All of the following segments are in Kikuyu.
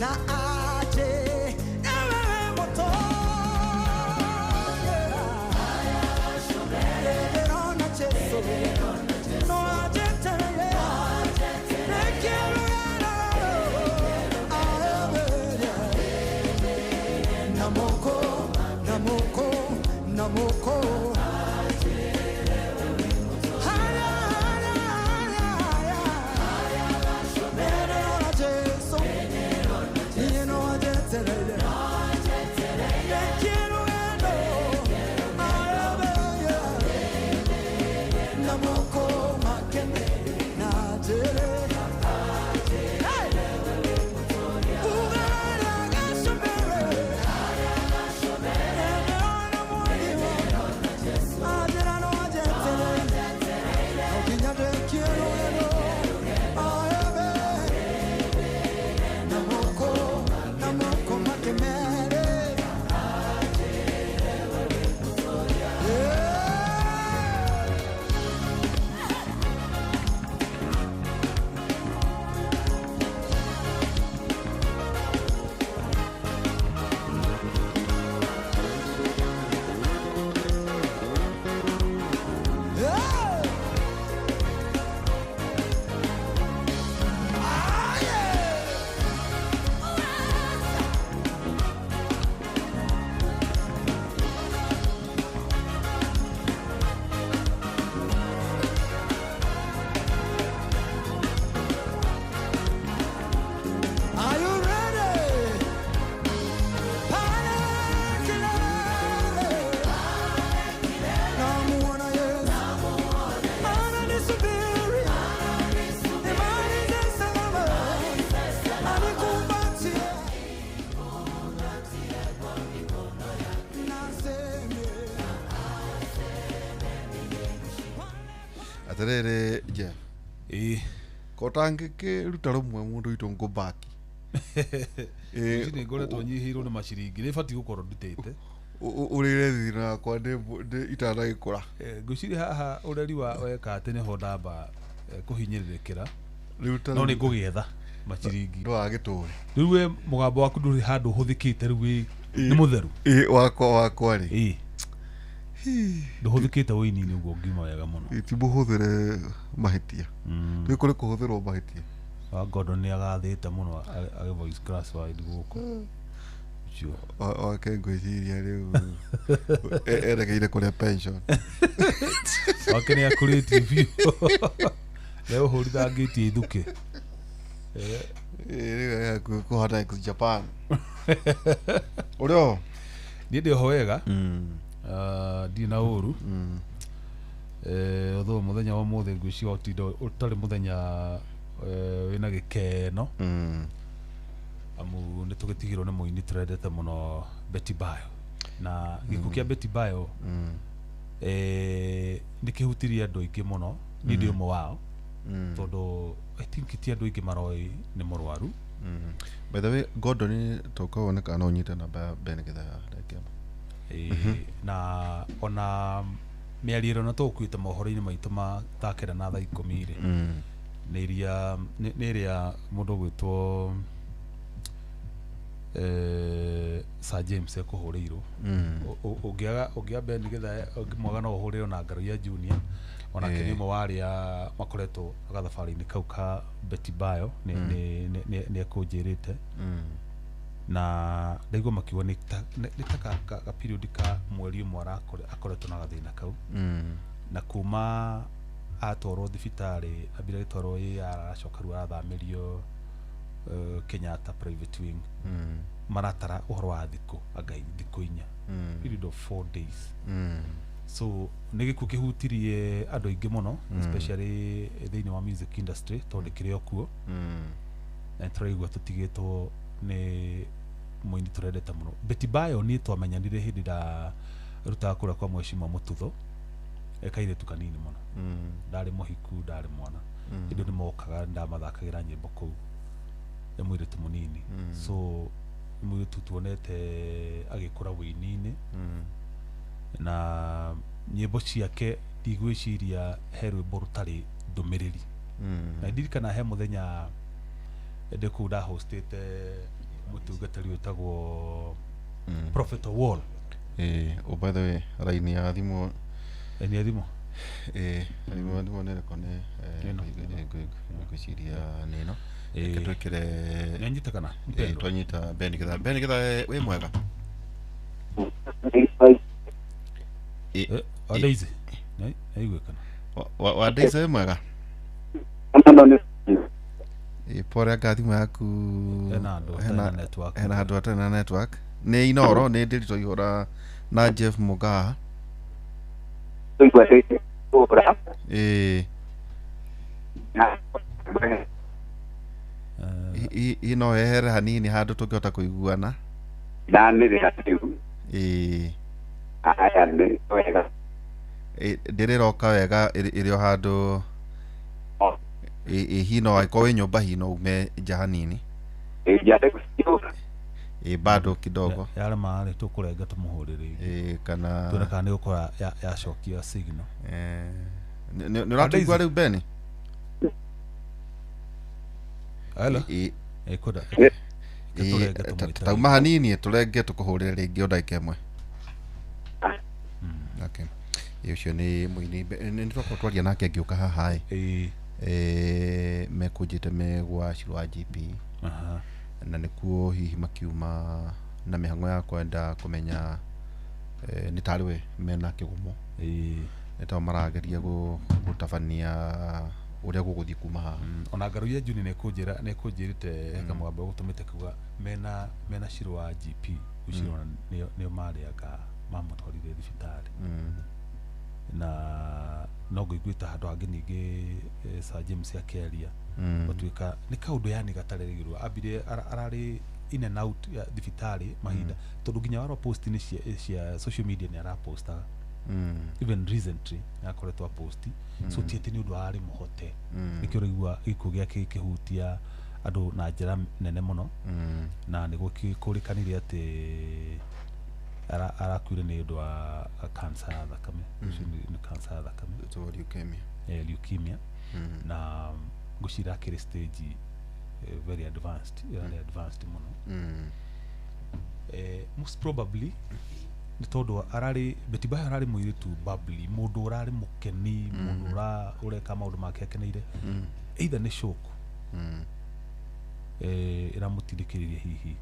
Na aje ewe motoria Nderona Jesu no ajeterere Namoko, namoko, namoko. Haya, haya, haya, haya. Nderona Jesu, yeno ajeterere. Nekirueno, ayabeya. Namoko makene na jere. Hey! Ugara gashobere. Are you ready? Pale kilele. Namuona Yesu. Ananisubiri. Nimalize salama. Anikumbatie. Naseme. Atiriri Jeff, Ĩĩ. ko tangĩkĩruta rũmwe mũndũ witũ ngũmbaki. Ici nĩ ngoretwo nyihĩirwo nĩ maciringi, nĩ batiĩ gũkorwo ndutĩte. Ũrĩre thirĩ wakwa itanagĩkũra. Ngwĩciria haha ũreri wa weka atĩ nĩho ndamba kũhinyĩrĩrĩkĩra. Rĩu ta No nĩ ngũgĩetha maciringi. Ndũgagĩtũre. Rĩu we mũgambo waku ndũrĩ handũ ũhũthĩkĩte rĩu nĩ mũtheru. Ĩ, wakwa rĩ. Ĩĩ, ndũhũthĩkĩte wũini-inĩ ũguo ngiuma wega mũno. Ti mũhũthĩre mahĩtia. Nĩ kũrĩ kũhũthĩrwo mahĩtia. Wa Gordon nĩ agathĩte mũno agĩ voice class wide gũkũ ũcio. Wake ngwĩciria rĩu erekeire kũrĩa pension. Wake nĩ akũrĩtie biũ, nĩ ũhũrithangĩtie ithukĩ. Ĩ, rĩu e hakuhĩ kũhana ex Japan ũrĩ o. Niĩ ndĩ oho wega. Ah, ndirĩ na ũru. Although mũthenya wa ũmũthĩ ngwĩciria ũtinda ũtarĩ mũthenya wĩna gĩkeno, amu nĩ tũgĩtigirwo nĩ mũini tũrendete mũno, Betty Bayo, na gĩkuũ kĩa Betty Bayo nĩ kĩhutirie andũ aingĩ mũno. Niĩ ndĩ ũmwe wao, tondũ I think ti andũ aingĩ maroĩ nĩ mũrwaru. By the way, Gordon, toka wone kana no ũnyite namba ya Ben Githaa ndagĩka ĩmwe. Na ona mĩario ĩrĩa ona tũgũkuĩte mohoro-inĩ maitũ ma thaa 9 na thaa 10 rĩ, nĩ iria nĩ ĩrĩa mũndũ ũgwĩtwo Sir James ekũhũrĩirwo. Ũngĩaga Ben Githaa, ũngĩmwaga no ũhũrĩrwo na Ngaruiya Junior, onake nĩ ũmwe wa arĩa makoretwo gathabarĩ-inĩ kau ka Betty Bayo, nĩ ekũnjĩrĩte na ndaigua makiuga nĩ ta ka period ka mweri ũmwe akoretwo na gathĩna kau, na kuma atwarwo thibitarĩ, ambire agĩtwarwo AR, aracoka rĩu arathamĩrio Kenyatta private wing. Maratara ũhoro wa thikũ anga thikũ 4, period of 4 days. So nĩ gĩkuũ kĩhutirie andũ aingĩ mũno, especially thĩinĩ wa music industry, tondũ kĩrĩ o kuo na tũraigua tũtigĩtwo nĩ mũini tũrendete mũno, Betty Bayo. Niĩ twamenyanire hĩndĩ ndarutaga kũrĩa kwa Mheshimiwa Mũtutho, e kairĩtu kanini mũno, ndarĩ mũhiku, ndarĩ mwana. Hĩndĩ ĩyo nĩmokaga, ndamathakagĩra nyĩmbo kũu e mũirĩtu mũnini. So nĩ mũirĩtu tuonete agĩkũra wĩini-inĩ, na nyĩmbo ciake ndigwĩciria he rwĩmbo rũtarĩ ndũmĩrĩri. Na ndirikana he mũthenya ndĩ kũu ndahostĩte Mũtungatĩri wĩtagwo Prophet Wall. Oh, by the way, raini ya thimũ. Nĩ thimũ. Thimũ nĩ ĩrĩkũ? Nĩ Ĩno. Ngwĩciria nĩ ĩno. Reke twĩkĩre. Nĩ anyita kana mpendwa? Twanyita Ben Githae. Ben Githae, wĩ mwega? Wa Daisy nĩ aiguĩkana. Wa Daisy, wĩ mwega? Pore anga thimũ yaku Hena handũ hatarĩ na network. Hena handũ hatarĩ na network. Nĩ Inoro, nĩ Ndĩritũ Ihũra na Jeff Mũgaa. Hihi no hehere hanini handũ tũngĩhota kũiguana? Ndanĩrĩra rĩu. Aya, nĩ wega. Ndĩrĩroka wega, ĩrĩ o handũ. Hihi no angĩkorwo wĩ nyũmba, hihi no ume nja hanini. Njare biũ. Bado kidogo. Yarema rĩ, tũkũrenga tũmũhũrĩre rĩngĩ. Kana tuone kana nĩ gũkora yacokia signal. Nĩ ũratũigua rĩu, Beni? Hello. Kwenda tũrenge tũmwĩte. Tauma hanini, tũrenge tũkũhũrĩre rĩngĩ o ndagĩka ĩmwe. Okay. Ũcio nĩ mũini nĩ twakorwo twaria nake ngĩũka haha ĩ. Mekũnjĩte me gwa Shiro wa GP na nĩkuo hihi makiuma na mĩhang'o ya kwenda kũmenya nĩ tarĩ we mena kĩgumo, nĩ tao marageria gũtabania ũrĩa gũgũthiĩ kuma haha. Ona Ngaruiya Juni nĩ kũnjĩra nĩ kũnjĩrĩte he kamũgambo gũtũmĩte kuga mena Shiro wa GP ũcio ona nĩo marĩanga mamũtwarire thibitarĩ na no ngũiguĩte handũ hangĩ ningĩ Sir James akĩaria gũtuĩka nĩ kaũndũ yani gatarerĩgĩrĩrwo ambire ararĩ in and out ya thibitarĩ mahinda, tondũ nginya warora post nĩ cia social media nĩ arapostaga. Even recently nĩ akoretwo aposti, so ti atĩ nĩ ũndũ ararĩ mũhote. Nĩkĩo ũraigua gĩkuũ gĩake gĩkĩhutia andũ na njĩra nene mũno na nĩ gũkĩkũrĩkanire atĩ arakuire nĩ ũndũ wa cancer ya thakame. Ũcio nĩ cancer ya thakame. Ĩtagwo leukemia. Leukemia, na ngwĩciria akĩrĩ stage very advanced, ĩrarĩ advanced mũno. Most probably nĩ tondũ ararĩ Betty Bayo ararĩ mũirĩtu bubbly, mũndũ ũrarĩ mũkeni, mũndũ ũreka maũndũ make akeneire. Either nĩ shock ĩramũtindĩkĩrĩria hihi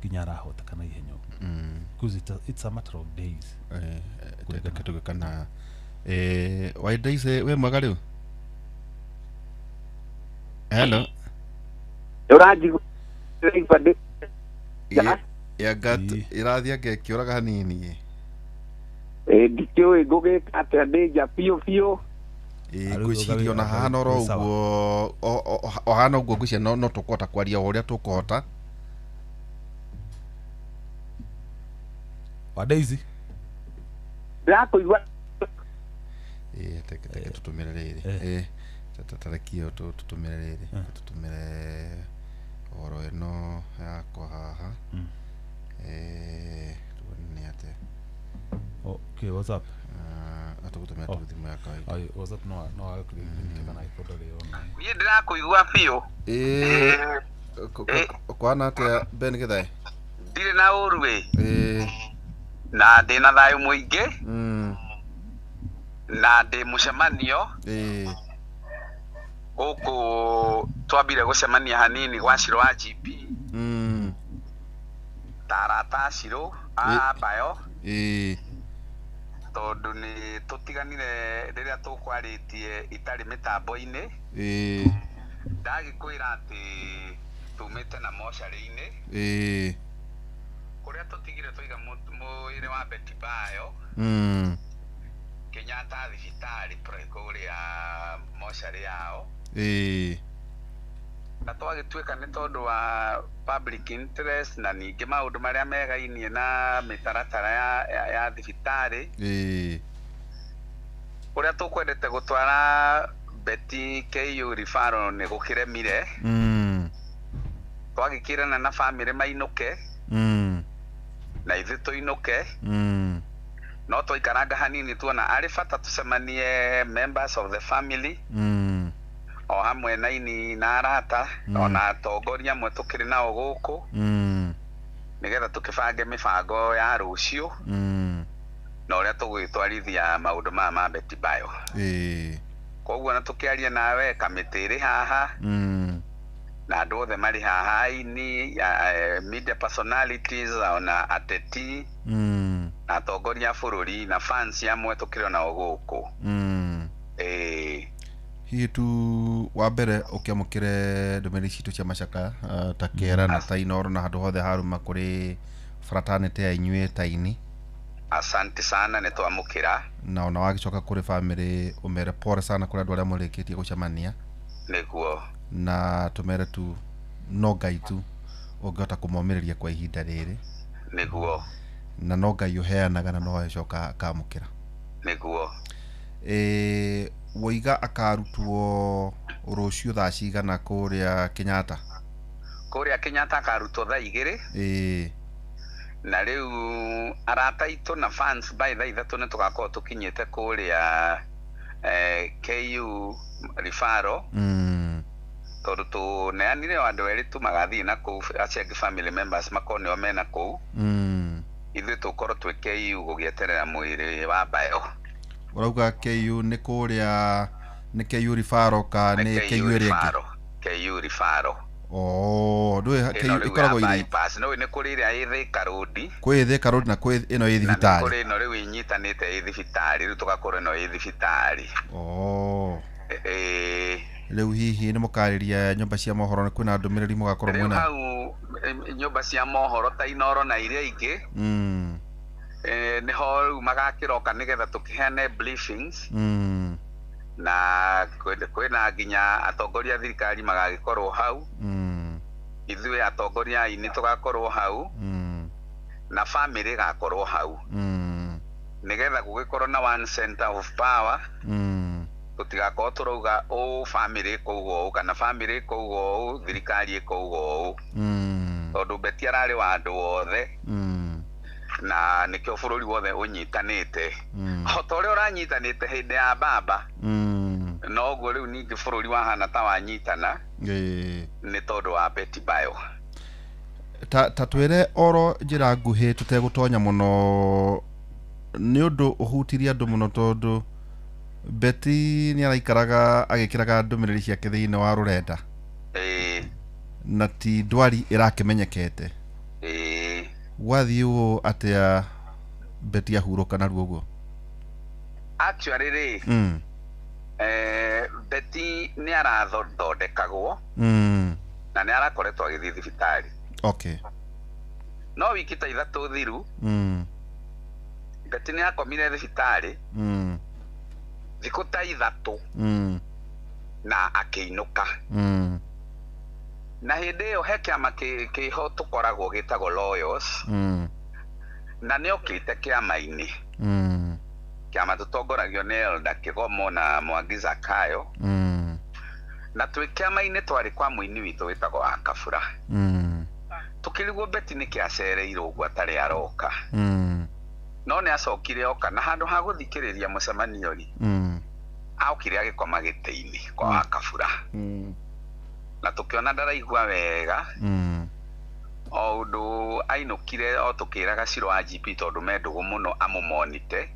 nginya arahoteka na ihenya ũguo, because it's a matter of days. Reke tũgĩ kana wa Daisy, wĩ mwega rĩu? Hello. Ũranjigua ndĩ Yanga ĩrathiĩ anga ĩkĩũraga hanini. Ndikĩũĩ ngũgĩka atĩa, ndĩ nja biũ biũ. Arĩu Ngwĩciria ona hahana oro nĩ sawa. ũguo, o hana ũguo, ngwĩciria no tũkũhota kwaria o ũrĩa tũkũhota. Wa Daisy. Ndĩrakũigua. Reke tũtũmĩre rĩrĩ. Tareki ĩyo tũtũmĩre rĩrĩ. Tũtũmĩre ũhoro ĩno yakwa haha. Tuone nĩ atĩa. Okay, what's up? Atũgũtũmĩra Oh. tu thimũ ya kawaida. Ai, WhatsApp no age kũnyitĩka na iPod rĩ ona. Niĩ ndĩrakũigua biũ. Kwana atĩa, Ben Githae? Ndirĩ na ũru ĩ, na ndĩ na thayũ mũingĩ na ndĩ mũcemanio gũkũ. Twambire gũcemania hanini gwa Shiro wa GP ta arata a Shiro a Bayo, tondũ nĩ tũtiganire rĩrĩa tũkwarĩtie itarĩ mĩtambo-inĩ. Ndagĩkwĩra atĩ tumĩte na mocarĩ-inĩ kũrĩa tũtigire tũiga mwĩrĩ wa Betty Bayo Kenyatta thibitarĩ kũrĩa mocarĩ yao, na twagĩtuĩka nĩ tondũ wa public interest na ningĩ maũndũ marĩa megainie na mĩtaratara ya thibitarĩ ũrĩa tũkwendete gũtwara Betty KU referral nĩ gũkĩremire. Twagĩkĩrana na bamĩrĩ mainũke na ithuĩ tũinũke, no twaikaranga hanini tuona arĩ bata tũcemanie members of the family o hamwe na ini na arata ona atongoria amwe tũkĩrĩ nao gũkũ. Nĩgetha tũkĩbange mĩbango ya rũciũ na ũrĩa tũgũgĩtwarithia maũndũ maya ma Betty Bayo. Koguo na tũkĩaria nawe kamĩtĩ ĩrĩ haha na andũ othe marĩ haha, aini, media personalities, ona ateti na atongoria a bũrũri na fans amwe tũkĩrĩ onao gũkũ. Hihi tu wa mbere ũkĩamũkĩre ndũmĩrĩri citũ cia macakaya ta kĩera na ta Inooro na handũ hothe haruma kũrĩ fraternity ya inyuĩ ta ini. Asante sana, nĩ twamũkĩra. Na ona wagĩcoka kũrĩ family ũmere pole sana kũrĩ andũ arĩa mũrĩkĩtie gũcemania. Nĩguo. Na tũmere tu no Ngai tu ũngĩhota kũmomĩrĩria kwa ihinda rĩrĩ. Nĩguo. Na no Ngai ũheanaga na no agĩcoka akamũkĩra. Nĩguo. Waiga akarutwo rũciũ thaa cigana kũrĩa Kenyatta? Kũrĩa Kenyatta akarutwo thaa 2. Na rĩu arata aitũ na fans by thaa 3 nĩ tũgakorwo tũkinyĩte kũrĩa KU Rifaro. Tondũ tũneanire o andũ erĩ tu magathiĩ na kũu, acio angĩ family members makorwo nĩo mena kũu. Ithuĩ tũkorwo twĩ KU gũgĩeterera mwĩrĩ wa Bayo. Ũrauga KU nĩ kũrĩa, nĩ KU Rifaro ka nĩ KU ĩrĩa ĩngĩ? KU Rifaro. Ndũĩ KU ĩkoragwo ĩrĩ bypass, no nĩ kũrĩ ĩrĩa ĩ Thika Road. Kwĩ Thika Road na kwĩ ĩno ĩ thibitarĩ. Na kũrĩ ĩno rĩu ĩnyitanĩte ĩ thibitarĩ, rĩu tũgakorwo ĩno ĩ thibitarĩ. Rĩu hihi nĩ mũkarĩria nyũmba cia mohoro, nĩ kwĩna ndũmĩrĩri mũgakorwo mwĩna? Rĩu hau nyũmba cia mohoro ta Inooro na iria ingĩ. Nĩho rĩu magakĩroka nĩgetha tũkĩheane briefings. Na kwĩna nginya atongoria a thirikari magagĩkorwo hau. Ithuĩ atongoria aini tũgakorwo hau. Na family ĩgakorwo hau. Nĩgetha gũgĩkorwo na one center of power. Tũtigakorwo tũrauga ũũ family ĩkauga ũũ kana family ĩkauga ũũ, thirikari ĩkauga ũũ. Tondũ Betty ararĩ wa andũ othe. Na nĩkĩo bũrũri wothe ũnyitanĩte. O ta ũrĩa ũranyitanĩte hĩndĩ ya baba. Noguo rĩu ningĩ bũrũri wahana ta wanyitana. Nĩ tondũ wa Betty Bayo. Ta twĩre oro njĩra nguhĩ tũtegũtonya mũno, nĩ ũndũ ũhutirie andũ mũno tondũ Betty nĩ araikaraga agĩkĩraga ndũmĩrĩri ciake thĩinĩ wa rũrenda. Na ti ndwari ĩrakĩmenyekete. Gwathiĩ ũũ atĩa Betty ahurũka narua ũguo? Actually rĩ, Betty nĩ arathondekagwo na nĩ arakoretwo agĩthiĩ thibitarĩ. Okay. No wiki ta 3 thiru, Betty nĩ akomire thibitarĩ thikũ ta 3 na akĩinũka. Na hĩndĩ ĩyo he kĩama kĩho tũkoragwo gĩtagwo Lawyers. Na nĩ okĩte kĩama-inĩ. Kĩama tũtongoragio nĩ Elder Kĩgomo na Mwangi Zakayo. Na twĩ kĩama-inĩ twarĩ kwa mũini witũ wĩtagwo Akabura. Tũkĩrigwo Betty nĩkĩ acereirwo ũguo atarĩ aroka. No nĩ acokire oka na handũ ha gũthikĩrĩria mũcemanio rĩ, aokire agĩkoma gĩtĩ-inĩ kwa Akabura. Na tũkĩona ndaraigua wega. O ũndũ ainũkire o tũkĩraga Ciro wa GP tondũ me ndũgũ mũno amũmonite.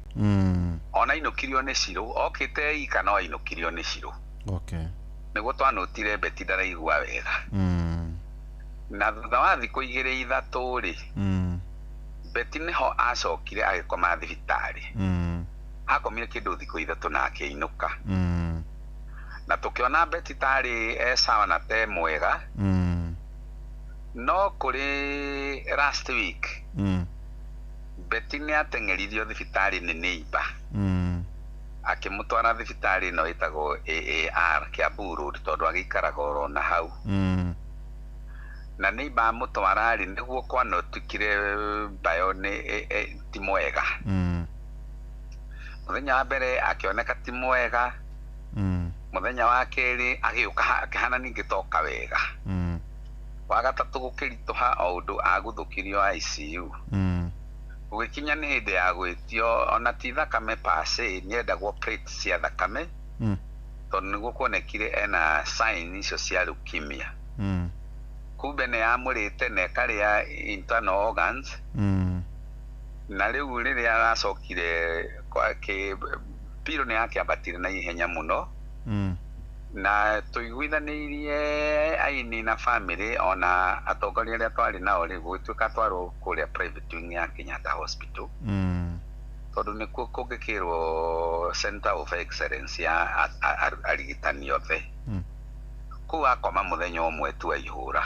Ona ainũkirio nĩ Ciro, okĩte ika no ainũkirio nĩ Ciro. Okay. Nĩguo twanotire Betty ndaraigua wega. Na thutha wa thikũ 2 3 rĩ, Betty nĩho acokire agĩkoma thibitarĩ. Akomire kĩndũ thikũ 3 na akĩinũka. Na tũkĩona Betty tarĩ e sawa na te mwega. No kũrĩ last week, Betty nĩ ateng'eririo thibitarĩ nĩ neighbor. Akĩmũtwara thibitarĩ ĩno ĩtagwo AAR Kiambu Road tondũ agĩikaraga oro na hau. Na neighbor amũtwara rĩ, nĩguo kwanotikire Bayo nĩ ti mwega. Mũthenya wa mbere akĩoneka ti mwega. Mũthenya wa kerĩ agĩũka akĩhana ningĩ toka wega. Wa gatatũ gũkĩritũha o ũndũ agũthũkirio ICU. Gũgĩkinya nĩ hĩndĩ ya gwĩtio ona ti thakame pase, nĩendagwo plates cia thakame. Tondũ nĩguo kuonekire ena sign icio cia leukemia. Kumbe nĩ yamũrĩte na ĩkarĩa internal organs. Na rĩu rĩrĩa aracokire kwake piro nĩ yakĩambatire na ihenya mũno. Na tũiguithanĩirie aini na family ona atongoria arĩa twarĩ nao rĩ, gũgĩtuĩka twarwo kũrĩa private wing ya Kenyatta Hospital. Tondũ nĩkuo kũngĩkĩrwo center of excellence ya arigitani othe. Kũu akoma mũthenya ũmwe tu aihũra.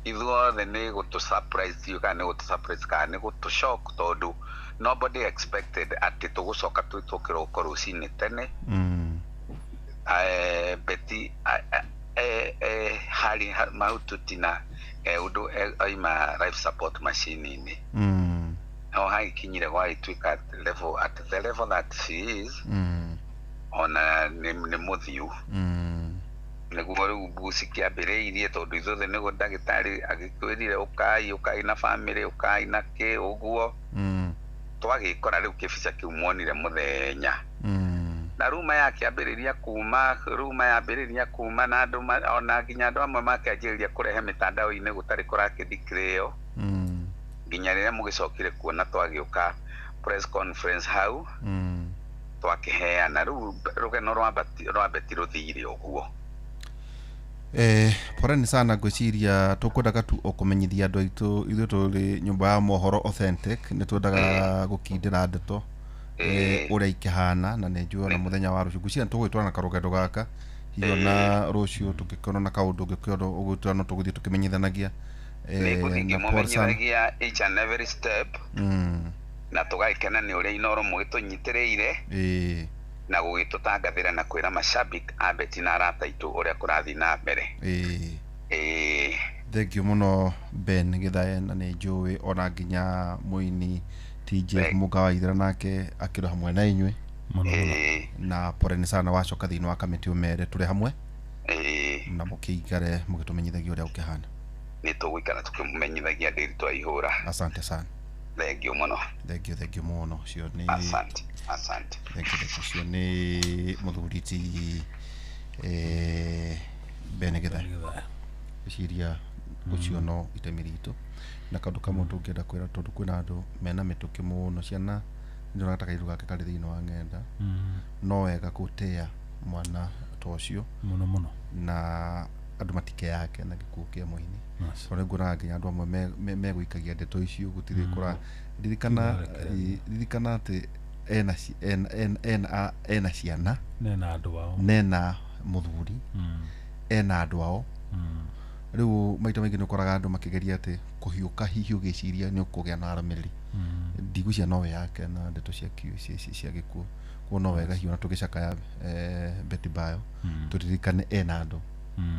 Ithuothe nĩ gũtũ surprise, ndiũĩ kana nĩ gũtũ surprise kana nĩ gũtũ shock, tondũ nobody expected atĩ tũgũcoka twĩtwo kĩroko rũcinĩ tene. Betty harĩ mahututi na ũndũ aima life support machine-inĩ. No hagĩkinyire gwagĩtuĩka level, at the level that she is, ona nĩ mũthiu. Nĩguo rĩu mbuci kĩambĩrĩirie, tondũ ithuothe nĩguo ndagĩtarĩ agĩkwĩrire ũkai, ũkai na family, ũkai na kĩ ũguo. Twagĩkora rĩu kĩbica kĩu muonire mũthenya. Na ruma yakĩambĩrĩria kuma, ruma yambĩrĩria kuma na andũ ona nginya andũ amwe makĩanjĩrĩria kũrehe mĩtandao-inĩ gũtarĩ kũrakĩthikĩrĩo. Nginya rĩrĩa mũgĩcokire kuona twagĩũka press conference hau, twakĩheana rĩu rũgeno rwa Betty rũthire ũguo. Poleni sana, ngwĩciria tũkwendaga tu o kũmenyithia andũ aitũ ithuĩ tũrĩ nyũmba ya mohoro authentic, nĩ twendaga gũkindĩra ndeto ũrĩa ikĩhana, na nĩ njũĩ ona mũthenya wa rũciũ ngwĩciria nĩ tũgũgĩtwara na karũgendo gaka hihi ona rũciũ tũngĩkorwo na kaũndũ ũngĩkorwo ũgũtwara no tũgũthiĩ tũkĩmenyithanagia. Nĩngũthiĩ Na pole sana. ngĩmũmenyithagia each and every step, na tũgagĩkena nĩ ũrĩa Inooro mũgĩtũnyitĩrĩire na gũgĩtũtangathĩra na kwĩra mashabik a Betty na arata aitũ ũrĩa kũrathiĩ na mbere. Thank you mũno Ben Githae, na nĩ njũĩ ona nginya mũini TJ Mũga wa Ithera nake akĩrĩ hamwe na inyuĩ. Mũno mũno. Na poleni sana, wacoka thĩinĩ wa kamĩtĩ ũmere tũrĩ hamwe na mũkĩikare mũgĩtũmenyithagia ũrĩa ũkĩhana. Nĩ tũgũikara tũkĩmũmenyithagia ndĩri twaihũra. Asante sana. Thank you mũno. Thank you, thank you mũno. Ũcio nĩ Asante, asante. Thank you, thank you. Ũcio nĩ mũthuri ti Ben Githae. Ngwĩciria ũcio no itemi ritũ na kaũndũ kamwe tũngĩenda kwĩra, tondũ kwĩna andũ mena mĩtũkĩ mũno, ciana nĩndonaga ta kairũ gake karĩ thĩinĩ wa ng'enda, no wega gũtĩa mwana ta ũcio Mũno mũno. na andũ matikeyake na gĩkuũ kĩa mũini, tondũ nĩnguonaga nginya andũ amwe megũikagia ndeto icio gũtirĩ kũra ririkana. Ririkana atĩ ena ena ciana nena andũ ao, nena mũthuri, ena andũ ao. Rĩu maita maingĩ nĩ ũkoraga andũ makĩgeria atĩ kũhiũka, hihi ũgĩciria nĩ ũkũgĩa na arũmĩrĩri. Ndigwĩciria no wĩyake na ndeto cia cia gĩkuũ, koguo no wega hihi ona tũgĩcakaya Betty Bayo, tũririkane ena andũ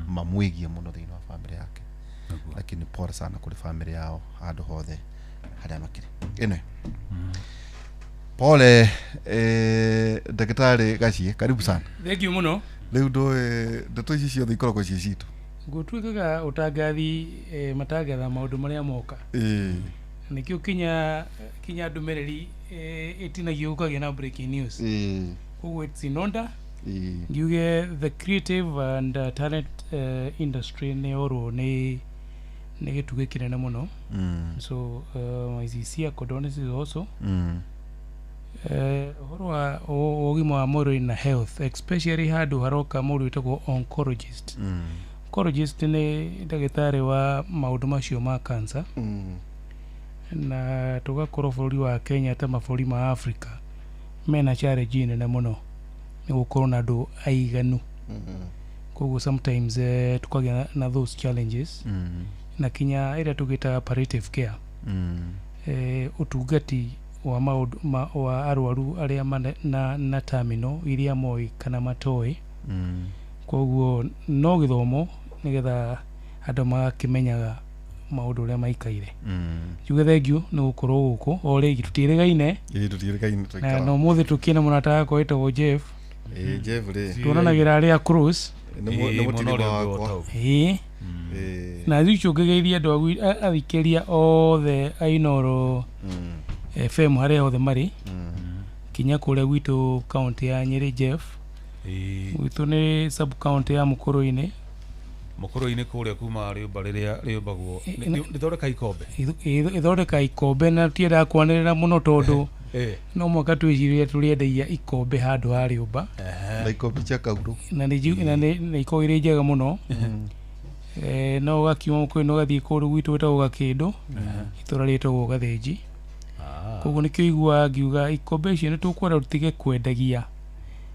mamwĩgie mũno thĩinĩ wa bamĩrĩ yake. Lakini pole sana kũrĩ bamĩrĩ yao handũ hothe harĩa makĩrĩ. Anyway, pole. Ndagĩtarĩ Gaciĩ, karibu sana. Thank you mũno. Rĩu ndũĩ ndeto ici ciothe ikoragwo ciĩ citũ. Gũtuĩkaga ũtangathi, matangatha maũndũ marĩa moka. Nĩkĩo kinya ndũmĩrĩri ĩtinagio gũkagĩa na breaking news. Koguo it's in order. Ngiuge the creative and talent industry nĩ orwo nĩ gĩtugĩ kĩnene mũno. So my sincere condolences also. Ũhoro wa ũgima wa mwĩrĩ na health, especially handũ haroka mũndũ wĩtagwo oncologist. Oncologist nĩ ndagĩtarĩ wa maũndũ macio ma cancer. Na tũgakorwo bũrũri wa Kenya ta mabũrũri ma Africa mena challenge nene mũno nĩ gũkorwo na andũ aiganu. Koguo sometimes tukagĩa na those challenges. Na kinya ĩrĩa tũgĩtaga palliative care, ũtungati wa maũndũ wa arwaru arĩa na terminal iria moĩ kana matoĩ. Koguo no gĩthomo nĩgetha andũ magakĩmenyaga maũndũ ũrĩa maikaire. Njuge thengiũ nĩ gũkorwo gũkũ o rĩngĩ, tũtiĩrĩgaine. Ĩĩ, tũtiĩrĩgaine. Na tũikara. na ũmũthĩ tũkĩna mũrata wakwa wĩtagwo Jeff. Ĩĩ, Jeff rĩ Tuonanagĩra arĩa close. Nĩ mũtirima wakwa. Ĩĩ. Na icio ngĩgeithia andũ athikĩria othe a Inooro FM harĩa hothe marĩ, kinya kũrĩa gwitũ kaunti ya Nyĩrĩ. Jeff, gwitũ nĩ sub county ya Mũkũrũ-inĩ. Mũkũrũ-inĩ kũrĩa kuma rĩũmba rĩrĩa rĩũmbagwo rĩthondeka ikombe. Ithondeka ikombe na tiendaga kwanĩrĩra mũno tondũ Eh. no mwaka twĩcirie tũrĩendagia ikombe handũ ha rĩũmba. Na ikombe cia kaurũ. Na nĩ na nĩ ikoragwo irĩ njega mũno. No ũgakiuma mũkũyũ ũgathiĩ kũndũ gwitũ gwĩtagwo Gakĩndũ, itũra rĩtagwo Gathĩnji. Koguo nĩkĩo iguaga ngiuga ikombe icio nĩ tũkwenda tũtige kwendagia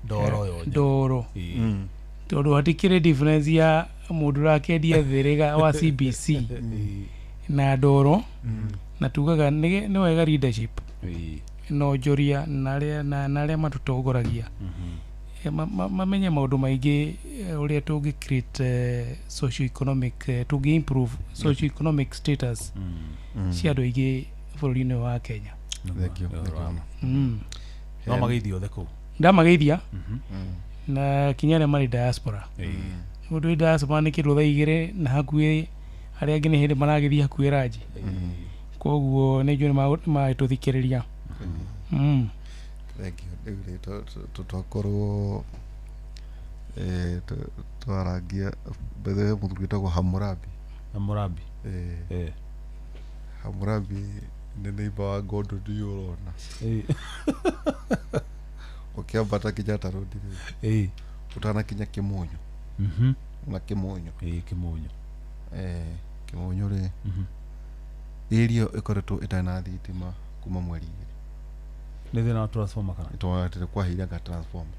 ndoro yo ndoro, tondũ hatikĩrĩ difference ya mũndũ ũrakĩendia thĩrĩga wa CBC na ndoro. Na tugaga nĩ wega leadership na onjoria na arĩa matũtongoragia mamenye maũndũ maingĩ, ũrĩa tũngĩ create socio economic, tũngĩ improve socio economic status cia andũ aingĩ bũrũri-inĩ wa Kenya. Thank you. Thank you. No mageithio othe kũu. Ndamageithia na kinya arĩa marĩ diaspora. Mũndũ wĩ diaspora nĩ kĩndũ thaa igĩrĩ na hakuhĩ, arĩa angĩ nĩ hĩndĩ maragĩthiĩ hakuhĩ ranji, koguo nĩ njũĩ nĩ magĩtũthikĩrĩria. Thank you. Rĩu rĩ twakorwo twarangia bethe mũthuri wĩtagwo Hammurabi. Hammurabi. Hammurabi nĩ neighbor wa Ngondo ndiũ ũrona. Ũkĩambata Kenyatta Road rĩ, ũtanakinya Kĩmũnyũ. Na Kĩmũnyũ. Kĩmũnyũ. Kĩmũnyũ rĩ, area ĩkoretwo ĩtarĩ na thitima kuma mweri igĩrĩ. Nĩ thĩna wa transformer kana? Tondũ kwaheire anga transformer.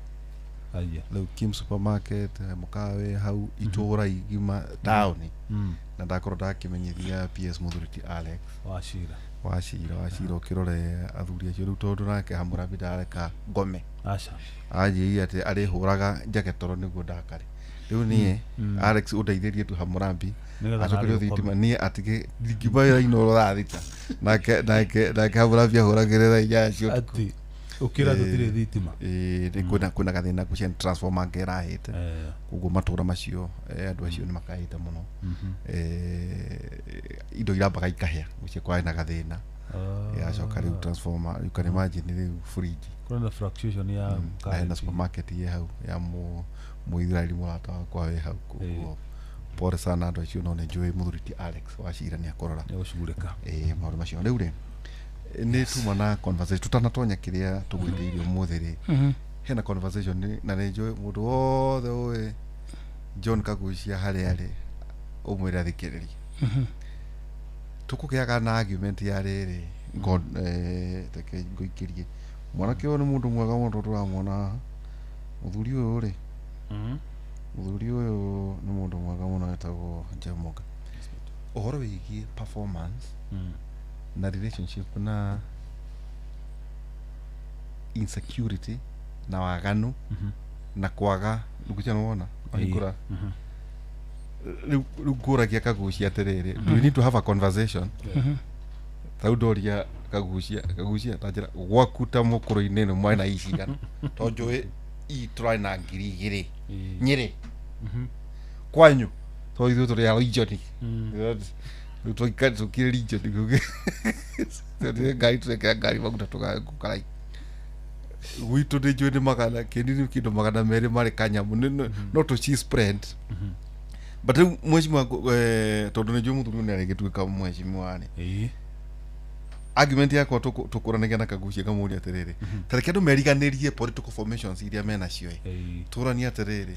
Aya. Rĩu Kim supermarket mũkawa hau itũra igima taũni. Na ndakorwo ndakĩmenyithia PS mũthuri ti Alex Wachira. Wachira ũkĩrore athuri acio rĩu tondũ nake Hammurabi ndareka ngome. Aca. Anjĩrire atĩ arĩhũraga njake toro nĩguo ndakare. Rĩu niĩ Alex ũndeithĩrie tu Hammurabi acokerio thitima niĩ atige ndingiuma wĩra-inĩ oro thaa thita nake Hammurabi ahũragĩre thaa inyanya cia ũtukũ. Ati ũkĩra tũtirĩ thitima. Nĩ kwĩna gathĩna gũcia transformer anga ĩrahĩte. Koguo matũra macio andũ acio nĩ makahĩte mũno. Indo irambaga ikahĩa gũcia kwarĩ na gathĩna. Yacoka rĩu transformer, you can imagine rĩu fridge. Kũrĩ na fluctuation ya Na hena supermarket ĩ hau ya Mũithiraeli mũrata wakwa wĩ hau. Koguo pole sana andũ acio, no nĩ njũĩ mũthuri ti Alex Wachira nĩ akũrora. Nĩ gũcugurĩka. Maũndũ macio. Rĩu rĩ nĩ tuma na conversation tũtanatonya kĩrĩa tũgwĩtĩirie ũmũthĩ rĩ, hena conversation na nĩ njũĩ mũndũ wothe ũĩ John Kaguchia harĩa arĩ ũmwĩre athikĩrĩrie. Tũkũgĩaga na argument ya rĩrĩ reke ngũikĩrie mwanake ũyũ nĩ mũndũ mwega mũno tũramwona haha. Mũthuri ũyũ rĩ, mũthuri ũyũ nĩ mũndũ mwega mũno etagwo Jemoga. Ũhoro wĩgiĩ performance na relationship na insecurity na waganu na kwaga nĩguo nĩwona wahingũra rĩu ngũragia Kaguchia atĩrĩrĩ, do we need to have a conversation? Tarĩu ndoria Kaguchia ta njĩra gwaku ta mũkũrũ-inĩ nĩ mwarĩ na icigana tondũ njũĩ i tũrarĩ na 2000 Nyĩrĩ kwanyu tondũ ithuĩ tũrĩ a region rĩu tũkire region ngari tũrekĩra ngari maguta tũkarai gwitũ nĩ njũĩ nĩ magana kĩndũ nĩ kĩndũ 200 marĩ kanyamũ no tũ spread. But rĩu mheshimiwa tondũ nĩ njũĩ mũthuri ũyũ nĩ arĩgĩtuĩka mheshimiwa rĩ, argument yakwa tũkũranagia na Kaguchia ngamũria atĩrĩrĩ, ta reke andũ meriganĩrie political formations iria menacio ĩ, tũranie atĩrĩrĩ,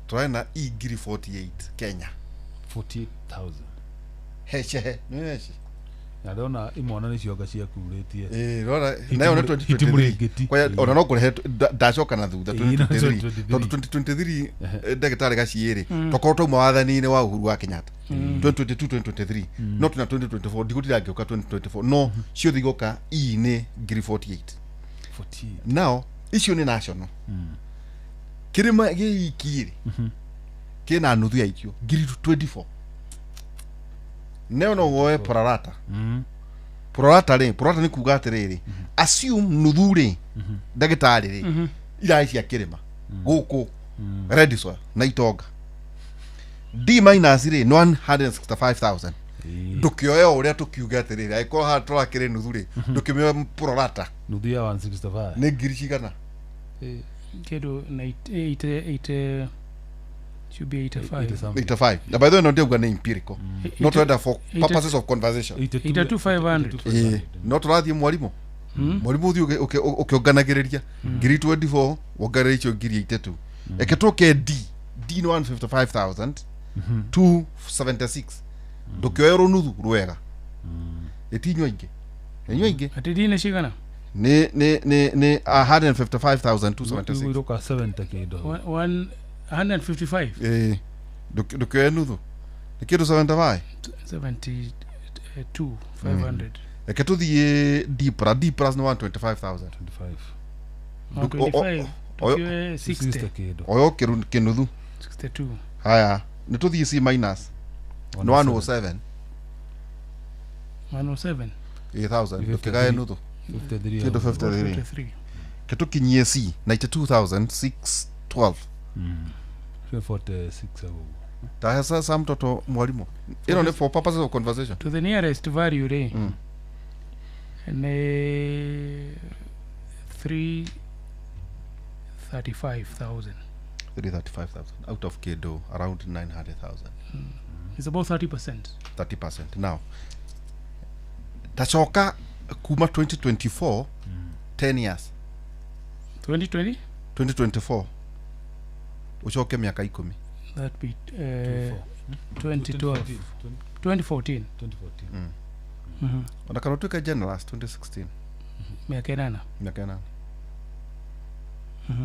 tũrarĩ na i 48,000 Kenya 48,000 hece nĩ hece na ndona imwana nĩ cionga ciakurĩtie. Rora nayo nĩ 2023 ona no kũrehe ndacoka na thutha 2023 tondũ 2023 ndagĩtarĩ Gaciĩ tokorwo twauma wathani-inĩ wa Uhuru wa Kenyatta 2022 2023 no tuna 2024 ndigũtira ngĩũka 2024 no ciothe igoka i nĩ 48,000. Now icio nĩ national kĩrĩma gĩiki rĩ kĩna nuthu ya icio 24,000. Neo no woe prorata. Prorata rĩ, prorata nĩ kuga atĩrĩrĩ, assume nuthu rĩ ndagĩtarĩ rĩ irarĩ cia kĩrĩma gũkũ red soil na itonga D minus rĩ nĩ 165,000. Ndũkĩoe o ũrĩa tũkiuge atĩrĩrĩ, angĩkorwo haha tũrakĩrĩ nuthu rĩ ndũkĩmĩoe prorata nuthu ya 165 nĩ ngiri cigana? Kĩndũ na 8 Should be 85. 85. Na by the way, no ndiauga nĩ empirical, no twenda for purposes of conversation. 82,500. Ĩĩ, no tũrathiĩ mwarimũ, mwarimũ ũthiĩ ũkĩonganagĩrĩria ngiri 24, wongerere icio ngiri 82, eke tũke D. D nĩ 155,276. Ndũkĩoe rũnuthu rwega, ĩtinyua ingĩ, ĩnyua ingĩ. Atĩ D nĩ cigana? Nĩ 155,276. Iroka 70 kĩndũ. 155. Ĩĩ, ndũkĩoe nuthu, nĩ kĩndũ 75. 72 500. Reke tũthiĩ D plus. D plus nĩ 125,000. 25. 125. Oyo- Tukioe 60 60. kĩndũ. Oyo kĩnuthu. 62. Haya, nĩ tũthiĩ C minus, nĩ 107. 107. 8,000, ndũkĩgae nuthu. 53. Kĩndũ 53. 53. Kĩtũkinyie C, 92,612. 46 ũguo. Tahe sasa mtoto mwarimũ, ĩno nĩ for purposes of conversation. To the nearest value rĩ, nĩ 335,000. 335,000 out of kĩndũ around 900,000. It's about 30%. 30%. Now tacoka kuma 2024, 10 years. 2020. 2024, ucoke mĩaka 10. That be 2012, 2014. 2014. Ona kana ũtuĩke generous, 2016. Mĩaka 8. Mĩaka 8.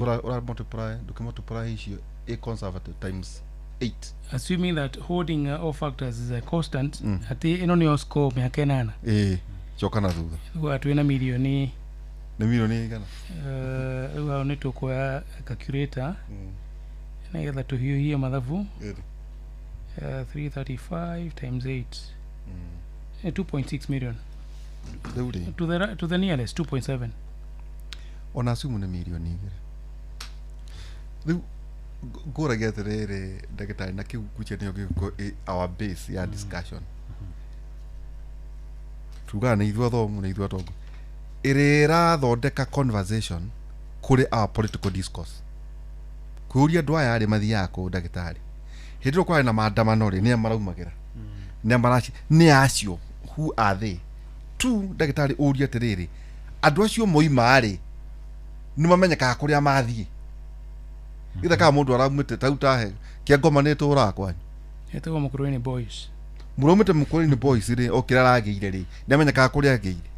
Ũra multiply, ndũkĩmultiply icio a conservative times 8. Assuming that holding all factors is a constant, atĩ ĩno nĩyo score mĩaka 8. Ĩĩ, coka na thutha. Rĩu twĩna mirioni. Nĩ mirioni igana. Rĩu hau nĩ tũkuoya calculator nĩgetha tũhiũhie mathabu. 335 times 8, 2.6 million. Rĩu rĩ, To the nearest 2.7. Ona cimu nĩ mirioni 2. Rĩu ngũragia atĩrĩrĩ, ndagĩtarĩ, na kĩu ngwĩciria nĩyo gĩgũkorwo ĩ our base ya discussion. Tugaga nĩ ithuĩ athomu, nĩ ithuĩ atongo, ĩrĩa ĩrathondeka conversation kũrĩ our political discourse, kwĩũria andũ aya arĩ mathiaga kũ. Ndagĩtarĩ, hĩndĩ ĩyo kwarĩ na maandamano rĩ, nĩa maraumagĩra, nĩa maraci, nĩ acio, who are they? Tu ndagĩtarĩ, ũrie atĩrĩrĩ, andũ acio moima rĩ, nĩ mamenyekaga kũrĩa mathiĩ? Githe kana mũndũ araumĩte tau tahe kĩangoma nĩ tũraga kwanyu? Ĩtagwo Mũkũrũini Boys. Mũraumĩte Mũkũrũini Boys rĩ, o kĩrĩa aragĩire rĩ, nĩ amenyekaga kũrĩa agĩire?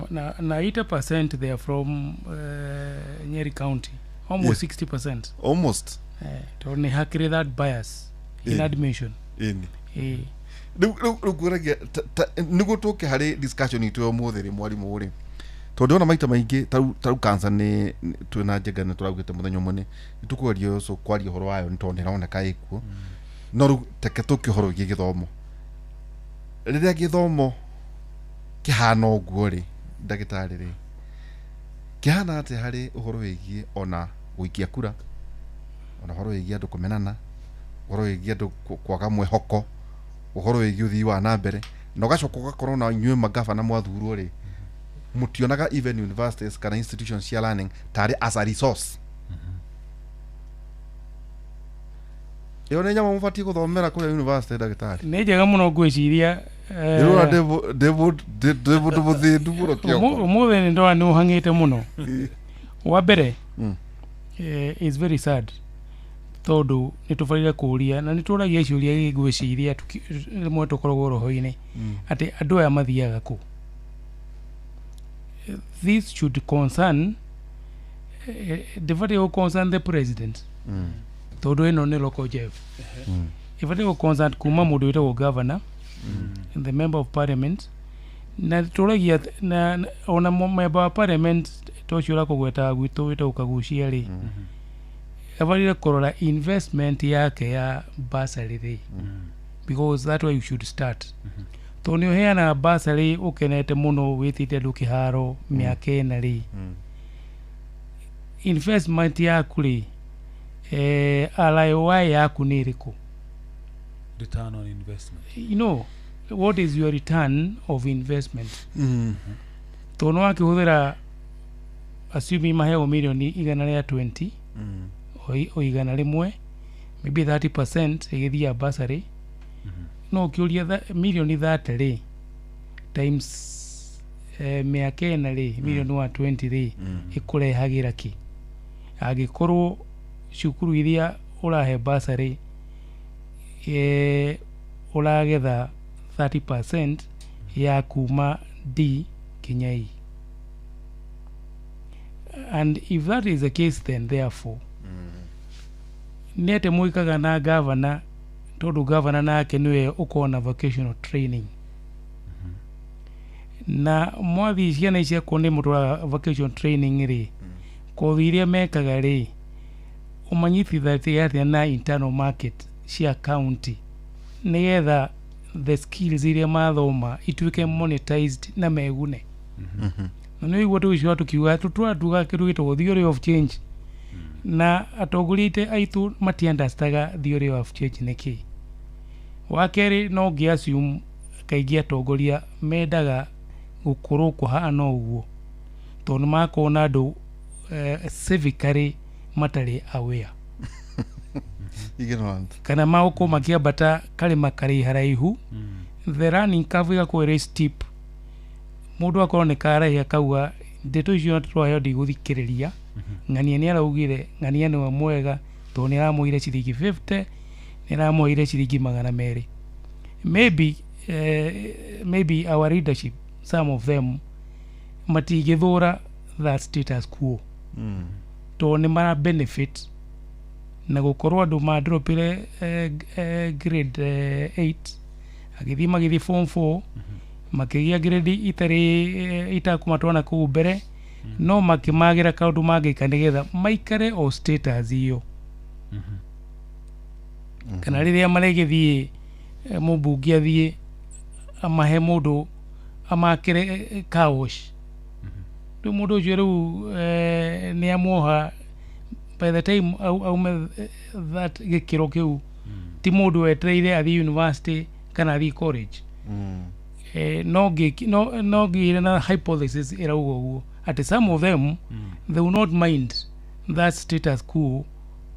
Na 80% they are from Nyeri County, almost 60%. Almost. Tondũ nĩ hakĩrĩ that bias in admission. Ĩni. Eh. Rĩu ngũragia nĩguo tũke harĩ discussion itũ ya ũmũthĩ rĩ, mwarimũ rĩ, tondũ ndĩrona maita maingĩ tarĩu cancer nĩ twĩna njenga nĩ tũraugĩte mũthenya ũmwe nĩ tũkwaria ũcio, kwaria ũhoro wayo, nĩ tondũ nĩ ĩroneka ĩkuo. No rĩu teke tũke ũhoro wĩgiĩ gĩthomo. Rĩrĩa gĩthomo kĩhana ũguo rĩ, ndagĩtarĩ rĩ, kĩhana atĩa harĩ ũhoro wĩgiĩ ona gũikia kura, ona ũhoro wĩgiĩ andũ kũmenana, ũhoro wĩgiĩ andũ kwaga mwĩhoko, ũhoro wĩgiĩ ũthii wa na mbere, na ũgacoka ũgakorwo na inyuĩ magabana mwathurwo rĩ, mũtionaga even universities kana institutions cia learning tarĩ as a resource? Ĩyo nĩ nyamũ mũbatiĩ gũthomera kũrĩa university, ndagĩtarĩ. Nĩ njega mũno ngwĩciria. Ndĩrona ndĩ mũndũ mũthĩnu mũno kĩongo. Ũmũthĩ nĩ ndona nĩ ũhang'ĩte mũno. Wa mbere, is very sad tondũ nĩ tũbataire kũũria na nĩ tũragia ciũria, ngwĩciria rĩmwe tũkoragwo roho-inĩ atĩ andũ aya mathiaga kũ. This should concern, ndĩbatiĩ gũ concern the president, tondũ ĩno nĩ local jeff. Ĩbatiĩ gũ concern kuma mũndũ wĩtagwo governor and the member of parliament, na tũragia na ona member wa parliament ta ũcio ũrakũgwetaga gwitũ wĩtagwo Kagucia rĩ, abataire kũrora investment yake ya bursary rĩ, because that way you should start, tondũ nĩ ũheanaga bursary ũkenete mũno, wĩtĩte andũ kĩharo mĩaka 4 rĩ, investment yaku rĩ, ROI yaku nĩ ĩrĩkũ? Return on investment. You know what is your return of investment? Tondũ nĩ wakĩhũthĩra, assuming maheagwo mirioni 120. o 100, maybe 30% ĩgĩthiĩ bursary. No ũkĩũria mirioni 30 rĩ, times mĩaka 4 rĩ, mirioni 120 rĩ, ĩkũrehagĩra kĩ angĩkorwo cukuru iria ũrahe bursary ũragetha 30% ya kuma D kinya E? And if that is the case, then therefore nĩ atĩ mwĩkaga na gavana, tondũ gavana nake nĩwe ũkorwo vocational training, na mwathiĩ ciana ici akorwo nĩ mũtwaraga vocational training rĩ, kothi iria mekaga rĩ, ũmanyitithatie atĩa na internal market cia county nĩgetha the skills iria mathoma ituĩke monetized na megune? Na nĩ ũigua tũgĩcoka tũkiuga tũtũra tuga kĩndũ gĩtagwo theory of change, na atongoria aitũ matiunderstandaga theory of change nĩ kĩ. Wa kerĩ, no ngĩ assume kaingĩ atongoria mendaga gũkorwo kũhana ũguo tondũ nĩ makorwo na andũ civically matarĩ aware. Ignorant. Kana magũkorwo makĩambata karĩma karĩ haraihu, the learning curve ĩgakorwo ĩrĩ steep, mũndũ akorwo nĩ karaiha akauga ndeto icio tũraheo ndigũthikĩrĩria, ng'ania nĩ araugire, ng'ania nĩwe mwega tondũ nĩ aramũire ciringi 50, nĩ aramũire ciringi 200. Maybe our leadership, some of them matingĩthũra that status quo tondũ nĩ mara benefit na gũkorwo andũ madropire grade 8, agĩthiĩ magĩthiĩ form 4, makĩgĩa grade itarĩ itakũmatwara na kũu mbere, no makĩmagĩra kaũndũ mangĩka nĩgetha maikare o status ĩyo, kana rĩrĩa maregĩthiĩ mũmbunge athiĩ amahe mũndũ amakĩre car wash, rĩu mũndũ ũcio rĩu nĩ amuoha. By the time aume that gĩkĩro kĩu, ti mũndũ wetereire athiĩ university kana athiĩ college. No ngĩire na hypothesis ĩrauga ũguo atĩ some of them, they will not mind that status quo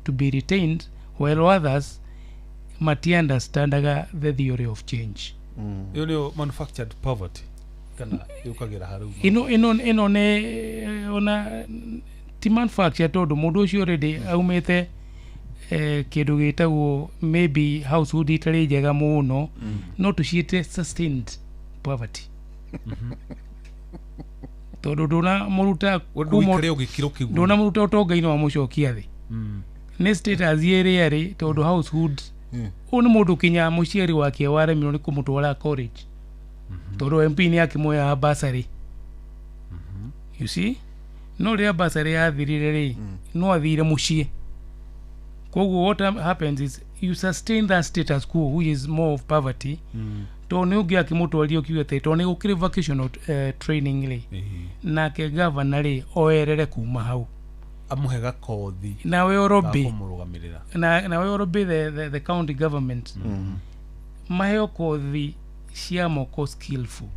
to be retained, while others matiunderstandaga the theory of change. Ĩyo nĩyo manufactured poverty kana yũkagĩra harau? Ĩno nĩ ona ti manufacture, tondũ mũndũ ũcio already aumĩte kĩndũ gĩtagwo maybe household itarĩ njega mũno, no tũciĩte sustained poverty, tondũ ndũnamũruta we kuma ndũikare o gĩkĩro kĩu. Ndũnamũruta ũtonga-inĩ wamũcokia thĩ, nĩ status ĩrĩa ĩrĩ, tondũ household ũyũ nĩ mũndũ kinya mũciari wake waremirwo nĩ kũmũtwara college tondũ MP nĩ akĩmuoya bursary, you see? No rĩrĩa bursary yathirire rĩ, no athire mũciĩ. Koguo what happens is you sustain that status quo, which is more of poverty, tondũ nĩ ũngĩ akĩmũtwarire ũkiuga atĩ tondũ nĩ gũkĩrĩ vocational training rĩ, nake gavana rĩ oerere kuma hau. Amũhe gakothi nawe orobe kũmũrũgamĩrĩra. Nawe orobe the county government maheo kothi cia moko skillful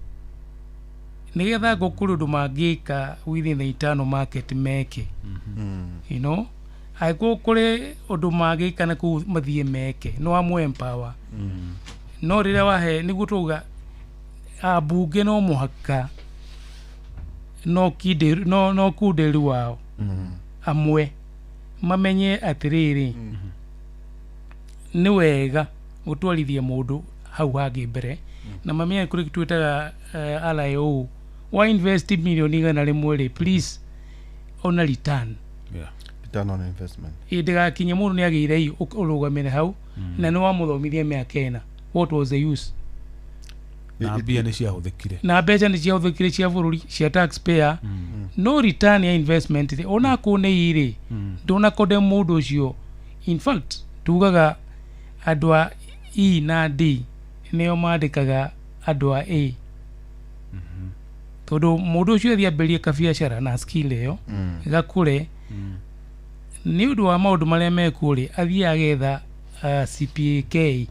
nigetha ngũkũrĩ ũndũ mangĩka within the internal market meke, angĩkorwo kũrĩ ũndũ mangĩka na kũu mathiĩ meke, no amwe empower. No rĩrĩa wahe nĩguo twauga ambunge no mũhaka no kindĩru no kundĩru wao amwe mamenye atĩrĩrĩ, nĩ wega gũtwarithia mũndũ hau hangĩ mbere, na mamenye kũrĩ twĩtaga RIO wa invest mirioni 100 rĩ, please ona return. Return on investment. Ĩ ndĩgakinye mũndũ nĩ agĩire i ũrũgamĩre hau na nĩ wamũthomithia mĩaka 4, what was the use? Na mbia nĩ ciahũthĩkire. Na mbeca nĩ ciahũthĩkire cia bũrũri, cia taxpayer, no return ya investment rĩ, ona kũ nĩ irĩ ndũnakonde mũndũ ũcio. In fact, tugaga andũ a E na D nĩo mandĩkaga andũ a A, tondũ mũndũ ũcio athiĩ ambĩrĩrie kabiacara na skill ĩyo gakũre nĩ ũndũ wa maũndũ marĩa mekuo rĩ, athiĩ agetha CPAK,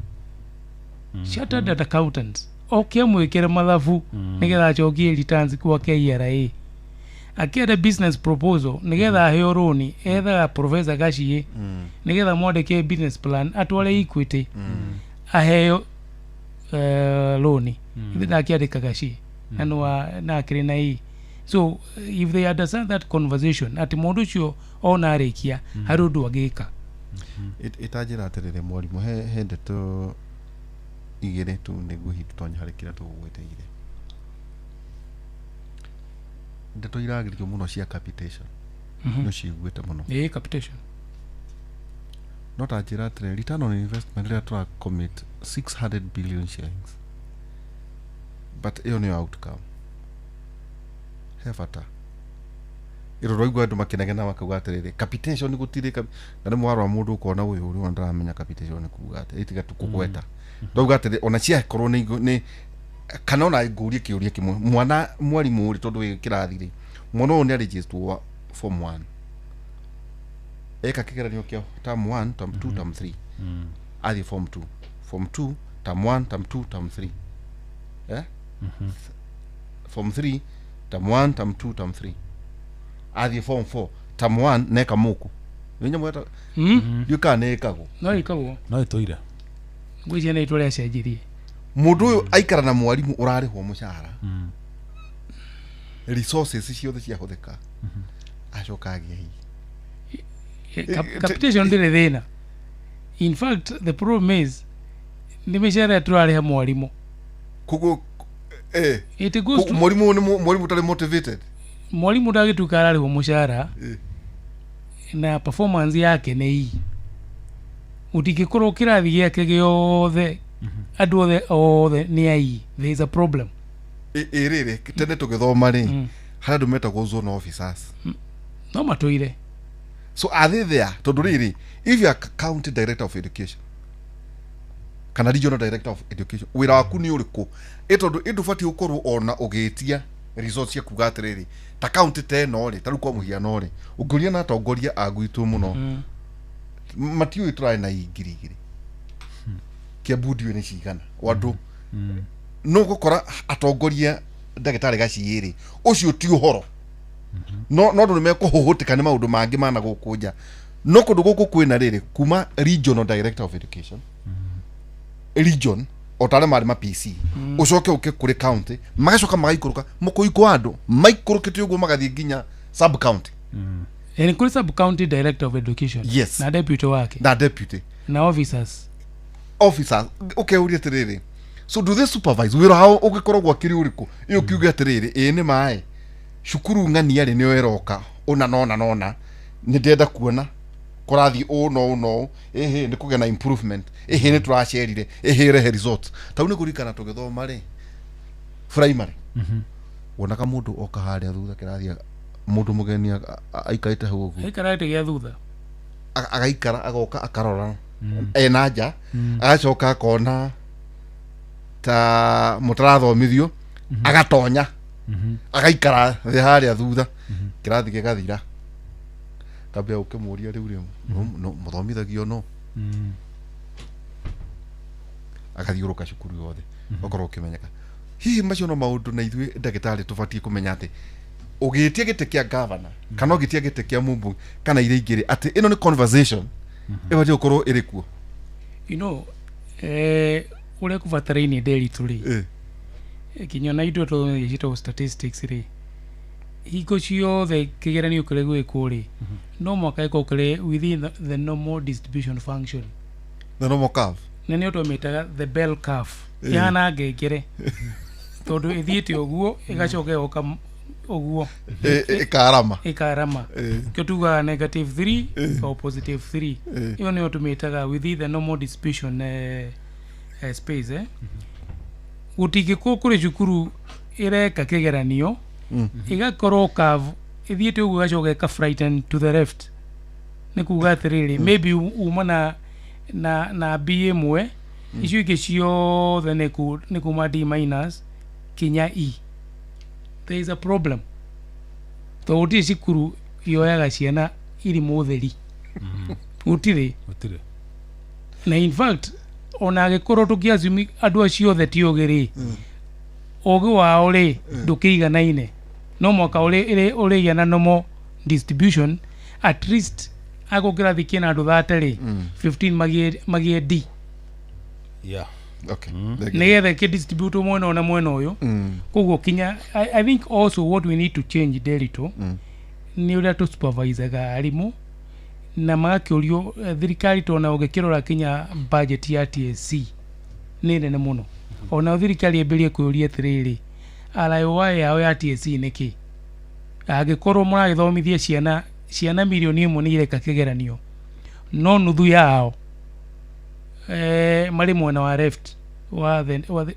chartered accountant, oke amwĩkĩre mathabu nĩgetha acokie returns kwa KRA. Akĩenda business proposal nĩgetha aheo rũni, ethaga Professor Gaciĩ nĩgetha mwandĩke business plan, atware Equity, aheo rũni. Ithe ndakĩandĩka Gaciĩ na nĩwa na akĩrĩ na E. So if they understand that conversation, atĩ mũndũ ũcio ona arĩkia harĩ ũndũ angĩka. Ĩtanjĩra atĩrĩrĩ, mwarimũ, he ndeto igĩrĩ tu nĩguo hihi tũtonye harĩ kĩrĩa tũgũgwĩtĩire. Ndeto iragĩrio mũno cia capitation, nĩ ũciiguĩte mũno? Ĩĩ, capitation. No ta njĩra atĩrĩrĩ, return on investment rĩrĩa tũra commit 600 billion shillings, but ĩyo nĩyo outcome, he bata ĩro rwaigua andũ makĩnegena makauga atĩrĩrĩ, capitation gũtirĩ na rĩmwe warora mũndũ ũkona ũyũ ũrĩa ndaramenya capitation nĩ kuga atĩ ĩtiga tu kũgweta. Ndauga atĩrĩ, ona ciakorwo nĩ kana ona ngũrie kĩũria kĩmwe, mwana mwarimũ rĩ, tondũ wĩ kĩrathi rĩ, mwana ũyũ nĩ arĩgistwo wa form 1, eka kĩgeranio kĩa term 1, term 2, term 3, athiĩ form 2, form 2 term 1, term 2, term 3, eh? Form 3 term 1, term 2, term 3, athiĩ form 4, term 1, neka mũku nĩ nyamũ eta ndiũĩ kana nĩ ĩkagwo. No ĩkagwo. No ĩtũire. Ngwĩciria nĩ itua rĩacenjirie. Mũndũ ũyũ aikara na mwarimũ ũrarĩhwo mũcara, resources ciothe ciahũthĩka, acoka agĩa hihi Capitation ndĩrĩ thĩna. In fact, the problem is nĩ mĩcara tũrarĩha mwarimũ. Koguo It goes to mwarimũ ũyũ nĩ mwarimũ ũtarĩ motivated. Mwarimũ ndagĩtuĩka ararĩhwo mũcara na performance yake nĩ ii gũtingĩkorwo kĩrathi gĩake gĩothe andũ othe othe nĩ ai, there is a problem. Ĩ rĩrĩ, tene tũgĩthoma rĩ, harĩ andũ metagwo zone officers. No matũire. So are they there? Tondũ rĩrĩ, if you are county director of education kana regional director of education, wĩra waku nĩ ũrĩkũ? Ĩ tondũ ĩ ndũbatiĩ gũkorwo ona ũgĩtia results cia kuga atĩrĩrĩ, ta county ta ĩno rĩ, ta rĩu kwa mũhiano rĩ, ũngĩũria na atongoria a gwitũ mũno, matiũĩ tũrarĩ na 2000, Kiambu ndiũĩ nĩ cigana o andũ. No gũkora atongoria ndagĩtarĩ Gaciĩ rĩ, ũcio ti ũhoro, no andũ nĩ mekũhũhũtĩka nĩ maũndũ mangĩ mana gũkũ nja. No kũndũ gũkũ kwĩna rĩrĩ, kuma regional director of education, region, o ta arĩa marĩ ma PC, ũcoke ũke kũrĩ county, magacoka magaikũrũka mũkũikũ wa andũ maikũrũkĩte ũguo magathiĩ nginya sub county. Nĩ kũrĩ sub county director of education. Yes. Na deputy wake. Na deputy. Na officers. Officers. Ũkeuria atĩrĩrĩ, so do they supervise? Wĩra wao ũgĩkoragwo akĩrĩ ũrĩkũ? Ĩ ũkiuge atĩrĩrĩ, ĩ nĩ maĩ cukuru ng'ania rĩ, nĩyo ĩroka ũna nona nona nĩ ndĩrenda kuona kũrathiĩ ũũ no ũũ no ũũ, ĩhĩ nĩ kũgĩa na improvement, ĩhĩ nĩ tũracerire, ĩhĩ rehe results. Tau nĩ kũririkana tũgĩthoma rĩ, primary, wonaga mũndũ oka harĩa thutha kĩrathi, mũndũ mũgeni aikarĩte hau ũguo. Aikara gĩtĩ gĩa thutha. Agaikara, agoka akarora ena nja, agacoka akona ta mũtarathomithio, agatonya, agaikara thĩ harĩa thutha, kĩrathi gĩgathira, kambia ũkĩmũria, rĩu rĩ mũthomithagio no agathiũrũka cukuru yothe, ũkorwo ũkĩmenyeka. Hihi macio no maũndũ na ithuĩ ndagĩtarĩ tũbatiĩ kũmenya atĩ ũgĩtia gĩtĩ kĩa gavana kana ũgĩtia gĩtĩ kĩa mũmbunge kana iria ingĩ rĩ, atĩ ĩno nĩ conversation ĩbatiĩ gũkorwo ĩrĩ kuo. Ũrĩa kũbatarainie Nderitu rĩ, kinya na ithuĩ tũthomithagia ciĩtagwo statistics rĩ, hingo ciothe kĩgeranio kĩrĩa gwĩkwo rĩ, no mũhaka gĩkorwo kĩrĩ within the normal distribution function. The normal curve. Na nĩyo twamĩtaga the bell curve. Ĩhana ngengere tondũ ĩthiĩte ũguo ĩgacoka ĩgoka ũguo. Ĩkarama. Ĩkarama. Kĩo tugaga negative 3 or positive 3. Ĩyo nĩyo tũmĩtaga within the normal distribution space. Gũtingĩkorwo kũrĩ cukuru ĩreka kĩgeranio ĩgakorwo curve ĩthiĩte ũguo ĩgacoka ĩka frighten to the left, nĩ kuga atĩrĩrĩ, maybe uma na B ĩmwe, icio ingĩ ciothe nĩ kuma D minus kinya E. There is a problem tondũ gũtirĩ cukuru yoyaga ciana irimũ theri, gũtirĩ. Gũtirĩ. Na in fact, ona angĩkorwo tũkĩassume andũ acio othe ti ũgĩ rĩ, ũgĩ wao rĩ ndũkĩiganaine. No mwaka ũrĩgĩa na normal distribution, at least akorwo kĩrathi kĩna andũ 30 rĩ, 15 magĩe D. Yeah. Okay. Thank you. Nĩgetha kĩdistribute mwena ũyũ na mwena ũyũ. Koguo kinya I think also what we need to change, Derito, nĩ ũrĩa tũsupervisaga arimũ na magakĩũrio thirikari, tona ũngĩkĩrora kinya budget ya TSC nĩ nene mũno, ona thirikari ĩambĩrĩrie kwĩyũria atĩrĩrĩ, ROI yao ya TSC nĩ kĩ? Angĩkorwo mũragĩthomithia ciana 1 million nĩ ireka kĩgeranio, no nuthu yao marĩ mwena wa left wa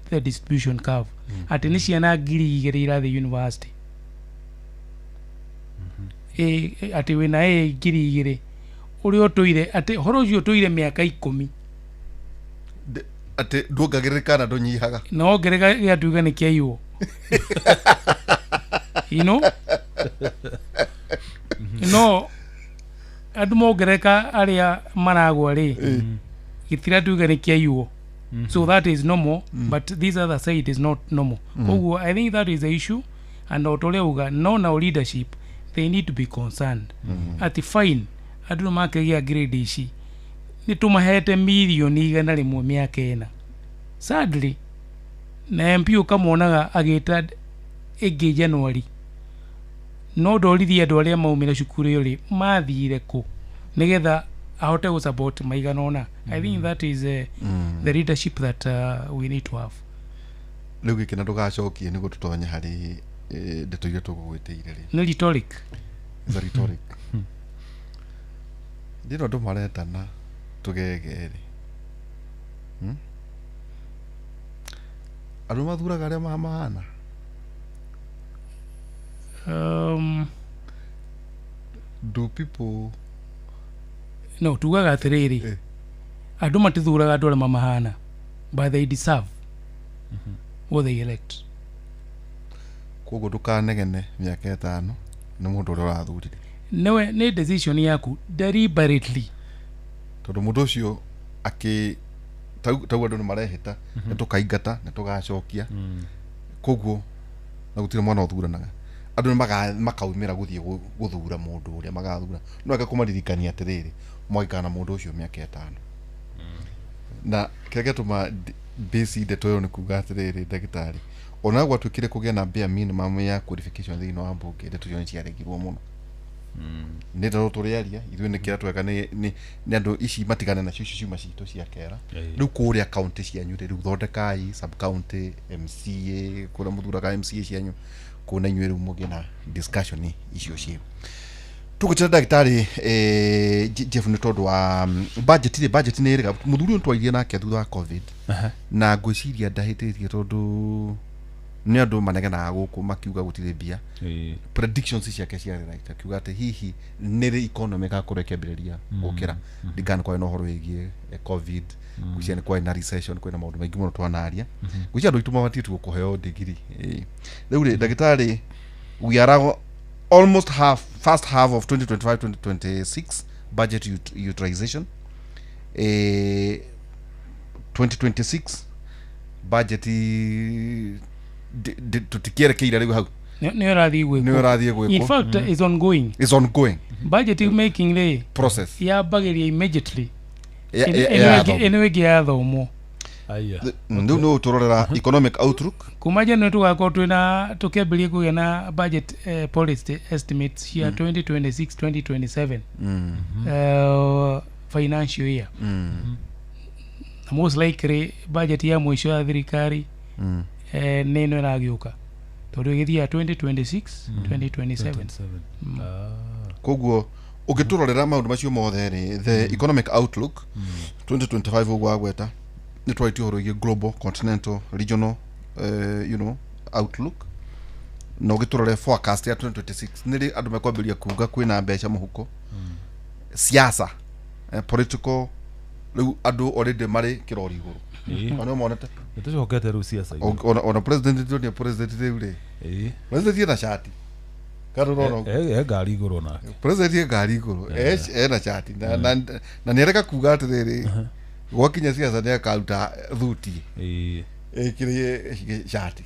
the distribution curve, atĩ nĩ ciana 2,000 irathiĩ university. Atĩ wĩna 2,000 ũrĩa ũtũire, atĩ ũhoro ũcio ũtũire mĩaka 10. Atĩ nduongagĩrĩrĩka kana ndũnyihaga. Na wongereka gĩatuĩka nĩ kĩaiywo. No andũ mongereka arĩa maragwa rĩ, gĩtiratuĩka nĩ kĩaiywo. So that is normal, but this other side is not normal. Koguo I think that is the issue, and o ta ũrĩa uga, no now leadership, they need to be concerned atĩ fine, andũ nĩ makĩgĩa grade ici, nĩ tũmahete 100 million mĩaka 4. Sadly, na MP ũkamonaga agĩta ĩngĩ January, no ndoririe andũ arĩa maumire cukuru ĩyo rĩ, mathire kũ nĩgetha ahote gũ support maigana ũna. I think that is the leadership that we need to have. Rĩu gĩkĩ na ndũgacokie nĩguo tũtonye harĩ ndeto iria tũgũgwĩtĩire rĩ. Nĩ rhetoric. It's a rhetoric. Ndĩno andũ maretana tũgege rĩ. Andũ mathuraga arĩa mamahana. Do people No tugaga atĩrĩrĩ, andũ matithuraga andũ arĩa mamahana, but they deserve what they elect. Koguo ndũkanegene mĩaka 5 nĩ mũndũ ũrĩa ũrathurire. Nĩwe, nĩ decision yaku deliberately. Tondũ mũndũ ũcio akĩ tau andũ nĩ marehĩta nĩ tũkaingata, nĩ tũgacokia, koguo na gũtirĩ mwana ũthuranaga, andũ nĩ makaumĩra gũthiĩ gũthura mũndũ ũrĩa magathura, no eke kũmaririkania atĩrĩrĩ, mwagĩikara na mũndũ ũcio mĩaka 5. Na kĩrĩa gĩatũma base ndeto ĩyo nĩ kuga atĩrĩrĩ, ndagĩtarĩ, ona gwatuĩkire kũgĩa na bare minimum ya qualification thĩinĩ wa mbunge, ndeto icio nĩ ciaregirwo mũno. Nĩ tondũ tũrĩaria ithuĩ nĩ kĩrĩa tweka nĩ andũ ici matigane nacio, icio ciuma citũ cia kera. Rĩu kũrĩa kaunti cianyu rĩ, rĩu thondekai sub county MCA, kũrĩa mũthuraga MCA cianyu kũu, na inyuĩ rĩu mũgĩe na discussion icio ciĩ tũgũchira. Ndagĩtarĩ Jeff, nĩ tondũ wa budget rĩ, budget nĩ ĩrĩga mũthuri ũyũ twaririe nake thutha wa COVID, na ngwĩciria ndahĩtĩtie, tondũ nĩ andũ manegenaga gũkũ makiuga gũtirĩ mbia. Predictions ciake ciarĩ right, akiuga atĩ hihi nĩrĩ economy ĩgakorwo ĩkĩambĩrĩria gũkĩra ringana nĩ kwarĩ na ũhoro wĩgiĩ COVID, ngwĩciria nĩ kwarĩ na recession, kwĩna maũndũ maingĩ mũno twanaria. Ngwĩciria andũ aitũ mabatiĩ tu kũheo ndigiri. Rĩu rĩ, ndagĩtarĩ, we are almost half, first half of 2025 2026 budget utilization, 2026 budget tũtikĩerekeire rĩu hau. Nĩ ũrathiĩ nĩ gwĩkwo. Ũrathiĩ In gwĩkwo. fact, is ongoing. Is ongoing. Budget making rĩ, process yambagĩria immediately ya thomo. Ĩno ĩngĩ yathomwo. Aya. Rĩu nĩ ũtũrorera economic outlook. Kuma January tũgakorwo twĩna tũkĩambĩrĩria kũgĩa na budget policy estimates cia 2026 2027 financial year, na most likely budget ya mũico ya thirikari nĩ ĩno ĩragĩũka, tondũ ĩgĩthiaga 2026 2027. 27. Ah. Koguo ũngĩtũrorera maũndũ macio mothe rĩ, the economic outlook 2025, ũguo wagweta, nĩ twarĩtie ũhoro wĩgiĩ global, continental, regional outlook, na ũgĩtũrore forecast ya 2026, nĩ rĩ andũ mekwambĩrĩria kuga kwĩna mbeca mũhuko? Siasa, political, rĩu andũ already marĩ kĩrori igũrũ. Ona monete. Nĩ tũcokete rĩu ciaca-inĩ. Ona president, ndĩronire president rĩu rĩ, president ena cati kana ũrona ũguo? E ngari igũrũ nake. President e ngari igũrũ, ena cati na nĩareka kuga atĩrĩrĩ, gwakinya ciaca nĩ akaruta thuti ĩkĩrĩ cati.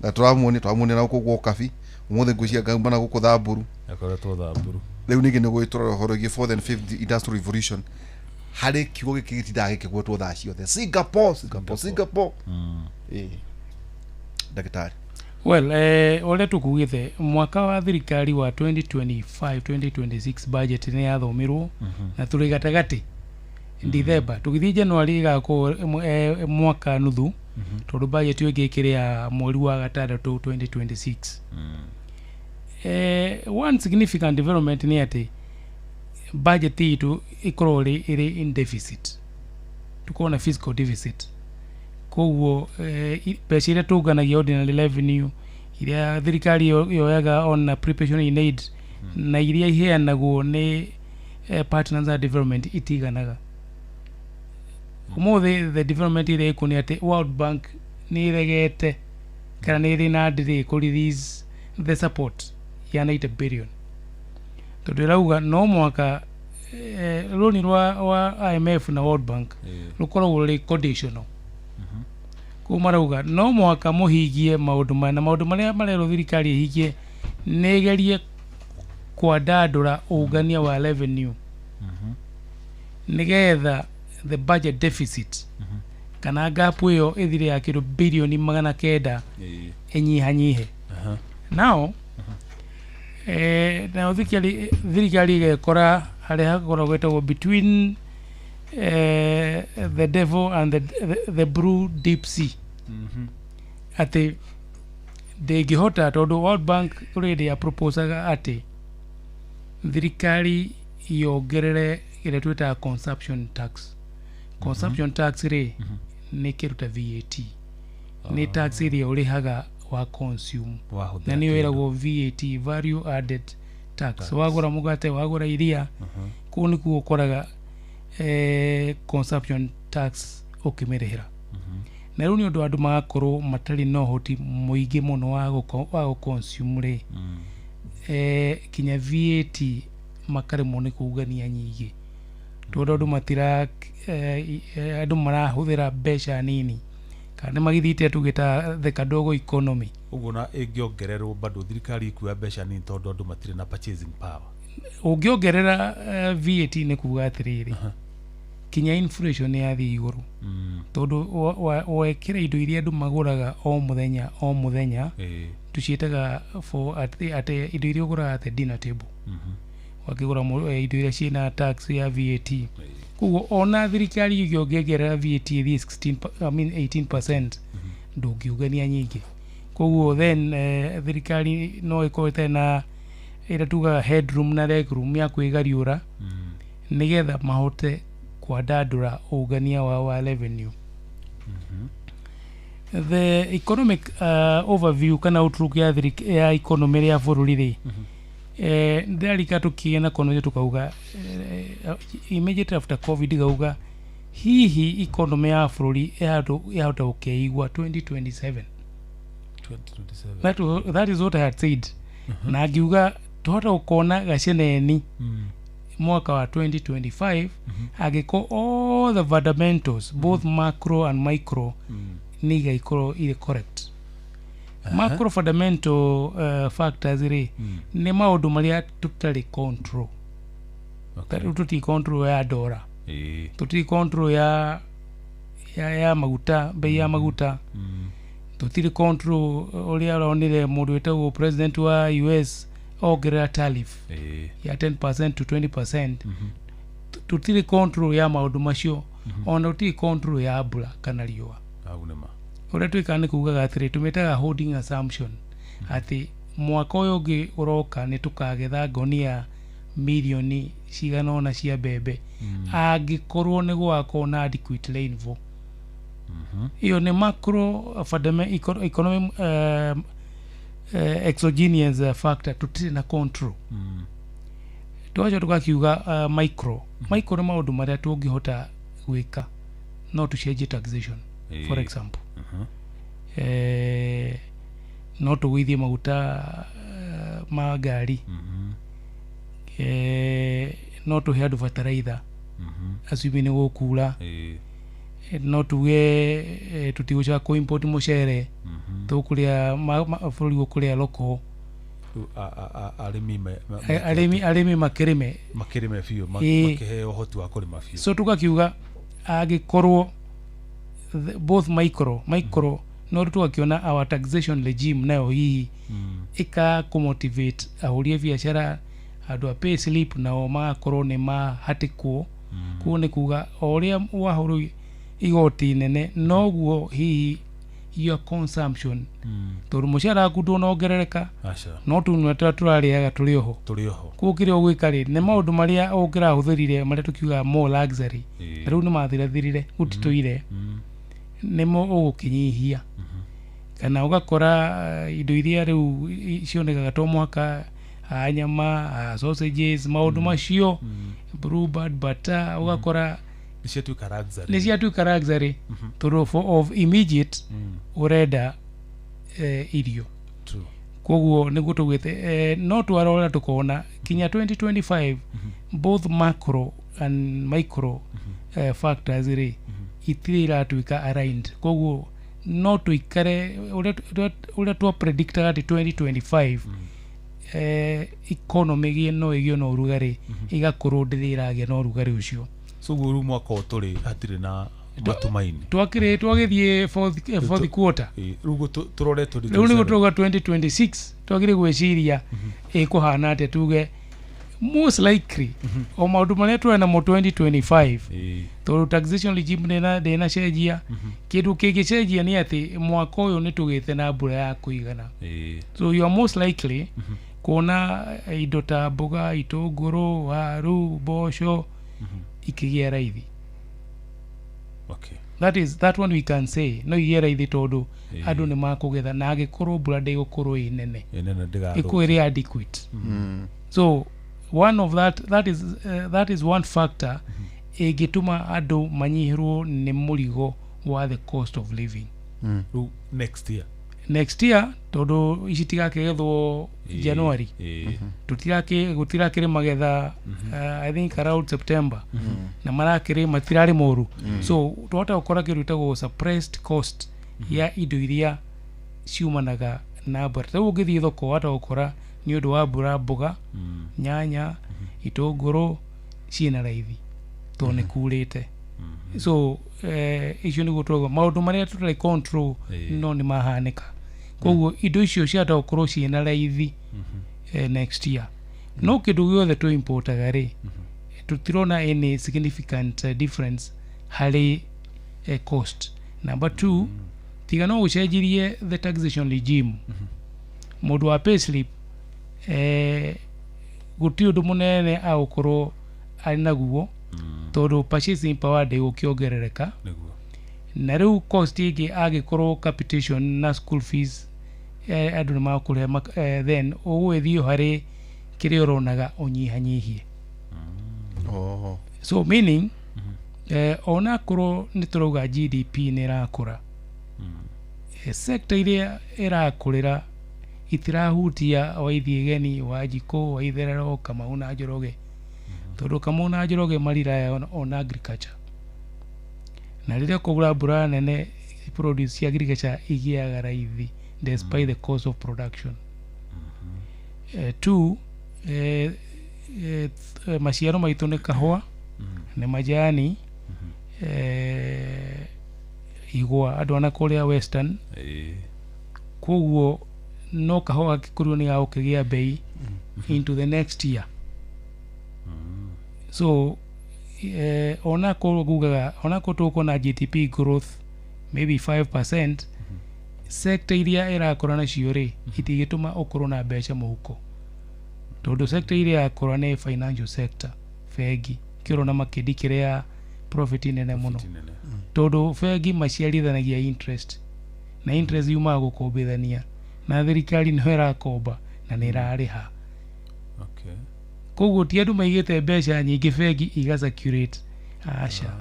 Na tũramuonia na gũkũ gwa Ũkabi ũmũthĩ ngwĩciria ngauma na gũkũ Thamburu. Akoretwo Thamburu. Rĩu ningĩ nĩ gwĩtũra ũhoro wĩgiĩ fourth and fifth industrial revolution harĩ kiugo gĩkĩ gĩtindaga gĩkĩgwetwo thaa ciothe, Singapore, Singapore, Singapore. Ĩĩ, ndagĩtarĩ. Well, ũrĩa tũkugĩte mwaka wa thirikari wa 2025 2026 budget nĩ yathomirwo na tũrĩ gatagatĩ December, tũgĩthiĩ January ĩgakorwo mwaka nuthu, tondũ budget ĩyo ĩngĩ ĩkĩrĩ ya mweri wa gatandatũ 2026. One significant development nĩ atĩ budget itũ ĩkorwo ĩrĩ in deficit, tukorwo na fiscal deficit. Koguo mbeca iria tũnganagia, ordinary revenue iria thirikari yoyaga on a preparation in aid na iria iheanagwo nĩ partners a development itiganaga. Ũmũthĩ the development ĩrĩa ĩkuo nĩ atĩ World Bank nĩ ĩregete kana nĩ ĩrĩ na delay kũ release the support ya 90 billion, tondũ ĩrauga no mwaka rũni rwa IMF na World Bank rũkoragwo rũrĩ conditional. Koguo marauga no mũhaka mũhingie maũndũ maya, na maũndũ marĩa marerwo thirikari ĩhingie nĩ ĩgerie kwandandũra ũngania wa revenue nĩgetha the budget deficit kana gap ĩyo ĩthire ya kĩndũ birioni 900 ĩnyihanyihe. Now nayo thirikari ĩgekora harĩa hakoragwo gwĩtagwo between the devil and the blue deep sea, atĩ ndĩngĩhota, tondũ World Bank already ya proposaga atĩ thirikari yongerere ĩrĩa twĩtaga consumption tax. Consumption tax rĩ, nĩ kĩndũ ta VAT, nĩ tax ĩrĩa ũrĩhaga wa consume, na nĩyo ĩragwo VAT, value added tax. Wagũra mũgate, wagũra iria, kũu nĩkuo ũkoraga consumption tax ũkĩmĩrĩhĩra. Na rĩu nĩ ũndũ andũ magakorwo matarĩ na ũhoti mũingĩ mũno wa gũ consume rĩ, kinya VAT makaremwo nĩ kũngania nyingĩ, tondũ andũ matira andũ marahũthĩra mbeca nini kana nĩ magĩthiĩte tugĩta the kadogo economy. Ũguo na ĩngĩongererwo bado thirikari ĩkuoya mbeca nini tondũ andũ matirĩ na purchasing power. Ũngĩongerera VAT nĩ kuga atĩrĩrĩ, kinya inflation nĩ yathiĩ igũrũ, tondũ wekĩra indo iria andũ magũraga o mũthenya o mũthenya, tũciĩtaga for atĩ indo iria ũgũraga at the dinner table, wakĩgũra indo iria ciĩna tax ya VAT. Koguo ona thirikari ĩngĩongerera VAT ĩthiĩ 16, I mean 18%, ndũngiugania nyingĩ. Koguo then thirikari no ĩkorwo ĩtarĩ na ĩrĩa tugaga headroom na legroom ya kwĩgariũra nĩgetha mahote kwandandũra ũngania wao wa revenue. The economic overview kana outlook ya economy ya bũrũri rĩ, ndĩrarika tũkĩgĩa na conversation tukauga immediately after COVID gauga hihi economy ya bũrũri yahota gũkeigua 2027. 2027. That is what I had said. Na ngiuga tuhota gũkona gaceneni mwaka wa 2025 angĩkorwo all the fundamentals, both macro and micro, nĩ igaikorwo irĩ correct. Macro fundamental factors rĩ, nĩ maũndũ marĩa tũtarĩ control. Tarĩu tũtirĩ control ya ndora, tũtirĩ control ya maguta, bei ya maguta, tũtirĩ control ũrĩa ũronire mũndũ wĩtagwo president wa US ongerera tariff ya 10% to 20%. Tũtirĩ control ya maũndũ macio, ona tũtirĩ control ya mbura kana riũa. Hau nĩ ma. Ũrĩa twĩkaga nĩ kugaga atĩrĩ, tũmĩtaga holding assumption atĩ mwaka ũyũ ũngĩ ũroka nĩ tũkagetha ngonia mirioni cigana ũna cia mbembe angĩkorwo nĩ gũgakorwo na adequate rainfall. Ĩyo nĩ macro fundamental economic exogenous factor tũtirĩ na control. Twacoka tũgakiuga micro. Micro nĩ maũndũ marĩa tũngĩhota gwĩka, no tũcenjie taxation for example. No tũgũithie maguta ma ngari, no tũhe andũ bataraitha assuming nĩ gũkura, no tuge tũtigũcoka kũ import mũcere. Tũkũrĩa bũrũri gũkũrĩa local. Arĩmi arĩmi makĩrĩme makĩrĩme biũ, makĩheo ũhoti wa kũrĩma biũ. So tugakiuga angĩkorwo both micro no tugakiona our taxation regime nayo hihi ĩka kũmotivate ahũri a biacara, andũ a pay slip nao magakorwo nĩ mahatĩkwo. Koguo nĩ kuga o ũrĩa wahũrwo igoti nene noguo hihi your consumption, tondũ mũcara waku ndũnongerereka, no tũnua tũrĩa tũrarĩaga tũrĩ oho. Koguo kĩrĩa ũgwĩka rĩ nĩ maũndũ marĩa ũngĩrahũthĩrire marĩa tũkiugaga more luxury, na rĩu nĩ mathirathirire gũtitũire, nĩmo ũgũkĩnyihia. Kana ũgakora indo iria rĩu cionekaga to mũhaka, nyama, sausages, maũndũ macio, Bluebird, butter, ũgakora nĩ ciatuĩka luxury tondũ for of immediate ũrenda irio. Koguo nĩguo tũgwĩte, no twarora tũkona kinya 2025 both macro and micro factors rĩ itirĩ iratuĩka aligned. Koguo no tũikare ũrĩa twa predictaga atĩ 2025 economy no ĩgĩe na ũrugarĩ, ĩgakorwo ndĩrĩ ĩragĩa na ũrugarĩ ũcio. So guo rĩu mwaka ũyũ tũrĩ hatirĩ na matumaini. Twagĩthiĩ fourth quarter. Rĩu tũrore rĩu nĩguo tũrauga 2026 twagĩrĩire gwĩciria ĩkũhana atĩa, tuge most likely o maũndũ marĩa tũrĩ namo 2025, tondũ taxation regime ndĩnacenjia. Kĩndũ kĩngĩcenjia nĩ atĩ mwaka ũyũ nĩ tũgĩte na mbura ya kũigana. So you are most likely kuona indo ta mboga, itũngũrũ, waru, mboco ikĩgĩa raithi. Okay. That one we can say no igĩe raithi tondũ andũ nĩ makũgetha, na angĩkorwo mbura ndĩgũkorwo ĩ nene, ĩkorwo ĩrĩ adequate. So one of that is one factor ĩngĩtũma andũ manyihĩrwo nĩ mũrigo wa the cost of living. Rĩu next year tondũ ici tigakĩgethwo January, gũtirakĩrĩ magetha, I think around September, na marakĩrĩ matirarĩ moru. So twahota gũkora kĩndũ gĩtagwo suppressed cost ya indo iria ciumanaga na mbura. Rĩu ũngĩthiĩ thoko wahota gũkora nĩ ũndũ wa mbura, mboga, nyanya, itũngũrũ ciĩna raithi tondũ nĩ kurĩte. So icio nĩguo tũrauga maũndũ marĩa tũtarĩ control no nĩ mahanĩka. Koguo indo icio ciahota gũkorwo ciĩna raithi next year. No kĩndũ gĩothe tũ importaga rĩ, tũtirona any significant difference harĩ cost. Number 2, tiga no ũcenjirie the taxation regime. Mũndũ wa payslip gũtirĩ ũndũ mũnene agũkorwo arĩ naguo, tondũ purchasing power ndĩgũkĩongerereka. Na rĩu cost ĩngĩ angĩkorwo capitation na school fees andũ nĩ makũrĩha, then ũgũgĩthiĩ harĩ kĩrĩa ũronaga ũnyihanyihie. So meaning onakorwo nĩ tũrauga GDP nĩ ĩrakũra, sector iria ĩrakũrĩra itirahutia Waithiĩ Geni, Wanjikũ, Waitherero, Kamau na Njoroge, tondũ Kamau na Njoroge mariraya on agriculture, na rĩrĩa kũgũra mbura nene produce cia agriculture igĩaga raithi despite the cost of production. 2, maciaro maitũ nĩ kahũa, nĩ majani, igwa andũ ana kũrĩa western. Koguo no kahũa gakĩkũrio nĩ gagũkĩgĩa bei into the next year. So onakorwo ngugaga onakorwo tũkuona GDP growth maybe 5%, sector iria ĩrakũra nacio rĩ itingĩtũma ũkorwo na mbeca mũhuko, tondũ sector iria ĩrakũra nĩ financial sector, bengi kĩrona makĩndi kĩrĩa profit nene mũno, tondũ bengi maciarithanagia interest, na interest yumaga gũkombithania, na thirikari nĩyo ĩrakomba na nĩ ĩrarĩha. Okay. Koguo ti andũ maigĩte mbeca nyingĩ bengi iga circulate, aca.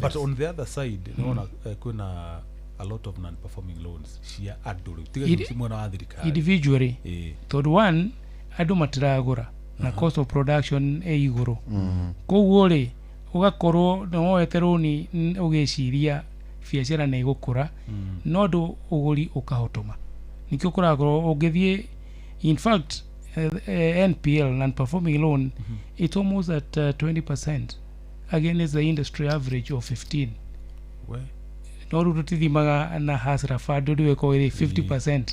But on the other side nĩwona kwĩna a lot of non-performing loans cia andũ rĩu tiga ci mwena wa thirikari individually, tondũ one andũ matiragũra na cost of production ĩ igũrũ. Koguo rĩ ũgakorwo nĩ woete rũni ũgĩciria biacara nĩ ĩgũkũra no andũ ũgũri ũkahotoma. Nĩkĩo kũrakorwo ũngĩthiĩ, in fact NPL, non-performing loan, it's almost at 20% against the industry average of 15. We. No rĩu tũtithimaga na Hustler Fund ũndũ ĩkorwo ĩrĩ 50%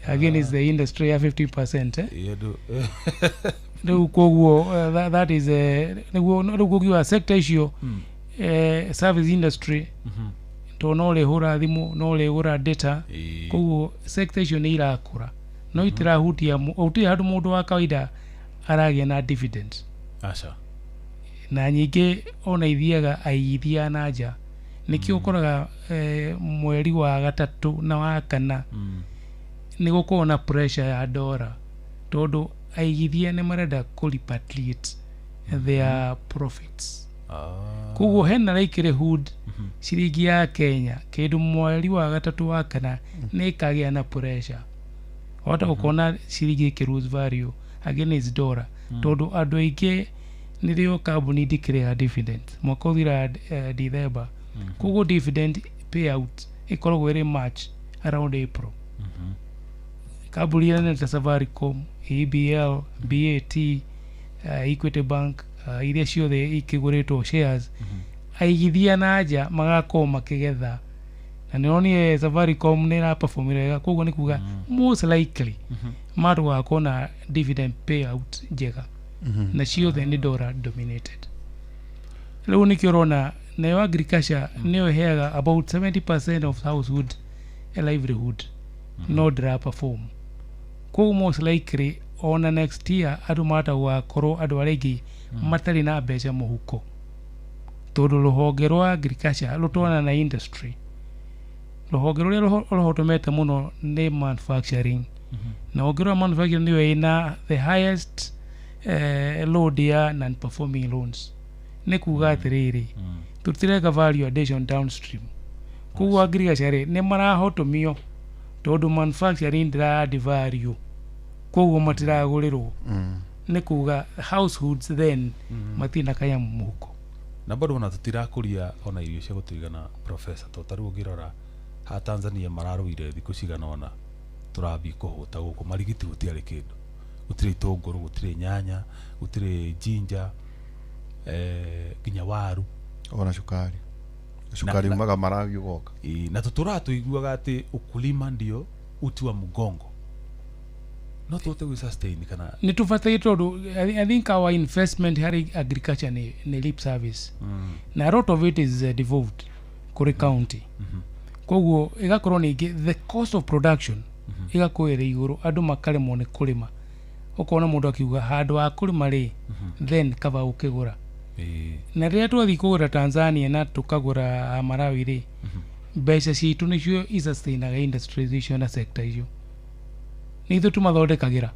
against the industry ya 15%, eh? Ĩĩ, andũ Rĩu koguo that is nĩguo rĩu kũngiuga sector icio, service industry, tondũ no ũrĩhũra thimũ, no ũrĩgũra data, koguo sector icio nĩ irakũra no itirahutia gũtirĩ handũ mũndũ wa kawaida aragĩa na dividend. Aca. Na nyingĩ ona ithiaga aigithia na nja. Nĩkĩo ũkoraga mweri wa gatatũ na wa kana nĩ gũkorwo na pressure ya dora, tondũ aigithia nĩ marenda kũ repatriate their profits. Koguo hena likelihood ciringi ya Kenya kĩndũ mweri wa gatatũ wa kana nĩ ĩkagĩa na pressure. Wahota gũkona ciringi ĩkĩ lose value against dollar, tondũ andũ aingĩ nĩrĩo kambuni ndikĩrĩha dividend mwaka ũthira December. Koguo dividend payout ĩkoragwo ĩrĩ March, around April. Kambuni iria nene ta Safaricom, EBL, BAT, Equity Bank, iria ciothe ikĩgũrĩtwo shares, aigithia na nja magakorwo makĩgetha. Na nĩronire Safaricom nĩ ĩraperform wega, koguo nĩ kuga most likely matũgakorwo na dividend payout njega, na ciothe nĩ dollar dominated. Rĩu nĩkĩo ũrona nayo agriculture nĩyo ĩheaga about 70% of household livelihood, no ndĩra perform. Koguo most likely ona next year andũ mahota gũgakorwo andũ arĩa aingĩ matarĩ na mbeca mũhuko, tondũ rũhonge rwa agriculture rũtwarana na industry. Rũhonge rũrĩa rũhotomete mũno nĩ manufacturing, na ũngĩrora manufacturing nĩyo ĩna the highest load ya non performing loans. Nĩ kuga atĩrĩrĩ, tũtireka value addition downstream. Koguo agriculture rĩ nĩ marahotomio tondũ manufacturing ndĩra add value, koguo matiragũrĩrwo. Nĩ kuga households then matirĩ na kanyamũ mũhuko. Na bado ona tũtirakũria ona irio cia gũtũigana, professor, to tarĩu ũngĩrora ha Tanzania mararũire thikũ cigana ũna tũrathiĩ kũhũta gũkũ marigiti gũtiarĩ kĩndũ, gũtirĩ itũngũrũ, gũtirĩ nyanya, gũtirĩ ginger, nginya waru ona cukari. Cukari umaga Malawi ũgoka. Na tũtũraga tũiguaga atĩ ukulima ndio uti wa mgongo, no tũhote gwĩ sustain kana nĩ tũbataire, tondũ I think our investment harĩ agriculture nĩ lip service, na a lot of it is devolved kũrĩ county. Koguo ĩgakorwo ningĩ the cost of production ĩgakorwo ĩrĩ igũrũ, andũ makaremwo nĩ kũrĩma. Ũkona mũndũ akiuga handũ ha kũrĩma rĩ, then kaba ũkĩgũra. Na rĩrĩa twathiĩ kũgũra Tanzania na tũkagũra Malawi rĩ, mbeca citũ nĩcio isustainaga industries icio na sector icio, nĩ ithuĩ tũmathondekagĩra.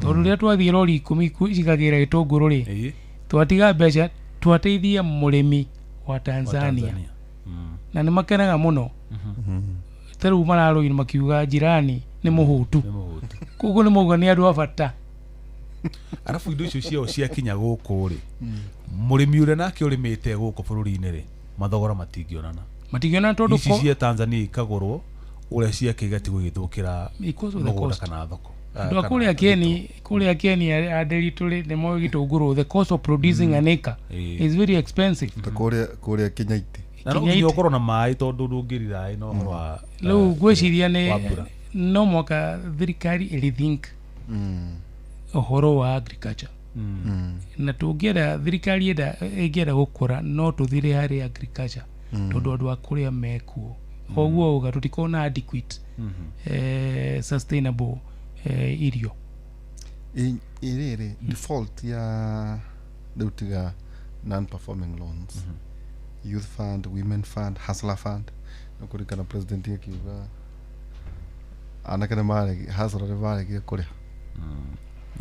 Tondũ rĩrĩa twathiĩ rori 10 cikagĩra gĩtũngũrũ rĩ, twatiga mbeca twateithia mũrĩmi wa Tanzania, na nĩ makenaga mũno. Ta rĩu mararũire makiuga jirani nĩ mũhũtu, koguo nĩ mauga nĩ andũ a bata. Arabu indo icio ciao ciakinya gũkũ rĩ, mũrĩmi ũrĩa nake ũrĩmĩte gũkũ bũrũri-inĩ rĩ, mathogora matingĩonana. Matingĩonana tondũ ici cia Tanzania ikagũrwo ũrĩa ciake igatigwo igĩthũkĩra mũgũnda kana thoko. Andũ a kũrĩa Kieni, kũrĩa Kieni Andĩritũ rĩ, nĩ moĩ gĩtũngũrũ, the cost of producing an acre is very expensive. Ta kũrĩa Kĩnyaitĩ. Na no nginya ũkorwo na maĩ tondũ ndũngĩrira no ũhoro wa rĩu ngwĩciria nĩ no mwaka thirikari ĩrethink ũhoro wa agriculture. Na tũngĩenda thirikari ĩngĩenda gũkũra no tũthire harĩ agriculture, tondũ andũ a kũrĩa mekuo. Koguo uga tũtikorwo na adequate sustainable irio. Ĩrĩrĩ default ya rĩu tiga non performing loans, youth fund, women fund, hustler fund, no kũrikana president akiuga anake nĩ maregi hustler nĩ maregire kũrĩha.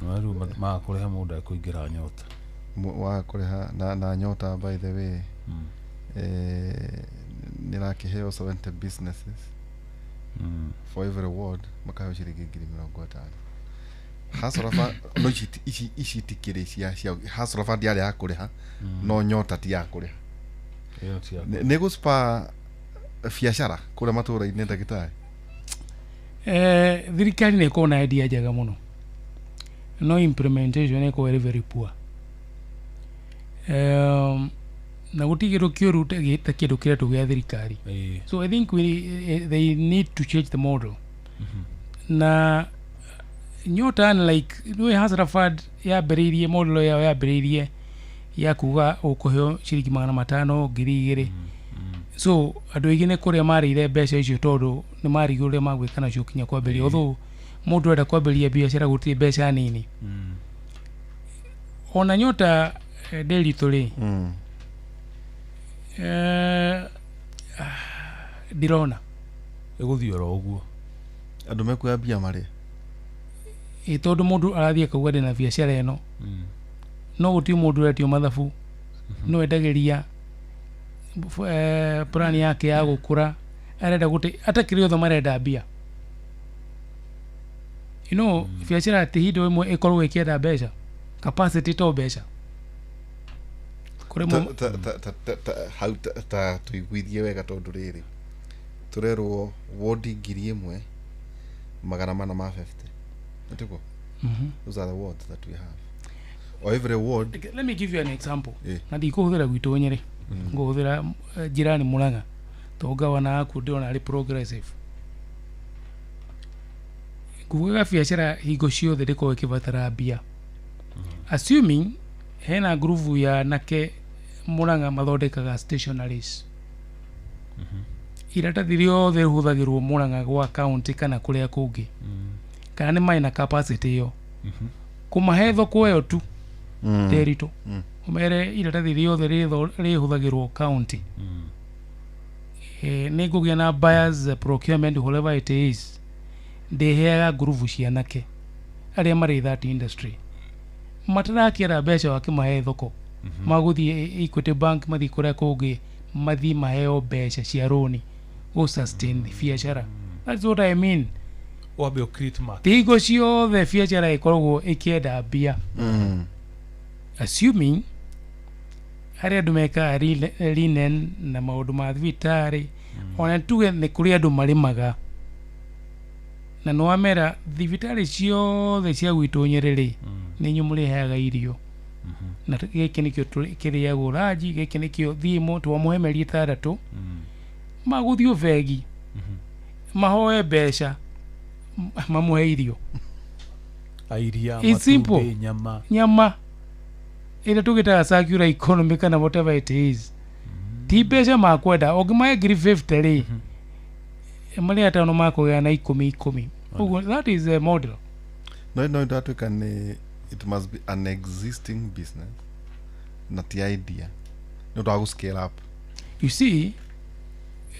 No rĩu makũrĩha mũndũ ekũingĩra nyota wa kũrĩha na nyota, by the way, nĩrakĩheo 70 businesses for every ward, makaheo ciringi 50,000. Hustler fund no ici itikĩrĩ cia hustler fund yarĩ ya kũrĩha, no nyota ti ya kũrĩha. Nĩ gũspa Biacara kũrĩa matũra-inĩ, ndagĩtarĩ. Thirikari nĩ ĩkoragwo na idea njega mũno, no implementation ĩkoragwo ĩrĩ very poor. Na gũtirĩ kĩndũ kĩũru ta kĩndũ kĩretwo gĩa thirikari. So I think they need to change the model. Na Nyota, like nĩ Hustler Fund yambĩrĩirie, model yao yambĩrĩirie ya kuga ũkũheo ciringi 500, 2,000. So andũ aingĩ nĩ kũrĩa marĩire mbeca icio, tondũ nĩ marigwo ũrĩa magwĩka nacio kinya kwambĩrĩria, although mũndũ enda kwambĩrĩria biacara gũtirĩ mbeca nini. Ona Nyota Ndĩritũ rĩ, ndirona ĩgũthiĩ oro ũguo. Andũ mekuoya mbia marĩa. Ĩ tondũ mũndũ arathiĩ akauga ndĩna biacara ĩno, no gũtirĩ mũndũ ũretio mathabu, no endagĩria plan yake ya gũkũra, arenda gũte atakĩrĩ othe marenda mbia. Biacara ti hingo ĩmwe ĩkoragwo ĩkĩenda mbeca, capacity to mbeca. Kũrĩ Hau ta tũiguithie wega, tondũ rĩrĩ tũrerwo wodi 1450, nĩtiguo? Mhm. Those are the wards that we have, or every ward. Let me give you an example. Eh. Na ndikũhũthĩra gwitũ Nyĩrĩ, ngũhũthĩra njirani Mũrang'a, tondũ gavana wakuo ndĩrona arĩ progressive. Ngugaga biacara hingo ciothe ndĩkoragwo ĩkĩbatara mbia, assuming hena ngurubu ya anake Mũrang'a mathondekaga stationaries. Iratathi rĩothe rĩhũthagĩrwo Mũrang'a gwa county kana kũrĩa kũngĩ, kana nĩ marĩ na capacity ĩyo kũmahe thoko ĩyo tu, Ndĩritũ, ũmere iratathi rĩothe rĩhũthagĩrwo county, nĩ ngũgĩa na buyers, procurement, whatever it is, ndĩheaga ngurubu cia anake arĩa marĩ that industry matarakĩenda mbeca. Wakĩmahe thoko, magũthiĩ Equity Bank, mathiĩ kũrĩa kũngĩ, mathiĩ maheo mbeca cia rũni gũ sustain biacara. That's what I mean. Wambe ũ create market. Ti hingo ciothe biacara ĩkoragwo ĩkĩenda mbia, assuming harĩ andũ mekaga linen na maũndũ ma thibitarĩ. Ona tuge nĩ kũrĩ andũ marĩmaga, na nĩ wamera thibitarĩ ciothe cia gwitũ Nyĩrĩ rĩ, nĩ inyuĩ mũrĩheaga irio, na gĩkĩ nĩkĩo kĩrĩagwo ranji, gĩkĩ nĩkĩo thiĩmo twamũhe mĩeri 6, magũthiĩ bengi mahoe mbeca, mamũhe irio. Airia. It's simple. Matumbĩ, nyama. Nyama ĩrĩa tũgĩtaga circular economy kana whatever it is. Ti mbeca makwenda, ũngĩmahe ngiri 50 rĩ, marĩ atano makũgĩa na ikũmi ikũmi ũguo. That is a model. No ndatuĩka nĩ it must be an existing business na ti idea nĩ ũndũ wa gũ scale up. You see,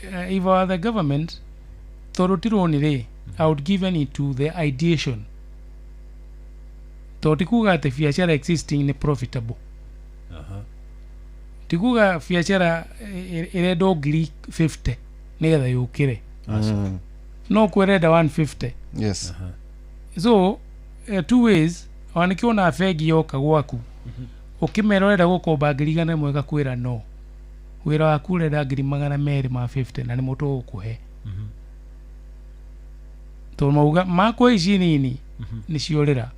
if I were the government, tondũ ti rũni rĩ, I would give it to the ideation, tondũ ti kuga atĩ biacara existing nĩ profitable. Ti kuga biacara ĩrendwo ngiri 50 nĩgetha yũkĩre, no kwĩrenda 150. So two ways, ona nĩkĩo bengi yoka gwaku ũkĩmera ũrenda gũkomba ngiri 100, ĩgakwĩra no wĩra waku ũrenda ngiri 250, na nĩmo tũgũkũhe, tondũ mauga makwa ici nini nĩciorĩra.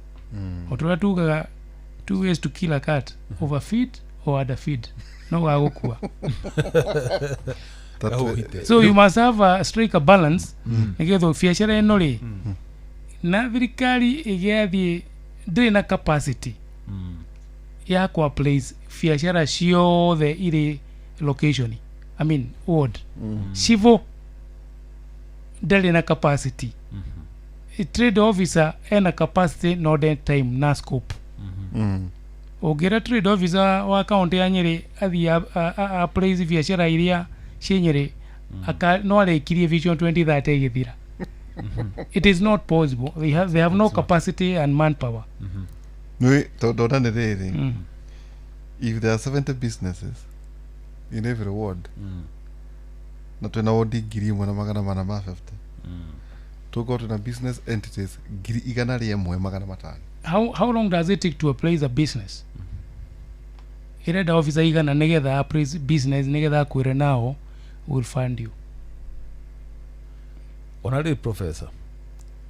O ta ũrĩa tugaga, two ways to kill a cat: overfeed or underfeed, no gagũkua. Gahuhite. So you must have a strike a balance nĩgetha biacara ĩno rĩ, na thirikari ĩgĩathiĩ ndĩrĩ na capacity ya kwa place biacara ciothe irĩ location, I mean ward. Civo ndarĩ na capacity, trade officer ena capacity no nde time na scope. Ũngĩra trade officer wa kaunti ya Nyĩrĩ athiĩ a place biacara iria ciĩ Nyĩrĩ, no arĩkirie Vision 2030 ĩgĩthira. It is not possible. They have no capacity and manpower. Nĩ tondũ ona nĩ rĩrĩ, if there are 70 businesses in every ward, na twĩna wodi 1450, tũkorwo twĩna business entities 105,000. How long does it take to appraise a business? Ĩrenda officer igana nĩgetha appraise business, nĩgetha akwĩre nao will fund you. Ona rĩrĩ professor,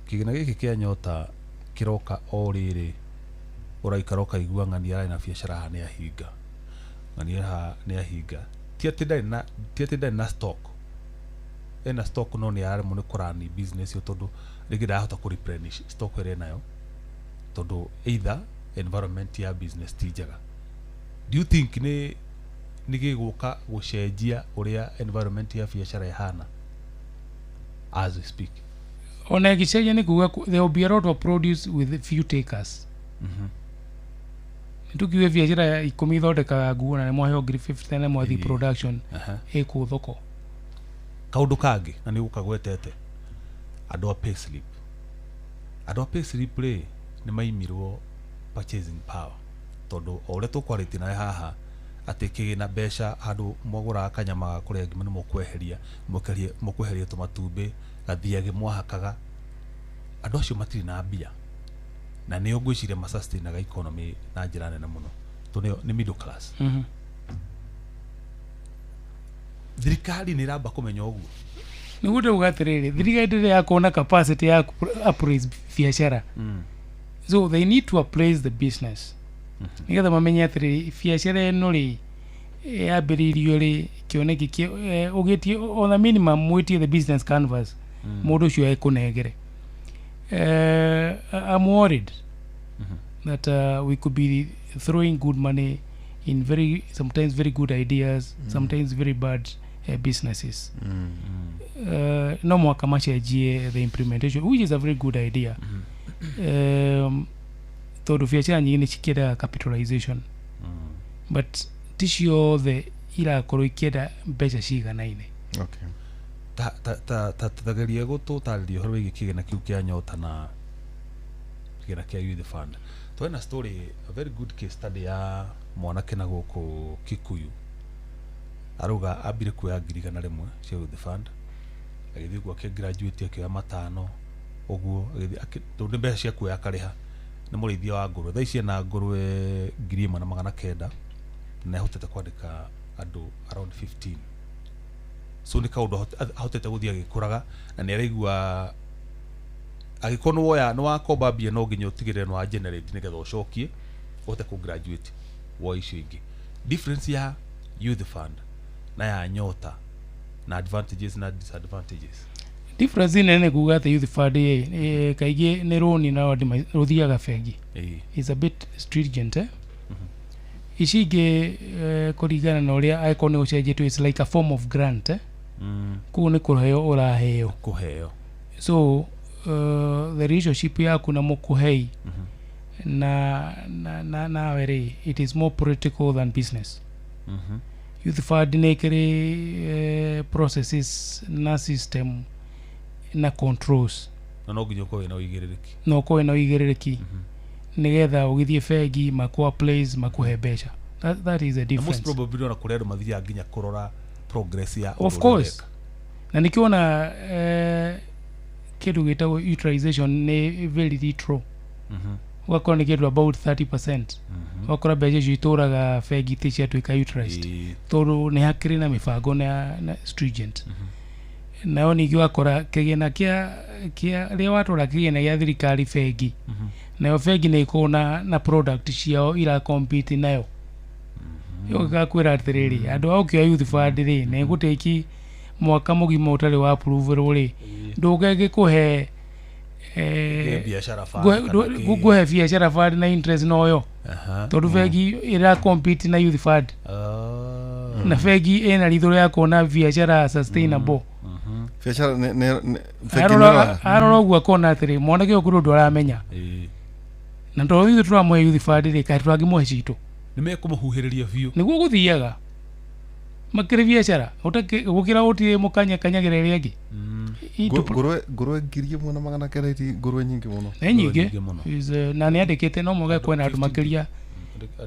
kĩgĩna gĩkĩ kĩa Nyota kĩroka o rĩrĩ ũraikara ũkaigua ng'ania arĩ na biacara haha nĩ ahinga, ng'ania haha nĩ ahinga. Ti atĩ ndarĩ na stock, ena stock no nĩ araremwo nĩ kũrani business ĩyo tondũ rĩngĩ ndarahota kũ replenish stock ĩrĩa enayo tondũ either environment ya business ti njega. Do you think nĩ gĩgũka gũcenjia ũrĩa environment ya biacara ĩhana as we speak? Ona ĩgĩcenjia nĩ kuga there will be a lot of produce with few takers. Nĩtũkiuge biacara 10 ithondekaga nguo na nĩ mwaheo ngiri 50 na mwathi production ĩkũ thoko. Kaũndũ kangĩ na nĩ ũkagwetete, andũ a payslip, andũ a payslip rĩ nĩ maimirwo purchasing power tondũ o ũrĩa tũkwarĩtie nawe haha atĩ kĩgĩna mbeca handũ mwagũraga kanyama ga kũrĩa ngima nĩ mũkweheria mũkweheria tũmatumbĩ gathiage mwahakaga, andũ acio matirĩ na mbia na nĩo ngwĩciria masustainaga economy na njĩra nene mũno tondũ nĩ middle class. Thirikari nĩ ĩramba kũmenya ũguo. Nĩguo ndauga atĩrĩrĩ, thirikari ndĩrĩ yakuona capacity ya appraise biacara. So they need to appraise the business nĩgetha mamenye atĩrĩrĩ biacara ĩno rĩ yambĩrĩirio rĩ kĩoneki ũgĩtie on the minimum mwĩtie the business canvas mũndũ ũcio ekũnengere. I'm worried that we could be throwing good money in very sometimes very good ideas, sometimes very bad businesses. No mwaka macenjie the implementation, which is a very good idea. Tondũ biacara nyingĩ nĩ cikĩendaga capitalization, but ti ciothe irakorwo ikĩenda mbeca ciganaine. Okay. Ta tagerie gũtũtarĩria ũhoro wĩgiĩ kĩgĩna kĩu kĩa Nyota na kĩgĩna kĩa Youth Fund. Twena story, a very good case study ya mwanake na gũkũ Kikuyu arauga ambire kuoya 100,000 cia Youth Fund, agĩthiĩ gwake graduate akĩoya 5 ũguo, agĩthiĩ tondũ nĩ mbeca cia kuoya akarĩha, nĩ mũrĩithia wa ngũrwe. Thaa ici ena ngũrwe 1,900 na ahotete kwandĩka andũ around 15. So nĩ kaũndũ ahotete gũthiĩ agĩkũraga na nĩ araigua angĩkorwo nĩ woya nĩ wakomba mbia no nginya ũtigĩrĩre nĩ wa generate nĩgetha ũcokie ũhote kũ graduate woe icio ingĩ. Difference ya Youth Fund na ya Nyota na advantages na disadvantages. Difference nene kuga atĩ Youth Fund kaingĩ nĩ rũni na rũthiaga bengi. Is a bit stringent. Ici ingĩ kũringana na ũrĩa angĩkorwo nĩ ũcenjetio, it's like a form of grant. Koguo nĩ kũheo ũraheo. Kũheo. So the relationship yaku na mũkũhei na nawe rĩ, it is more political than business. Youth Fund nĩ ĩkĩrĩ processes na system na controls na no nginya ũkorwo wĩna ũigĩrĩrĩki, no ũkorwo wĩna ũigĩrĩrĩki nĩgetha ũgĩthiĩ bengi makũ appraise makũhe mbeca. That is a difference. Na most probably ona kũrĩ andũ mathiaga nginya kũrora progress ya of course. Na nĩkĩona kĩndũ gĩtagwo utilization nĩ very little. Ũgakora nĩ kĩndũ about 30%. Ũgakora mbeca icio itũraga bengi ti ciatuĩka utilized tondũ nĩ hakĩrĩ na mĩbango na stringent. Nayo ningĩ ũgakora kĩgĩna kĩa rĩrĩa watwara kĩgĩna gĩa thirikari bengi, nayo bengi nĩ ĩkoragwo na product ciao ira compete nayo. Ĩgakwĩra atĩrĩrĩ, andũ a ũkĩoya Youth Fund rĩ, na ĩgũtĩki mwaka mũgima ũtarĩ wa approve rĩ, ndũke ngĩkũhe ngũhe biacara fund na interest noyo tondũ bengi ĩra compete na Youth Fund. Na bengi ĩna ritho rĩa kuona biacara sustainable. Biacara arora ũguo akona atĩrĩ mwanake ũyũ kũrĩ ũndũ aramenya, na tondũ ithuĩ tũramũhe Youth Fund rĩ, kaĩ tũrangĩmũhe citũ nĩ mekũmũhuhĩrĩria biũ nĩguo gũthiaga makĩrĩ biacara gũkĩra ũtirĩ mũkanyakanyagĩra ĩrĩa ĩngĩ. Ngũrwe 1,900 ti ngũrwe nyingĩ mũno. Nĩ nyingĩ na nĩ andĩkĩte no mũhaka kwĩna andũ makĩria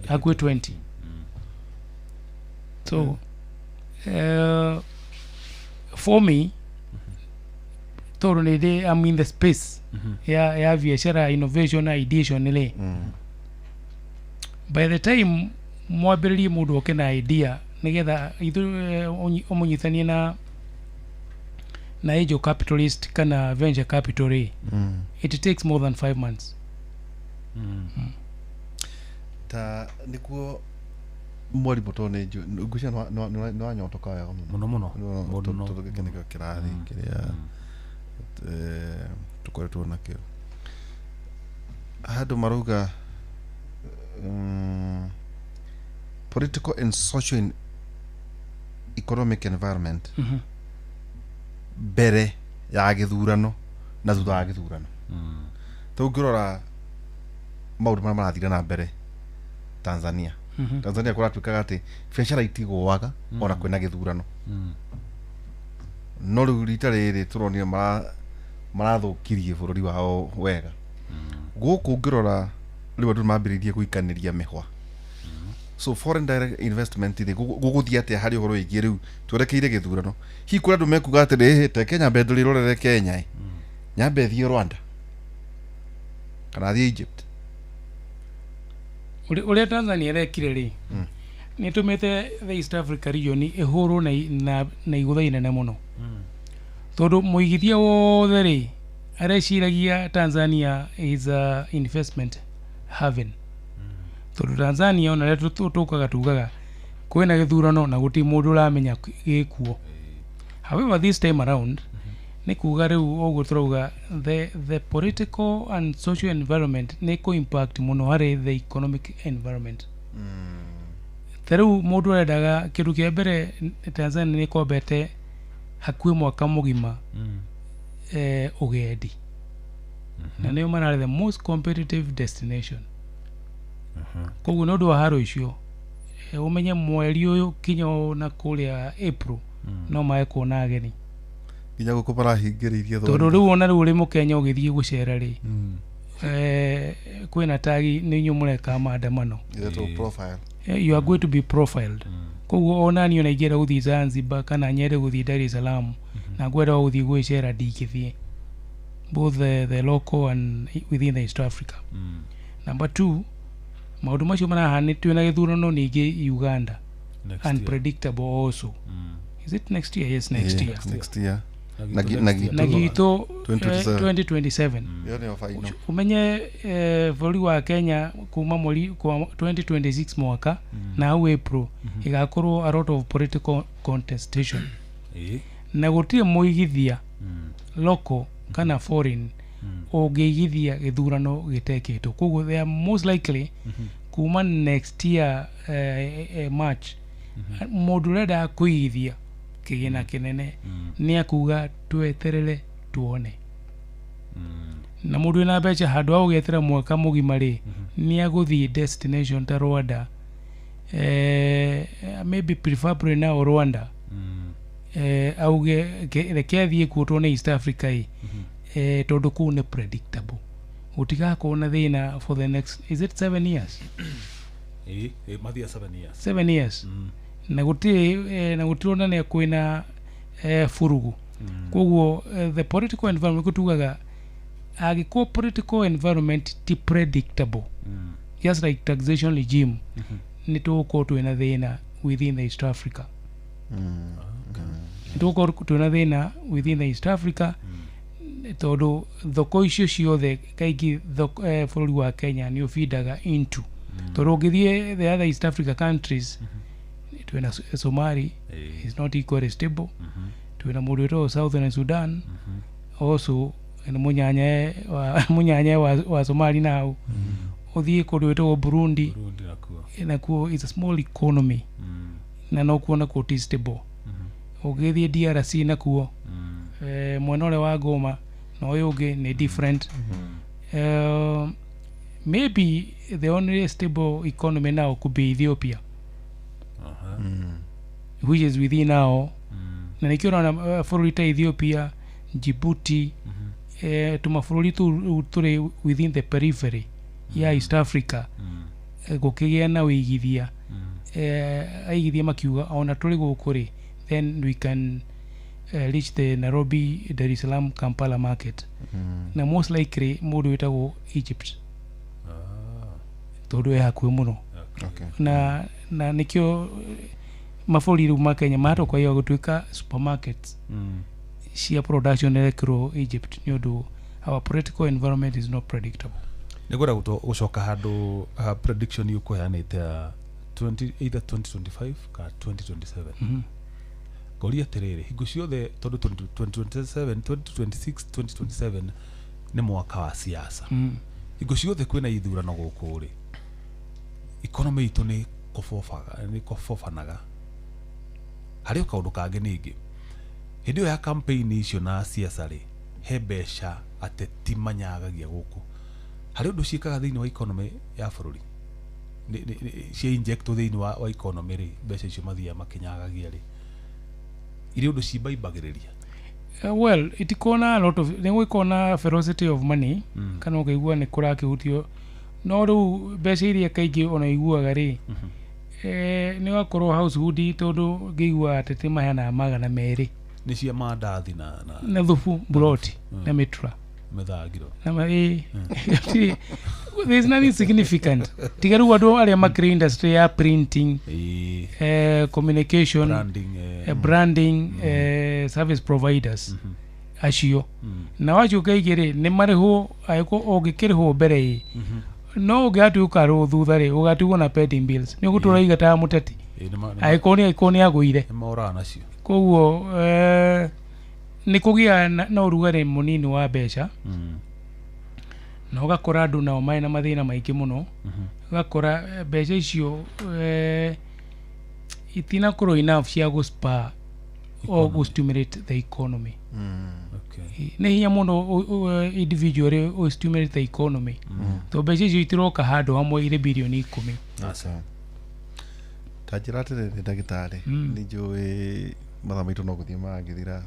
hakuhĩ 20. So for me tondũ nĩ ndĩ I'm in the space ya biacara innovation na ideation rĩ, by the time mwambĩrĩrie mũndũ oke na idea nĩgetha ithuĩ ũmũnyitanie Na angel capitalist kana venture capital rĩ, it takes more than 5 months. Ta nĩkuo mwarimũ, tondũ nĩ njũ ngwĩciria nĩ wanyotoka wega mũno. Mũno mũno. Mũno. Tondũ gĩkĩ nĩkĩo kĩrathi kĩrĩa tũkoretwo nakĩo handũ marauga political and social and economic environment mbere ya gĩthurano na thutha wa gĩthurano. Ta ũngĩrora maũndũ marĩa marathire na mbere Tanzania, Tanzania kũratuĩkaga atĩ biacara itigũaga ona kwĩna gĩthurano, no rĩu rita rĩrĩ tũronire marathũkirie bũrũri wao wega. Gũkũ ũngĩrora rĩu andũ mambĩrĩirie gũikanĩria mĩhwa. So foreign direct investment rĩ, gũgũthiĩ atĩa harĩ ũhoro wĩgiĩ rĩu twerekeire gĩthurano? Hihi kũrĩ andũ mekuga atĩrĩ, "Ĩ, te Kenya nyambe ndũrĩrorere Kenya, ĩ nyambe thiĩ Rwanda kana thiĩ Egypt"? Ũrĩa Tanzania ĩrekire rĩ, nĩ ĩtũmĩte the East Africa region ĩhũrwo na igũtha inene mũno, tondũ mũigithia wothe rĩ areciragia Tanzania is a investment haven, tondũ Tanzania ona rĩrĩa tũkaga tugaga kwĩna gĩthurano na gũtirĩ mũndũ ũramenya gĩkuo. However, this time around nĩ kuga rĩu ũguo tũrauga the political and social environment nĩ kũ impact mũno harĩ the economic environment. Ta rĩu mũndũ arendaga kĩndũ kĩa mbere, Tanzania nĩ ĩkombete hakuhĩ mwaka mũgima ũgendi, na nĩo mararĩ the most competitive destination. Koguo nĩ ũndũ wa haro icio, ũmenye mweri ũyũ kinya na kũrĩa April no mae kuona ageni. Nginya gũkũ marahingĩrĩirie. Tondũ rĩu ona rĩu ũrĩ mũkenya ũgĩthiĩ gũcera rĩ, kwĩna tagi nĩ inyuĩ mũreka maandamano. Ĩretwo profile. You are going to be profiled. Koguo ona niĩ ona ingĩenda gũthiĩ Zanzibar kana nyende gũthiĩ Dar es Salaam na ngwenda gũthiĩ gwĩcera, ndingĩthiĩ, both the local and within the East Africa. Number two, maũndũ macio marahanĩ twĩna gĩthurano ningĩ Uganda. Next year. Unpredictable also. Is it next year? Yes, next year. Next year. Na Na gitũ next year. Na gitũ 2027. 2027. Ĩyo nĩyo final. Umenye bũrũri wa Kenya kuma mweri kwa 2026 mwaka na hau April ĩgakorwo a lot of political contestation na gũtirĩ mũigithia local kana foreign ũngĩigithia gĩthurano gĩtekĩtwo. Koguo they are most likely kuma next year March, mũndũ ũrenda kũigithia kĩgĩna kĩnene nĩ akuga tweterere tuone, na mũndũ wĩna mbeca handũ ha gũgĩetera mwaka mũgima rĩ, nĩ agũthiĩ destination ta Rwanda, maybe preferably now Rwanda, auge reke athiĩ kuo tuone East Africa ĩ, tondũ kũu nĩ predictable, gũtigakorwo na thĩna for the next, is it 7 years? Ĩ, mathia 7 years. 7 years, na gũtirĩ na gũtironania kwĩna furugu. Koguo the political environment, kũtugaga angĩkorwo political environment ti predictable, just like taxation regime, nĩ tũgũkorwo twĩna thĩna within the East Africa, nĩ tũgũkorwo twĩna thĩna within the East Africa, tondũ thoko icio ciothe kaingĩ bũrũri wa Kenya nĩ ũbindaga into, tondũ ũngĩthiĩ the other East Africa countries, twĩna Somali is not equally stable, twĩna mũndũ wĩtagwo Southern Sudan also nĩ mũnyanya wa Somali, na hau ũthiĩ kũndũ wĩtagwo Burundi. Burundi nakuo. Nakuo is a small economy na no kuo nakuo ti stable. Ũgĩthiĩ DRC nakuo, mwena ũrĩa wa Goma na ũyũ ũngĩ nĩ different. Maybe the only stable economy now could be Ethiopia, which is within our, na nĩkĩo ũrona bũrũri ta Ethiopia, Djibouti, tũmabũrũri tũu rĩu tũrĩ within the periphery ya East Africa, gũkĩgĩa na wĩigithia, aigithia makiuga ona tũrĩ gũkũ rĩ, then we can reach the Nairobi, Dar es Salaam, Kampala market, na most likely mũndũ wĩtagwo Egypt, tondũ ĩ hakuhĩ mũno. Na nĩkĩo mabũrũri rĩu ma Kenya mahota kwaiga gũtuĩka supermarkets. Cia production ĩrekĩrwo Egypt nĩ ũndũ our political environment is not predictable. Nä ngwenda gå coka handå ha prediction ũkũheanĩte ya 20, either 2025 kana 2027. Ngoria atĩrĩrĩ, hingo ciothe tondũ 2027, 2026, 2027 nĩ mwaka wa siasa, hingo ciothe kwĩna ithurano gũkũ rĩ, economy itũ nĩ kũbobaga, nĩ kũbobanaga. Harĩ o kaũndũ kangĩ ningĩ, hĩndĩ ĩyo ya campaign icio na siasa rĩ, he mbeca ateti manyagagia gũkũ. Harĩ ũndũ ciĩkaga thĩinĩ wa economy ya bũrũri? Cia injectwo thĩinĩ wa economy rĩ, mbeca icio mathiaga makĩnyagagia rĩ, irĩ ũndũ cimbaimbagĩrĩria? Well, itikona a lot of, nĩ gũgĩkorwo velocity of money, kana ũkaigua nĩ kũrakĩhutio, no rĩu mbeca iria kaingĩ ona iguaga rĩ, nĩ ũgakorwo household, tondũ ngĩigua ateti maheanaga 200. Nĩ cia mandathi na Na thubu mburoti na mĩtura. Mĩthangiro. Na there's nothing significant tiga rĩu andũ arĩa makĩrĩ industry ya printing, communication, branding, branding, service providers acio. Na wacio kaingĩ rĩ, nĩ marĩhwo, angĩkorwo ũngĩkĩrĩhwo mbere ĩ, no ũngĩgatua ũkarĩhwo thutha rĩ, ũgatigwo na pending bills, nĩ ũgũtũra igataga mũteti. Angĩkorwo nĩ agũire. Nĩ moraga nacio. Koguo nĩ kũgĩa na ũrugarĩ mũnini wa mbeca, na ũgakora andũ nao marĩ na mathĩna maingĩ mũno. Ũgakora mbeca icio itinakorwo enough cia gũspur or gũ-stimulate the economy. Nĩ hinya mũno individual ũ stimulate the economy, tondũ mbeca icio itiroka handũ hamwe irĩ birioni 10. Aca. Ta njĩra atĩrĩrĩ, ndagĩtarĩ, nĩ njũĩ mathaa maitũ no gũthiĩ maragĩthira,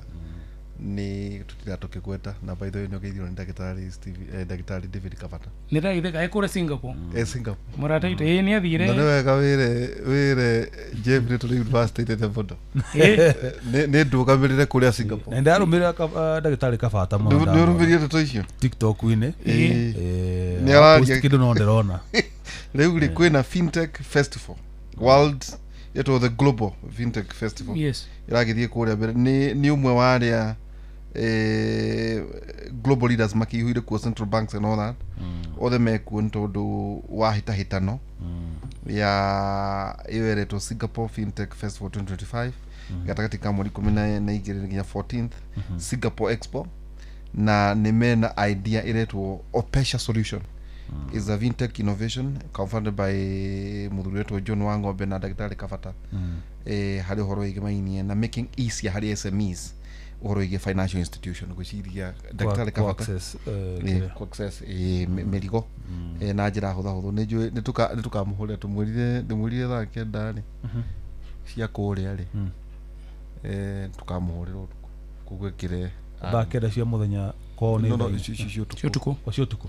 nĩ tũtira tũkĩgweta, na by the way nĩ ũgeithirwo nĩ ndagĩtarĩ Steve, ndagĩtarĩ David Kabata. Nĩ ndagĩtheka ekũrĩa Singapore. E Singapore. Mũrata witũ, ĩĩ, nĩ athire. Na nĩ wega wĩre Jeffrey tũrĩ university nene mũno. Nĩ ndũgamĩrĩre kũrĩa Singapore. Na ndarũmĩrĩra ndagĩtarĩ Kabata mũno. Nĩ Ndamwona. ũrũmĩrĩire ndeto icio? TikTok-inĩ. Ĩĩ. Nĩ araria. Post kĩndũ no ndĩrona. Rĩu rĩ, kwĩna Fintech Festival World, ĩtwo the Global Fintech Festival, ĩragĩthiĩ kũrĩa mbere. Nĩ ũmwe wa arĩa global leaders makĩihũire kuo, central banks and all that, othe mekuo nĩ tondũ wa hĩtahĩtano ya ĩyo ĩretwo Singapore Fintech Festival 2025, gatagatĩ ka mweri 12 nginya 14th, Singapore Expo. Na nĩ mena idea ĩretwo Opesha Solution, is a fintech innovation co-founded by mũthuri wetwo John Wang'ombe na ndagĩtarĩ Kabata, harĩ ũhoro wĩgĩmainie na making easier harĩ SMEs ũhoro wĩgiĩ financial institution. Gwĩciria ndagĩtarĩ Kabata access, kĩrĩa. Ku access mĩrigo na njĩra hũthahũthũ. Nĩ njũĩ nĩ tũkamũhũrĩra, tũmwĩrire, ndĩmwĩrire thaa 9 rĩ cia kũrĩa rĩ, tũkamũhũrĩra ũtukũ koguo ĩkĩre. 9 cia mũthenya kwao nĩ No, no, thaa icio Cio ũtukũ. Ũtukũ. O cia ũtukũ.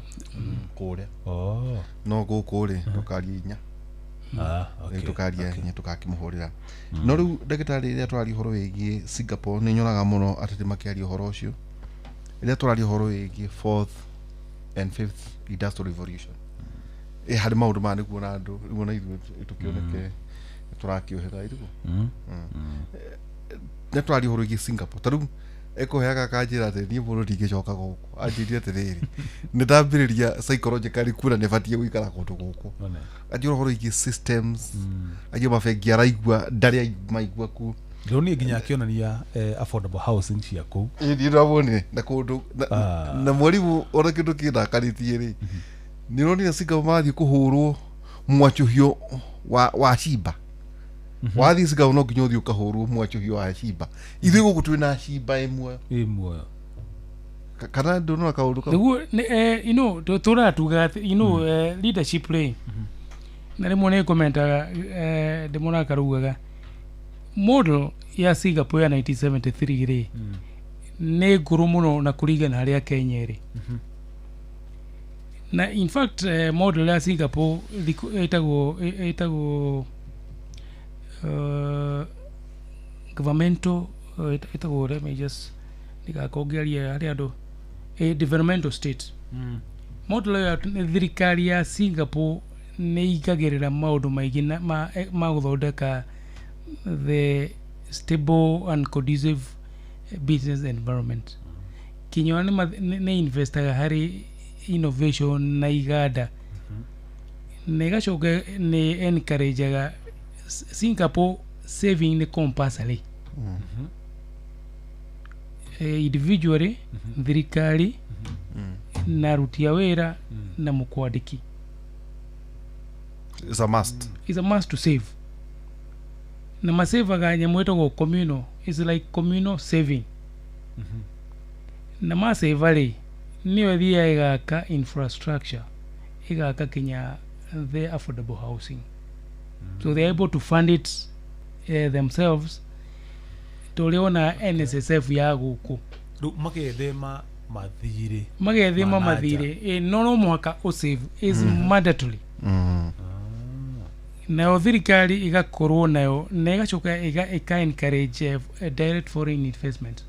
Kũrĩa. Oh. No gũkũ rĩ, tũkaria 4. Ah, okay. Rĩu tũkaria 4 tũgakĩmũhũrĩra. No rĩu ndagĩtarĩ, rĩrĩa tũraria ũhoro wĩgiĩ Singapore, nĩ nyonaga mũno ateti makĩaria ũhoro ũcio rĩrĩa tũraria ũhoro wĩgiĩ fourth and fifth industrial revolution. Harĩ maũndũ maya nĩguo na andũ rĩu ona ithuĩ tũkĩoneke tũrakĩũhĩga irigũ. Nĩ tũraria ũhoro wĩgiĩ Singapore, ta rĩu ekũheaga kanjĩra atĩ niĩ mũndũ ndingĩcoka gũkũ, anjĩrire atĩrĩrĩ, nĩ ndambĩrĩria psychologically kuona nĩ batiĩ gũikara kũndũ gũkũ. One. Anjĩra ũhoro wĩgiĩ systems, anjĩra mabengi araigua ndarĩ maigua ku. Ndĩronire nginya akĩonania affordable housing cia kũu. Ĩ, niĩ ndĩramuonire na kũndũ na mwarimũ ona kĩndũ kĩndakarĩtie rĩ, nĩ ũronire Singapore marathiĩ kũhũrwo mwacũhio wa cimba. Wathiĩ Singapore no nginya ũthiĩ ũkahũrwo mwacũhio wa cimba. Ithuĩ gũkũ twĩna cimba ĩmwe. Ĩ muoyo. Kana ndũnona kaũndũ kau? Nĩguo tũraga tugaga atĩ, leadership rĩ, na rĩmwe nĩ commentaga, ndĩmonaga karugaga model ya Singapore ya 1973 rĩ, nĩ ngũrũ mũno na kũringana harĩa Kenya ĩrĩ. Na in fact, model ya Singapore ĩtagwo governmental, ĩtagwo, let me just ndigakorwo ngĩaria harĩ andũ, developmental state model ĩyo. Nĩ thirikari ya Singapore nĩ igagĩrĩra maũndũ maingĩ na ma gũthondeka the stable and conducive business environment. Kinya nĩ investaga harĩ innovation na iganda. Na ĩgacoka nĩ encourageaga Singapore saving nĩ compulsory. Individually, thirikari, na aruti a wĩra, na mũkwandĩki. It's a must. It's a must to save. Na masevaga nyamũ ĩtagwo communal. It's like communal saving. Na maseva rĩ, nĩyo ĩthiaga ĩgaka infrastructure, ĩgaka kinya the affordable housing. So they are able to fund it themselves. Tũrĩ ona NSSF ya gũkũ. Rĩu magethema mathirĩ. Magethema mathirĩ. No mũhaka ũsave. Is mandatory. Nayo thirikari ĩgakorwo nayo na ĩgacoka ĩka encourage direct foreign investment.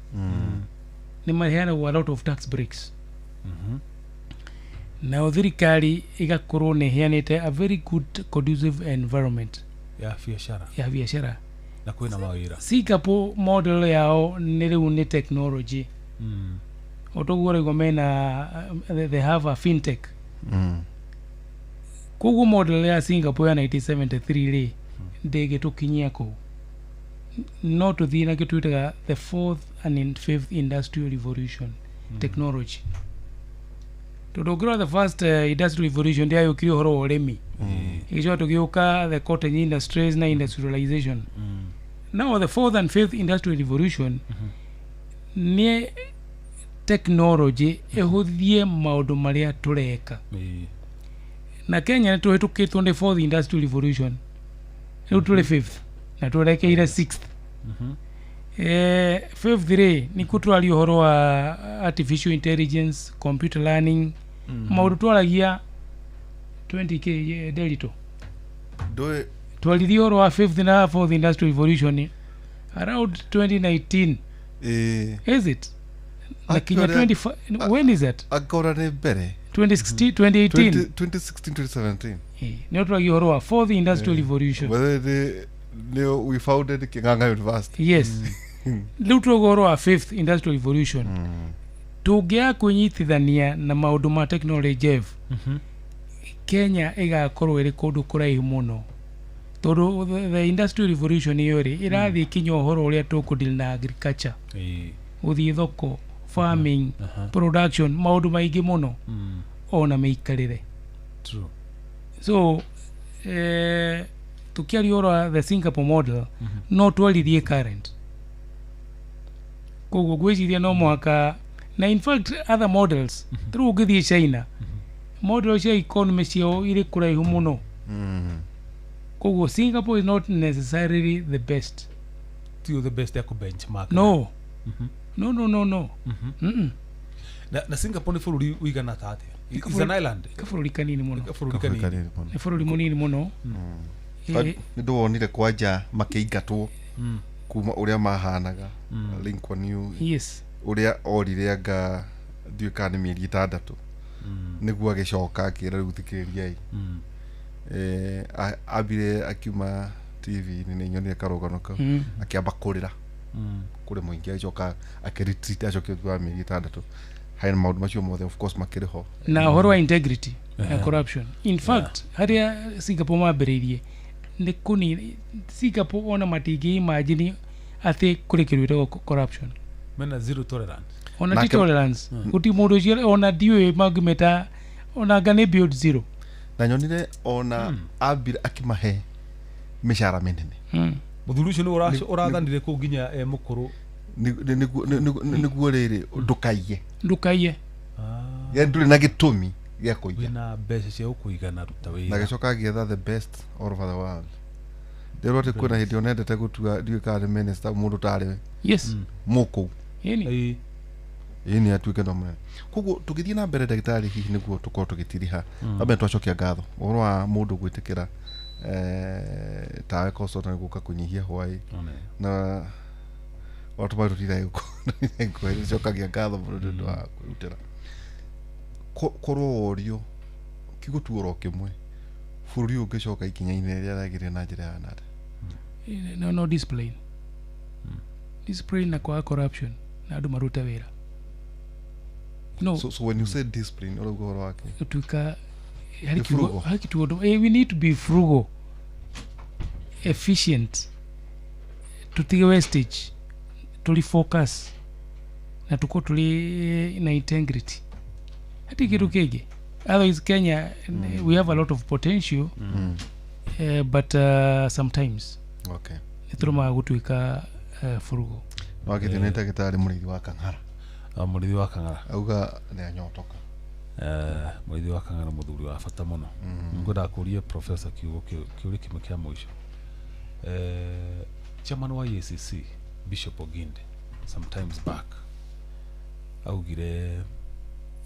Nĩ maheanagwo a lot of tax breaks. Nayo thirikari ĩgakorwo nĩ ĩheanĩte a very good conducive environment ya biacara. Ya biacara. Na kwĩna mawĩra. Singapore model yao nĩ rĩu nĩ technology. Otoguo ũraigua mena they have a fintech. Koguo model ya Singapore ya 1973 rĩ ndĩngĩtũkinyia kũu. No tũthiĩ na kĩndũ twĩtaga the fourth and fifth industrial revolution technology. Tondũ ũngĩrora the first industrial revolution ndĩayũkire ũhoro wa ũrĩmi. Ĩgĩcoka tũgĩũka the cottage industries na industrialization. Now the fourth and fifth industrial revolution nĩ technology ĩhũthie maũndũ marĩa tũreka. Na Kenya nĩ tũhĩtũkĩtwo nĩ fourth industrial revolution. Rĩu tũrĩ fifth na tũrekeire sixth. Fifth rĩ nĩkuo tũraria ũhoro wa artificial intelligence, computer learning, maũndũ twaragia 20k Delito. Twaririe ũhoro wa fifth na fourth industrial revolution around 2019. Is it? Na kinya 25, when is that? Angora nĩ mbere. 2016, 2018. 2016, 2017. Nĩ twaragia ũhoro wa fourth industrial revolution. Whether we founded King'ang'a University. Yes. Rĩu tũrauga ũhoro wa fifth industrial revolution. Tũngĩaga kwĩnyitithania na maũndũ ma technology Jeff, Kenya ĩgakorwo ĩrĩ kũndũ kũraihu mũno. Tondũ the industrial revolution ĩyo rĩ ĩrathiĩ kinya ũhoro ũrĩa tũkũdeal na agriculture, gũthiĩ thoko, farming, production, maũndũ maingĩ mũno ona mĩikarĩre. True. So tũkĩaria ũhoro wa the Singapore model, no twaririe current. Koguo ngwĩciria no mũhaka, na in fact other models, rĩu ũngĩthiĩ China, model cia economy ciao irĩ kũraihu mũno. Koguo Singapore is not necessarily the best. Tio the best ya ku benchmark. No. No, no, no, no. Na Singapore nĩ bũrũri ũigana ta atĩa? It's an island. Kabũrũri kanini mũno. Kabũrũri kanini. Nĩ bũrũri mũnini mũno. Nĩ ndĩwonire kwanja makĩingatwo kuma ũrĩa mahanaga Lee Kuan Yew. Yes. Ũrĩa orire anga ndiũĩ kana nĩ mĩeri 6 nĩguo agĩcoka akĩra rĩu thikĩrĩriai. Ambire akiuma TV-inĩ nĩ nyonire karũgano kau akĩamba kũrĩra kũrĩ mũingĩ agĩcoka akĩretreat acokire thutha wa mĩeri 6 harĩ maũndũ macio mothe of course makĩrĩ ho na ũhoro wa integrity na corruption. In fact harĩa Singapore mambĩrĩirie nĩ kũni Singapore ona matingĩ imagine atĩ kũrĩ kĩndũ gĩtagwo corruption. Mena zero tolerance. Ona ti tolerance. Gũtirĩ mũndũ ũcio ona ndiũĩ mangĩmeta ona anga nĩ build zero. Na nyonire ona ambire akimahe mĩcara mĩnene. Mũthuri ũcio nĩ ũrathanire kũu nginya mũkũrũ. Nĩguo rĩrĩ ndũkaiye. Ndũkaiye. Yaani ndũrĩ na gĩtũmi gĩa kũiya. Wĩna mbeca cia gũkũigana ruta wĩra. Na gĩcoka agĩetha the best all over the world. Ndĩrwo atĩ kwĩna hĩndĩ onendete gũtua ndiũĩ kana nĩ minister mũndũ tarĩ. Yes. Mũkũu. Ĩni. Ĩni atuĩke no mũnene. Koguo tũgĩthiĩ na mbere ndagĩtarĩ hihi nĩguo tũkorwo tũgĩtiriha. Wambe twacokia ngatho ũhoro wa mũndũ gwĩtĩkĩra tawe consultant gũka kũnyihia hwaĩ na watũma tũtirae gũcokagia ngatho mũno nĩ ũndũ wa kwĩrutĩra. Korwo worio kiugo tu oro kĩmwe bũrũri ũngĩcoka ikinya-inĩ rĩrĩa rĩagĩrĩire na njĩra ya nada. No, no discipline. Discipline na kwa corruption. Na andũ marute wĩra. No. So when you say discipline, ũrauga ũhoro wake? Gũtuĩka harĩ Nĩ kiugo frugal. harĩ kiugo we need to be frugal, efficient, tutige wastage, tũri focus na tukorwo tũrĩ na integrity, hatirĩ kĩndũ kĩngĩ. Otherwise Kenya, we have a lot of potential, but sometimes nĩ tũremaga gũtuĩka frugal. Wakĩtio nĩ ndagĩtarĩ mũrĩithi wa Kang'ara. Ah, mũrĩithi wa Kang'ara. Auga nĩ anyotoka. Mũrĩithi wa Kang'ara, mũthuri wa bata mũno. Ngwendaga kũria professor kiugo kĩũria kĩmwe kĩa mũico. Chairman wa EACC, Bishop Oginde, sometimes back augire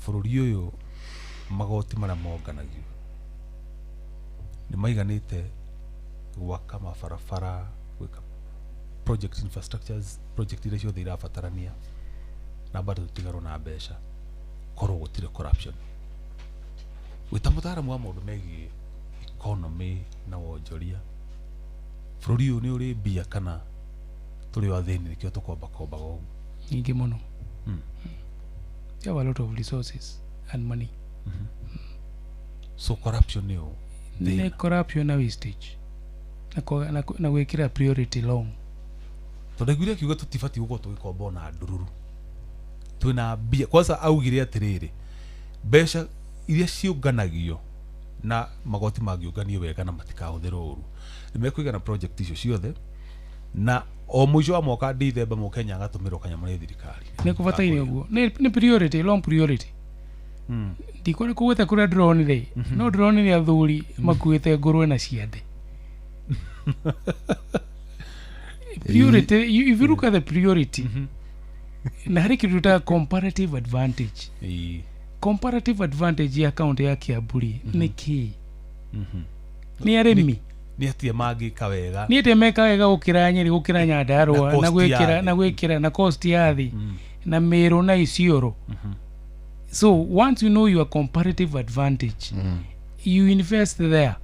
bũrũri ũyũ magoti marĩa monganagio nĩ maiganĩte gwaka mabarabara, gwĩka project infrastructures, project iria ciothe irabatarania, na bado tũtigarwo na mbeca korwo gũtirĩ corruption. Wĩta mũtaaramu wa maũndũ megiĩ economy na wonjoria, bũrũri ũyũ nĩ ũrĩ mbia kana tũrĩ o athĩni nĩkĩo tũkombakombaga ũguo? Nyingĩ mũno. We have a lot of resources and money. So corruption nĩyo Nĩ thĩna? corruption na wastage na gwĩkĩra priority long. Tondũ ndaiguire akiuga tũtibatiĩ gũkorwo tũgĩkomba ona ndururu, twĩna mbia. Kwanza augire atĩrĩrĩ, mbeca iria ciũnganagio na magoti mangĩũnganio wega na matikahũthĩrwo ũru, nĩ mekũigana project icio ciothe, na o mũico wa mwaka Dithemba mũkenya agatũmĩrwo kanyamũ nĩ thirikari. Nĩ kũbataire ũguo, nĩ priority, long priority. Ndikwenda kũgweta kũrĩa ndĩronire, no ndĩronire athuri makuĩte ngũrwe na ciande. Priority, if you look at the priority, na harĩ kĩndũ ta comparative advantage. Comparative advantage ya kaunti ya Kiambu rĩ, nĩ kĩĩ? Nĩ arĩmi. Nĩ atia mangĩka wega? Nĩ atĩa meka wega gũkĩra Nyeri, gũkĩra Nyandarua? Na cost Na ya gwĩkĩra thĩ. Na gwĩkĩra na cost ya thĩ na Meru na Isiolo. So once you know your comparative advantage, you invest there.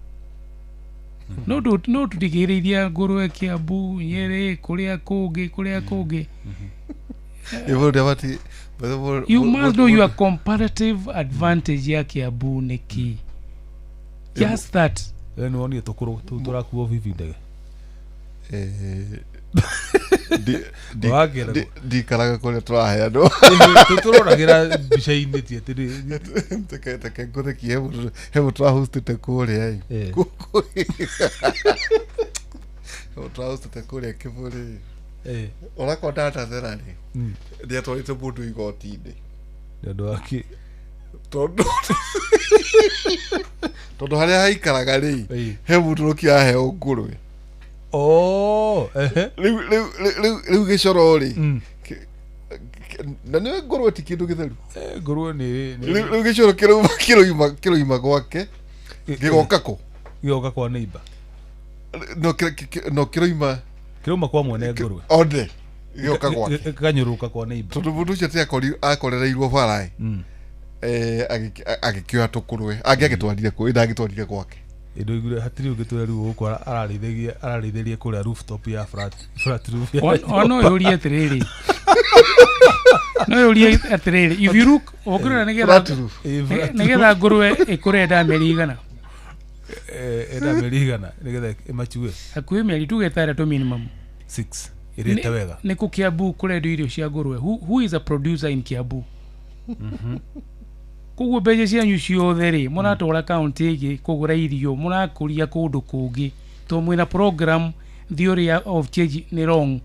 No tũtigĩrĩithia ngũrwe Kiambu, Nyeri, kũrĩa kũngĩ, kũrĩa kũngĩ. Ĩbũrũ ndĩabatiĩ. You must know your comparative advantage ya Kiambu nĩ kĩ, just that. We nĩ wonire tũkũrũ tũu tũrakuo bibi ndege? Wakĩra. Ndikaraga kũrĩa tũraheanwo. Tũroragĩra mbica-inĩ, ti atĩ Teke ngũthekie, he mũndũ tũrahostĩte kũrĩa ĩ. He mũndũ tũrahostĩte kũrĩa Kĩbũrĩ, onakwa ndatathera rĩ, nĩ atwarĩte mũndũ igoti-inĩ. Nĩ ũndũ wa kĩ? Tondũ harĩa haikaraga rĩ, he mũndũ ũrokia aheo ngũrwe. Oh, ehe. Rĩu gĩcoro rĩ, na nĩwe ngũrwe ti kĩndũ gĩtheru. Ngũrwe nĩ Rĩu gĩcoro kĩroima gwake gĩgoka kũ? Gĩgoka kwa neighbor. No kĩroima. Kĩrauma kwa mwene ngũrwe. One gĩgoka gwake. Gĩkanyũrũka kwa neighbor. Tondũ mũndũ ũcio ti akorereirwo bara ĩ, agĩkĩoya tũkũrwe angĩ agĩtwarire kũ ndagĩtwarire gwake. Ĩndũ iguire hatirĩ ũngĩ tũrĩa rĩu gũkũ ararĩithĩrie kũrĩa rooftop ya flat roof ya O no yũrie atĩrĩrĩ, no yũrie atĩrĩrĩ, if you look, ũngĩrora nĩgetha Flat roof. Flat. Nĩgetha ngũrwe ĩkũre enda mĩeri igana? Enda mĩeri igana nĩgetha ĩmachue? Hakuhĩ mĩeri, tuge 6 minimum. 6 ĩrĩte wega. Nĩ kũ Kiambu kũrendio irio cia ngũrwe? Who is a producer in Kiambu? Koguo mbeca cianyu ciothe rĩ, mũratwara kaunti ĩngĩ kũgũra irio, mũrakũria kũndũ kũngĩ to mwĩna program theory of change nĩ wrong.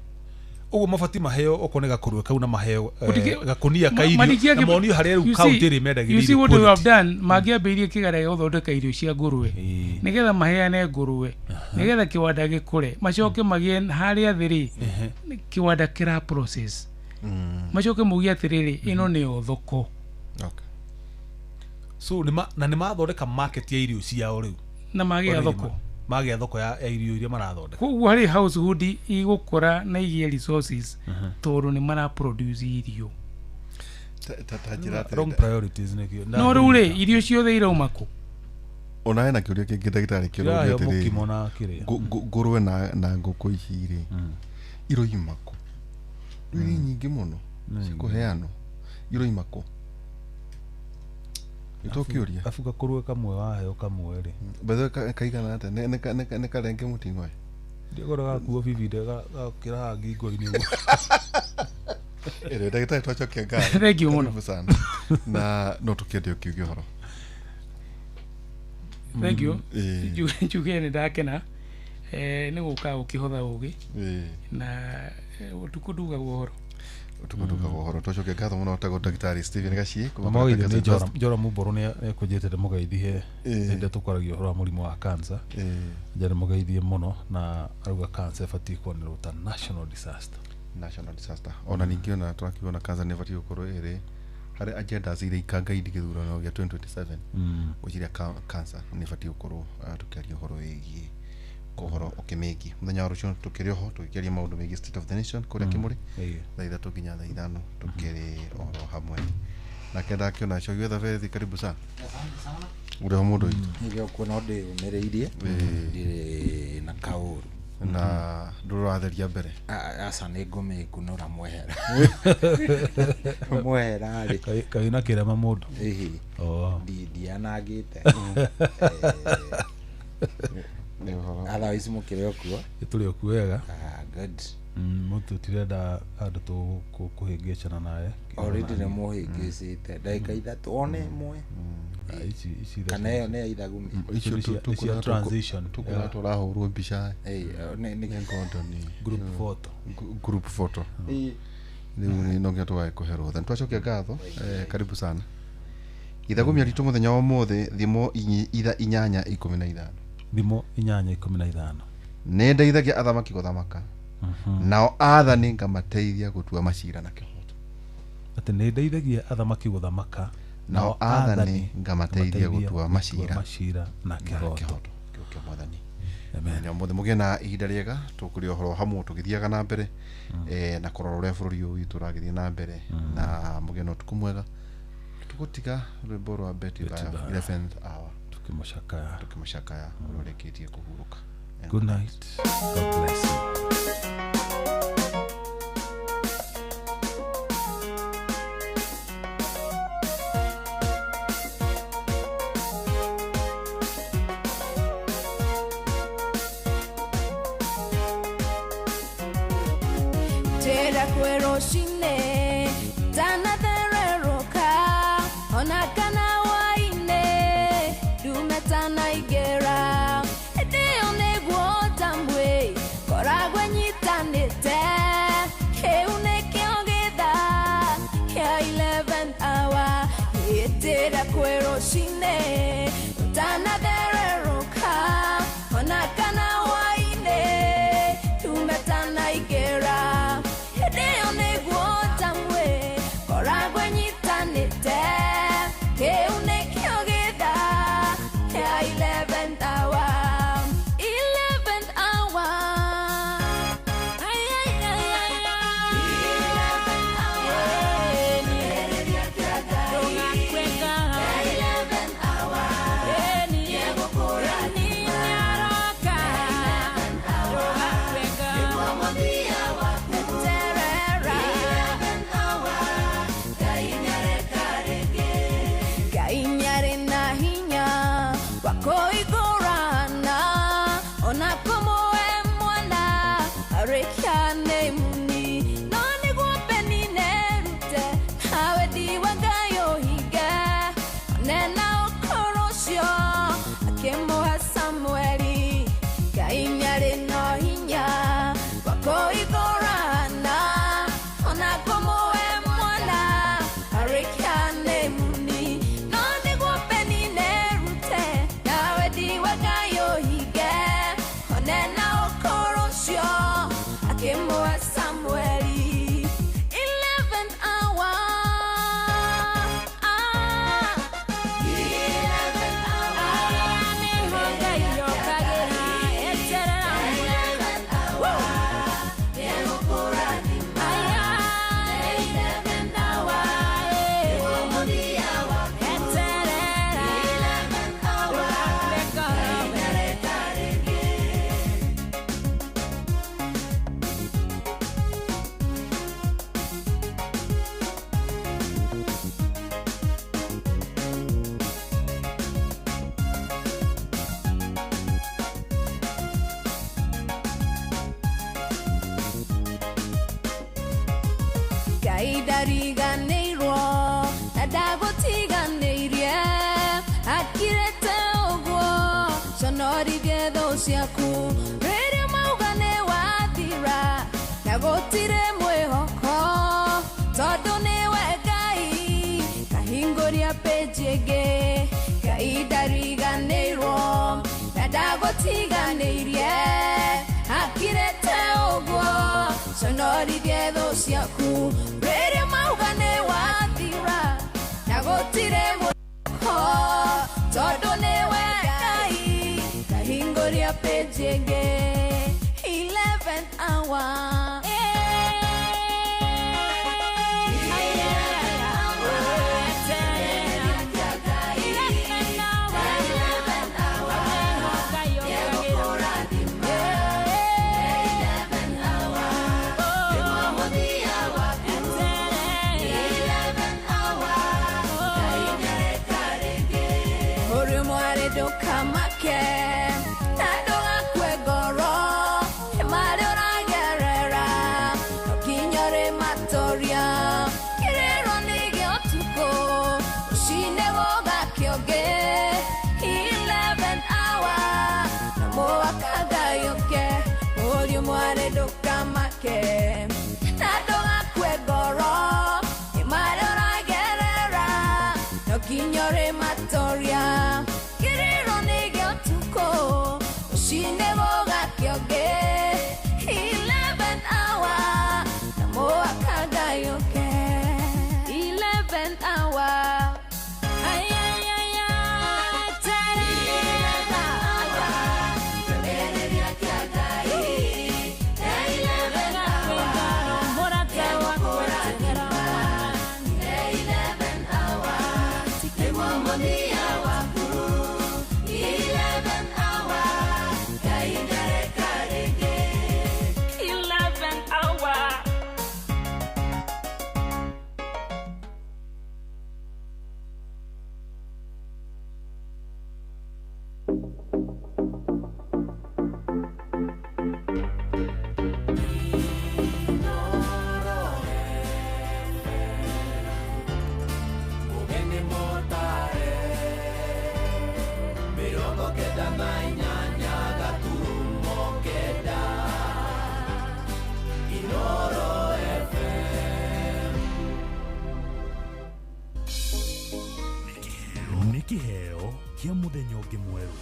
Ũguo mabati maheo okorwo nĩ gakũrwe kau na maheo gakũnia ka irio na monio harĩa rĩu You kaunti see- ĩrĩ mendagĩria you see irio what we have quality. done, mangĩambĩrĩirie kĩgara gĩa gũthondeka irio cia ngũrwe, nĩgetha maheane ngũrwe, nĩgetha kĩwanda gĩkũre, macoke magĩe harĩa thĩ rĩ, kĩwanda kĩra process, macoke mauge atĩrĩrĩ, ĩno nĩyo thoko. So na nĩ mathondeka market ya irio ciao rĩu. Na magĩa thoko. Magĩa thoko ya irio iria marathondeka. Koguo harĩ household igũkũra na igĩe resources tondũ nĩ mara produce irio. Ta njĩra atĩrĩ, Wrong priorities nĩkĩo. No rĩu rĩ, irio ciothe irauma kũ? Ona hena kĩũria kĩngĩ, ndagĩtarĩ, kĩroria Kĩraheo atĩrĩrĩ, mũkimo na kĩrĩa. Ngũrwe na ngũkũ ici rĩ, iroima kũ? Rĩu nĩ nyingĩ mũno. Cikũheanwo iroima kũ? Nĩtũkĩũria. Abu gakũrwe kamwe waheo kamwe rĩ. Bethe kaigana atĩa? Nĩ karenge mũting'oe? Ndiagora gakuo bibinde gakĩra haha ngingo-inĩ ũguo. Ĩrĩ ndagĩtarĩ, twacokia ngatho. Thank you mũno. Karibu sana, na no tũkĩende ũkiuge ũhoro. Thank you. Ĩĩ. Njuge nĩ ndakena nĩ gũka gũkĩhotha ũgĩ na ũtukũ ndugagwo ũhoro. Ũtukũ ndugagwo ũhoro. Twacokia ngatho mũno. Tagwo ndagĩtarĩ Stephen Gachie kuma Mũgeithie Katheka nĩ University. Njora Mumboro nĩ ekũnjĩte ndĩmũgeithie hĩndĩ ĩrĩa tũkwaragia ũhoro wa mũrimũ wa cancer. Nja ndĩmũgeithie mũno, na arauga cancer ĩbatiĩ kuonerwo ta national disaster. National disaster. Ona ningĩ ona tũrakiuga na cancer nĩ ĩbatiĩ gũkorwo ĩrĩ harĩ agendas iria ikangaindi gĩthurano gĩa 2027. Ngwĩciria cancer nĩ ĩbatiĩ gũkorwo tũkĩaria ũhoro wĩgiĩ ũhoro ũkĩmĩgiĩ. Mũthenya wa rũciũ tũkĩrĩ oho tũgĩkĩaria maũndũ megiĩ state of the nation kũrĩa Kĩmũrĩ, thaa 3 nginya thaa 5 tũkĩrĩ oro hamwe nake. Ndakĩona Cogi wetha bethi, karibu sana. Ũrĩ ho mũndũ witũ? Nĩgĩo kuona ndĩũmĩrĩirie, ndirĩ na kaũru. Na ndũratheria mbere? Aca, nĩ ngũmĩkunũra mwehera mwehera rĩ. Kaĩ na kĩrema mũndũ? Ĩhĩ. Oh. Ndianangĩte. Nĩ ũhoro. Otherwise mũkĩrĩ o kuo? Tũrĩ o kuo wega. Ah, good. Mũtu tirenda andũ tũkũhĩngĩcana nawe. Already nĩ mũhĩngĩcĩte ndagĩka 3 one ĩmwe. Ah, ici Kana ĩyo nĩ ya ithagumi? Icio Nĩ cia transition. Tũkwĩra tũrahũrwo mbica. Nĩ Ngondoni. Group photo. Group photo. Rĩu nĩ no nginya tũgae kũhe rũtha. Nĩtwacokia ngatho. Karibu sana. Ithagumia ritũ mũthenya wa ũmũthĩ, thimo itha 8:15. Thimo 8:15. Nĩ ndeithagia athamaki gũthamaka, nao athani ngamateithia gũtua macira na kĩhoto. Atĩ nĩ ndeithagia athamaki gũthamaka, nao athani ngamateithia gũtua macira macira na na kĩhoto. Kĩhoto kĩo kĩa Mwathani. Amen. Mũthenya wa ũmũthĩ mũgĩe na ihinda rĩega. Tũkũrĩ ũhoro hamwe tũgĩthiaga na mbere na kũrora ũrĩa bũrũri ũyũ witũ ũragĩthiĩ na mbere, na mũgĩe na ũtukũ mwega. Tũgũtiga rwĩmbo rwa Betty Betty Bayo, Bayo. 11th hour. Tukĩmũcakaya. Tukĩmũcakaya ũrĩa ũrĩkĩtie kũhurũka. Good night, God bless you. Njĩra kwĩ rũcinĩ tanathererũka, ona kana hwaĩ-inĩ ndume tanaingĩra, hĩndĩ ĩyo nĩguo tamwe koragwo nyitanĩte. Kĩu nĩkĩo gĩthaa kĩa 11th hour. Hĩtĩra kwĩ rũcinĩ ũtanathererũka, ona kana hwaĩ-inĩ ndume tanaingĩra, hĩndĩ ĩyo nĩguo tamwe koragwo nyitanĩte. Kĩu nĩkĩo gĩthaa kĩa 11th hour, 11th hour. Ai, ai, ai, ai, ai. 11th hour. Ndũgakwega. 11th hour. Ngai ndariganĩirwo na ndagũtiganĩirie akirĩte ũguo conorithie thũ ciaku rĩrĩa mauga nĩ wathira na gũtirĩ mwĩhoko tondũ nĩwe Ngai kahingũria page ĩngĩ Ngai ndariganĩirwo na ndagũtiganĩirie akirĩte ũguo conorithie thũ ciaku rĩrĩa mauga nĩ wathira na gũtirĩ mwĩhoko tondũ nĩwe Ngai kahingũria page ĩngĩ 11th hour. Ndũkamake na ndũgakue ngoro marĩa ũragerera no nginya ũrĩmatoria kĩrĩro nĩ gĩa ũtukũ rũcinĩ gũgakĩongĩ 11th hour na mũhaka Ngai ũke ũriũ mwarĩ ndũkamake na ndũgakue ngoro marĩa ũragerera no nginya ũrĩmatoria kĩrĩro nĩ gĩa ũtukũ rũcinĩ gũgakĩongĩ 11th hour na mũhaka Ngai ũke 11th hour. Ay, ay, ay, ay, tere. Nĩ kĩheo kĩa mũthenya ũngĩ mwerũ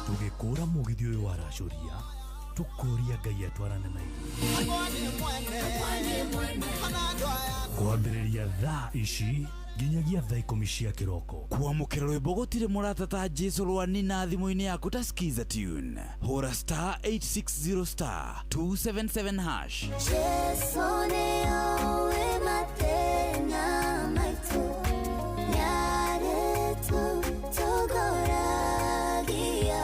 tũgĩkũra mũgithi ũyũ waracũria tũkũria Ngai atwarane na ithuĩ kwambĩrĩria thaa ici nginyagia thaa 10 cia kĩroko. Kwamũkĩra rwĩmbo gũtirĩ mũrata ta Jesu rwanina thimũ-inĩ yaku ta Skiza tune hũra star 860 star 277 hash. Jesu nĩoĩ mathĩna maitũ nĩarĩtũtongoragia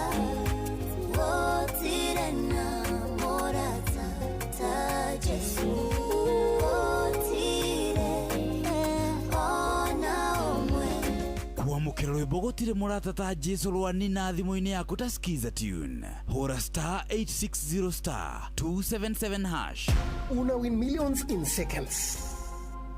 gũtirĩ na mũrata ta Jesu gũtirĩ ona ũmwe. Kwamũkĩra rwĩmbo gũtirĩ mũrata ta Jesu rwanina thimũ-inĩ yaku ta Skiza tune hũra star 860 star 277 hash. Una win millions in seconds.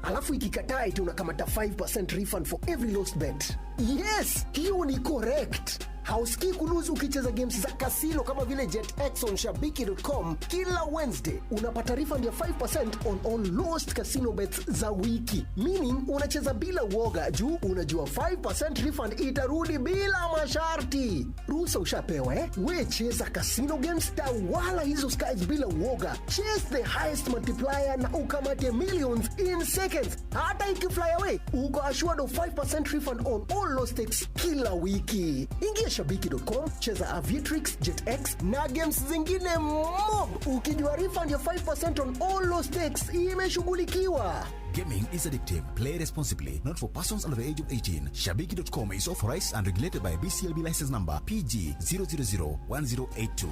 Alafu ikikataa eti unakamata 5% refund for every lost bet. Yes, hiyo ni correct. Hausikii kuluzu ukicheza games za kasino kama vile JetX on shabiki.com. Kila Wednesday unapata refund ya 5% on all lost casino bets za wiki. Meaning unacheza bila uoga juu unajua 5% refund itarudi bila masharti. Ruhusa ushapewa eh? We cheza casino games, tawala hizo skies bila uoga. Chase the highest multiplier na ukamate millions in seconds. Hata ikifly away, uko assured of 5% refund on all lost stakes kila wiki. Ingia shabiki.com, cheza Aviatrix, JetX na games zingine mob. Ukijua refund ya 5% on all lost stakes imeshughulikiwa. Gaming is addictive. Play responsibly. Not for persons under the age of 18. Shabiki.com is authorized and regulated by BCLB license number PG 0001082.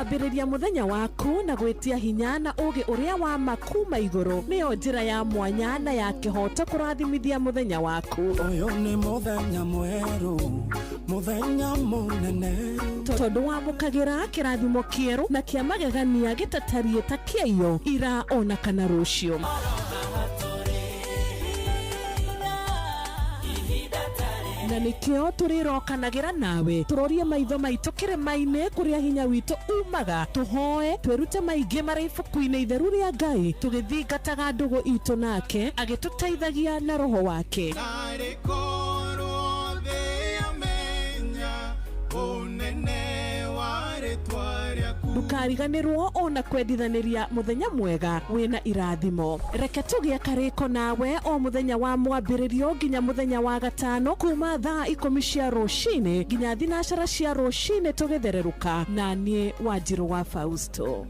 Kwambĩrĩria mũthenya waku na gwĩtia hinya na ũũgĩ ũrĩa wa ma kuma igũrũ nĩyo njĩra ya mwanya na ya kĩhooto kũrathimithia mũthenya waku. Ũyũ nĩ mũthenya mwerũ, mũthenya mũnene. Tondũ wamũkagĩra kĩrathimo kĩerũ na kĩa magegania gĩtatariĩ ta kĩaiyo ira ona kana rũciũ. Na nĩkĩo tũrĩrokanagĩra nawe tũrorie maitho maitũ kĩrĩma-inĩ kũrĩa hinya witũ umaga, tũhoe twĩrute maingĩ marĩ ibuku-inĩ itheru rĩa Ngai, tũgĩthingataga ndũgũ itũ nake agĩtũteithagia na roho wake. Narĩ korwo thĩ yamenya ũnene wa rĩtwa rĩaku. Ndũkariganĩrwo ona kwendithanĩria mũthenya mwega wĩna irathimo. Reke tũgĩe karĩko nawe o mũthenya wa mwambĩrĩrio nginya mũthenya wa gatano kuma thaa 10 cia rũcinĩ nginya 9 cia rũcinĩ tũgĩthererũka na niĩ Wanjirũ wa Fausto.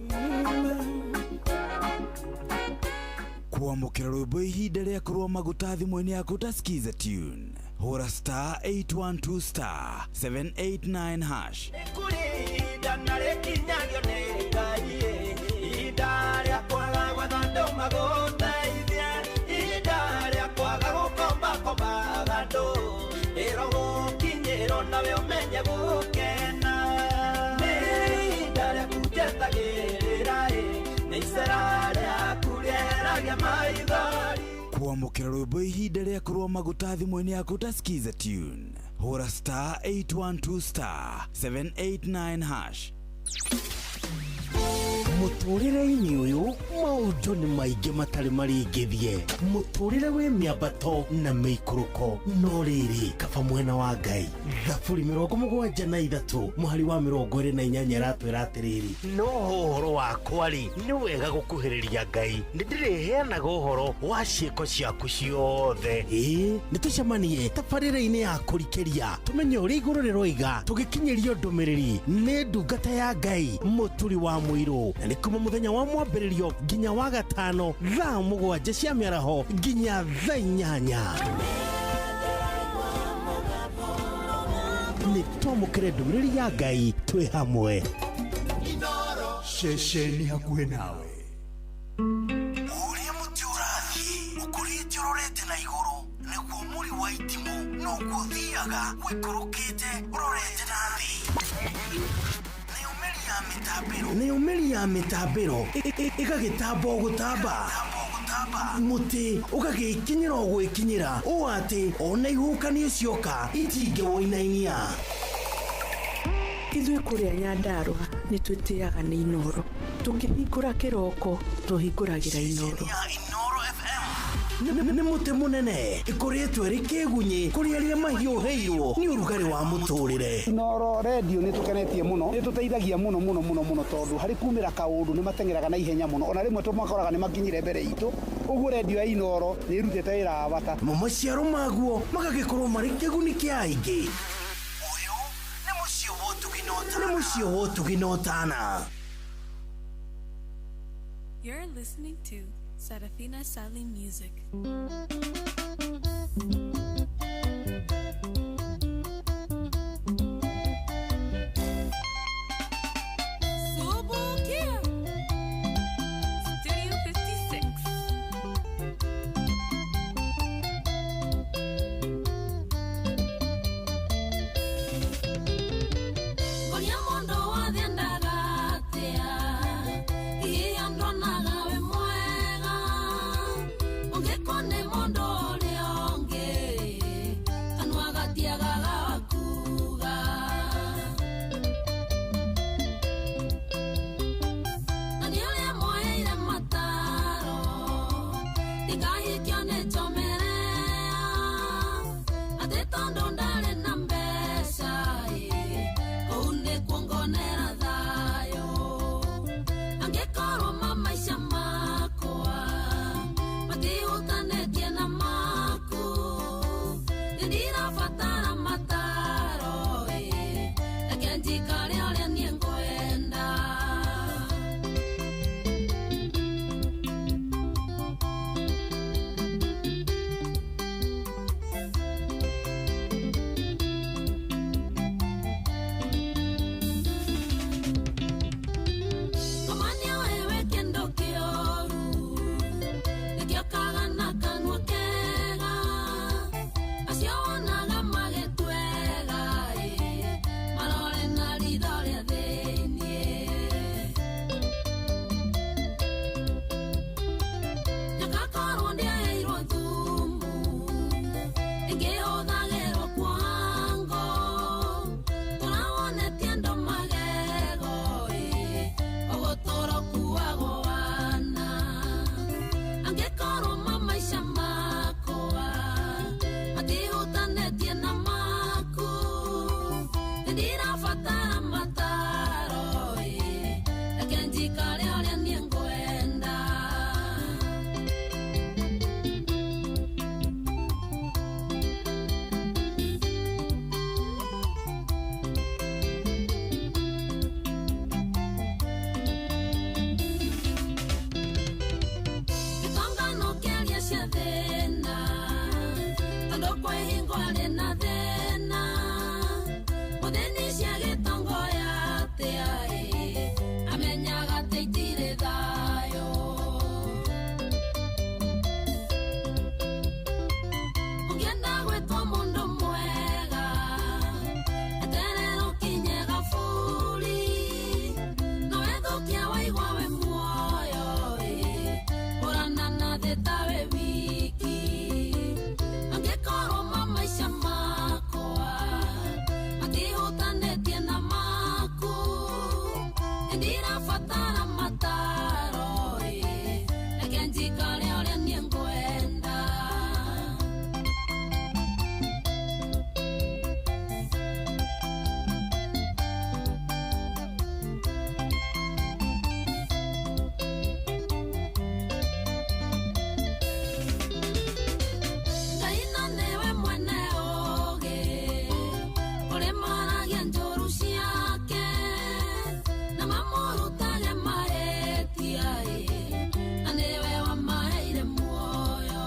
Kwamũkĩra rwĩmbo ihinda rĩa kũrũa maguta thimũ-inĩ yaku ta Skiza Tune. Hũra star 812 star 789 hash. Ihinda na rĩkinyagio nĩ Ngai, ihinda rĩa kwaga gwatha andũ magũteithie, ihinda rĩa kwaga gũkombakombaga andũ, ĩrogũkinyĩrwo nawe ũmenye gũkena. Nĩ ihinda rĩaku njetagĩrĩra, nĩ icera rĩaku rĩeragia maithori. Kwamũkĩra rwĩmbo ihinda rĩa kũrũa maguta thimũ-inĩ yaku ta Skiza Tune. Hũra star 812 star 789 hash. Mũtũrĩre-inĩ ũyũ maũndũ nĩ maingĩ matarĩ marĩngĩthie. Mũtũrĩre wĩ mĩambato na mĩikũrũko, no rĩrĩ kaba mwena wa Ngai. Thaburi 73 mũhari wa 28 ĩratwĩra atĩrĩrĩ, no ũhoro wakwa rĩ nĩ wega gũkuhĩrĩria Ngai, nĩ ndĩrĩheanaga ũhoro wa ciĩko ciaku ciothe. Ĩĩ nĩ tũcemanie tabarĩra-inĩ ya kũrikĩria tũmenye ũrĩa igũrũ rĩroiga, tũgĩkinyĩrio ndũmĩrĩri nĩ ndungata ya Ngai Mũturi wa Mũirũ. Na nĩ kuma mũthenya wa mwambĩrĩrio nginya wa gatano thaa 7 cia mĩaraho nginya thaa 8. Nĩ twamũkĩre ndũmĩrĩri ya Ngai twĩ hamwe. Ceceni hakuhĩ nawe. Ũrĩa mũtĩ ũrathiĩ ũkũrĩte ũrorete na igũrũ nĩguo mũri wa itimũ noguo ũthiaga wĩikũrũkĩte ũrorete na thĩ. Nĩ ũmĩri ya mĩtambĩro ĩgagĩtamba o gũtamba, mũtĩ ũgagĩkinyĩra o gwĩkinyĩra ũũ atĩ ona ihuhũkanio cioka itingĩwũinainia. Ithuĩ kũrĩa Nyandarũa nĩ twĩtĩaga nĩ Inooro. Tũkĩhingũra kĩroko tũhingũragĩra Inooro. Nĩ mũtĩ mũnene ĩkũrĩtwo ĩrĩ kĩgunyĩ kũrĩ arĩa mahiũhĩirwo nĩ ũrugarĩ wa mũtũrĩre. Inooro redio nĩ tũkenetie mũno, nĩ tũteithagia mũno mũno mũno mũno tondũ harĩ kumĩra kaũndũ nĩ mateng'eraga na ihenya mũno, ona rĩmwe tũmakoraga nĩ makinyire mbere itũ. Ũguo redio ya Inooro nĩ ĩrutĩte wĩra wa bata. Mo maciaro maguo magagĩkorwo marĩ kĩguni kĩa aingĩ. Ũyũ nĩ mũciĩ wa ũtugi na ũtana. Nĩ mũciĩ wa ũtugi na ũtana. You're listening to Sarafina Sally Music. Subukia Studio 56. Gonia mondo wa thiendagatia, iya ndonaga we mwega, ungekone mondo ũrĩa ũngĩ, kanua gatiagaga kuuga. Na nĩ ũrĩa moeire mataro, ndikahikio nĩ njomerea, atĩ tondũ ndarĩ na mbeca ĩ, kũu nĩkuo ngonera thayũ. Angĩkorwo mamaica makwa matihutanĩtie thĩna tondũ kwĩhingwo arĩ na thĩna mũthĩni cia gĩtongo yatĩa ĩ amenyaga atĩ itirĩ thayũ ũngĩenda gwĩtwo mũndũ mwega eterera ũkinye gaburi no wethũkia waigua wĩ muoyo ĩ ũrana na thĩ ta wĩ wiki angĩkorwo mamaica makwa matihutanĩtie na maku nĩndirabatara mataro ĩ reke njikare ũrĩa niĩ ngwenda. Ngai no nĩwe mwene ũũgĩ ũrĩ maragia njũru ciake na mamũrutage mahĩtia ĩ na nĩwe wamaheire muoyo.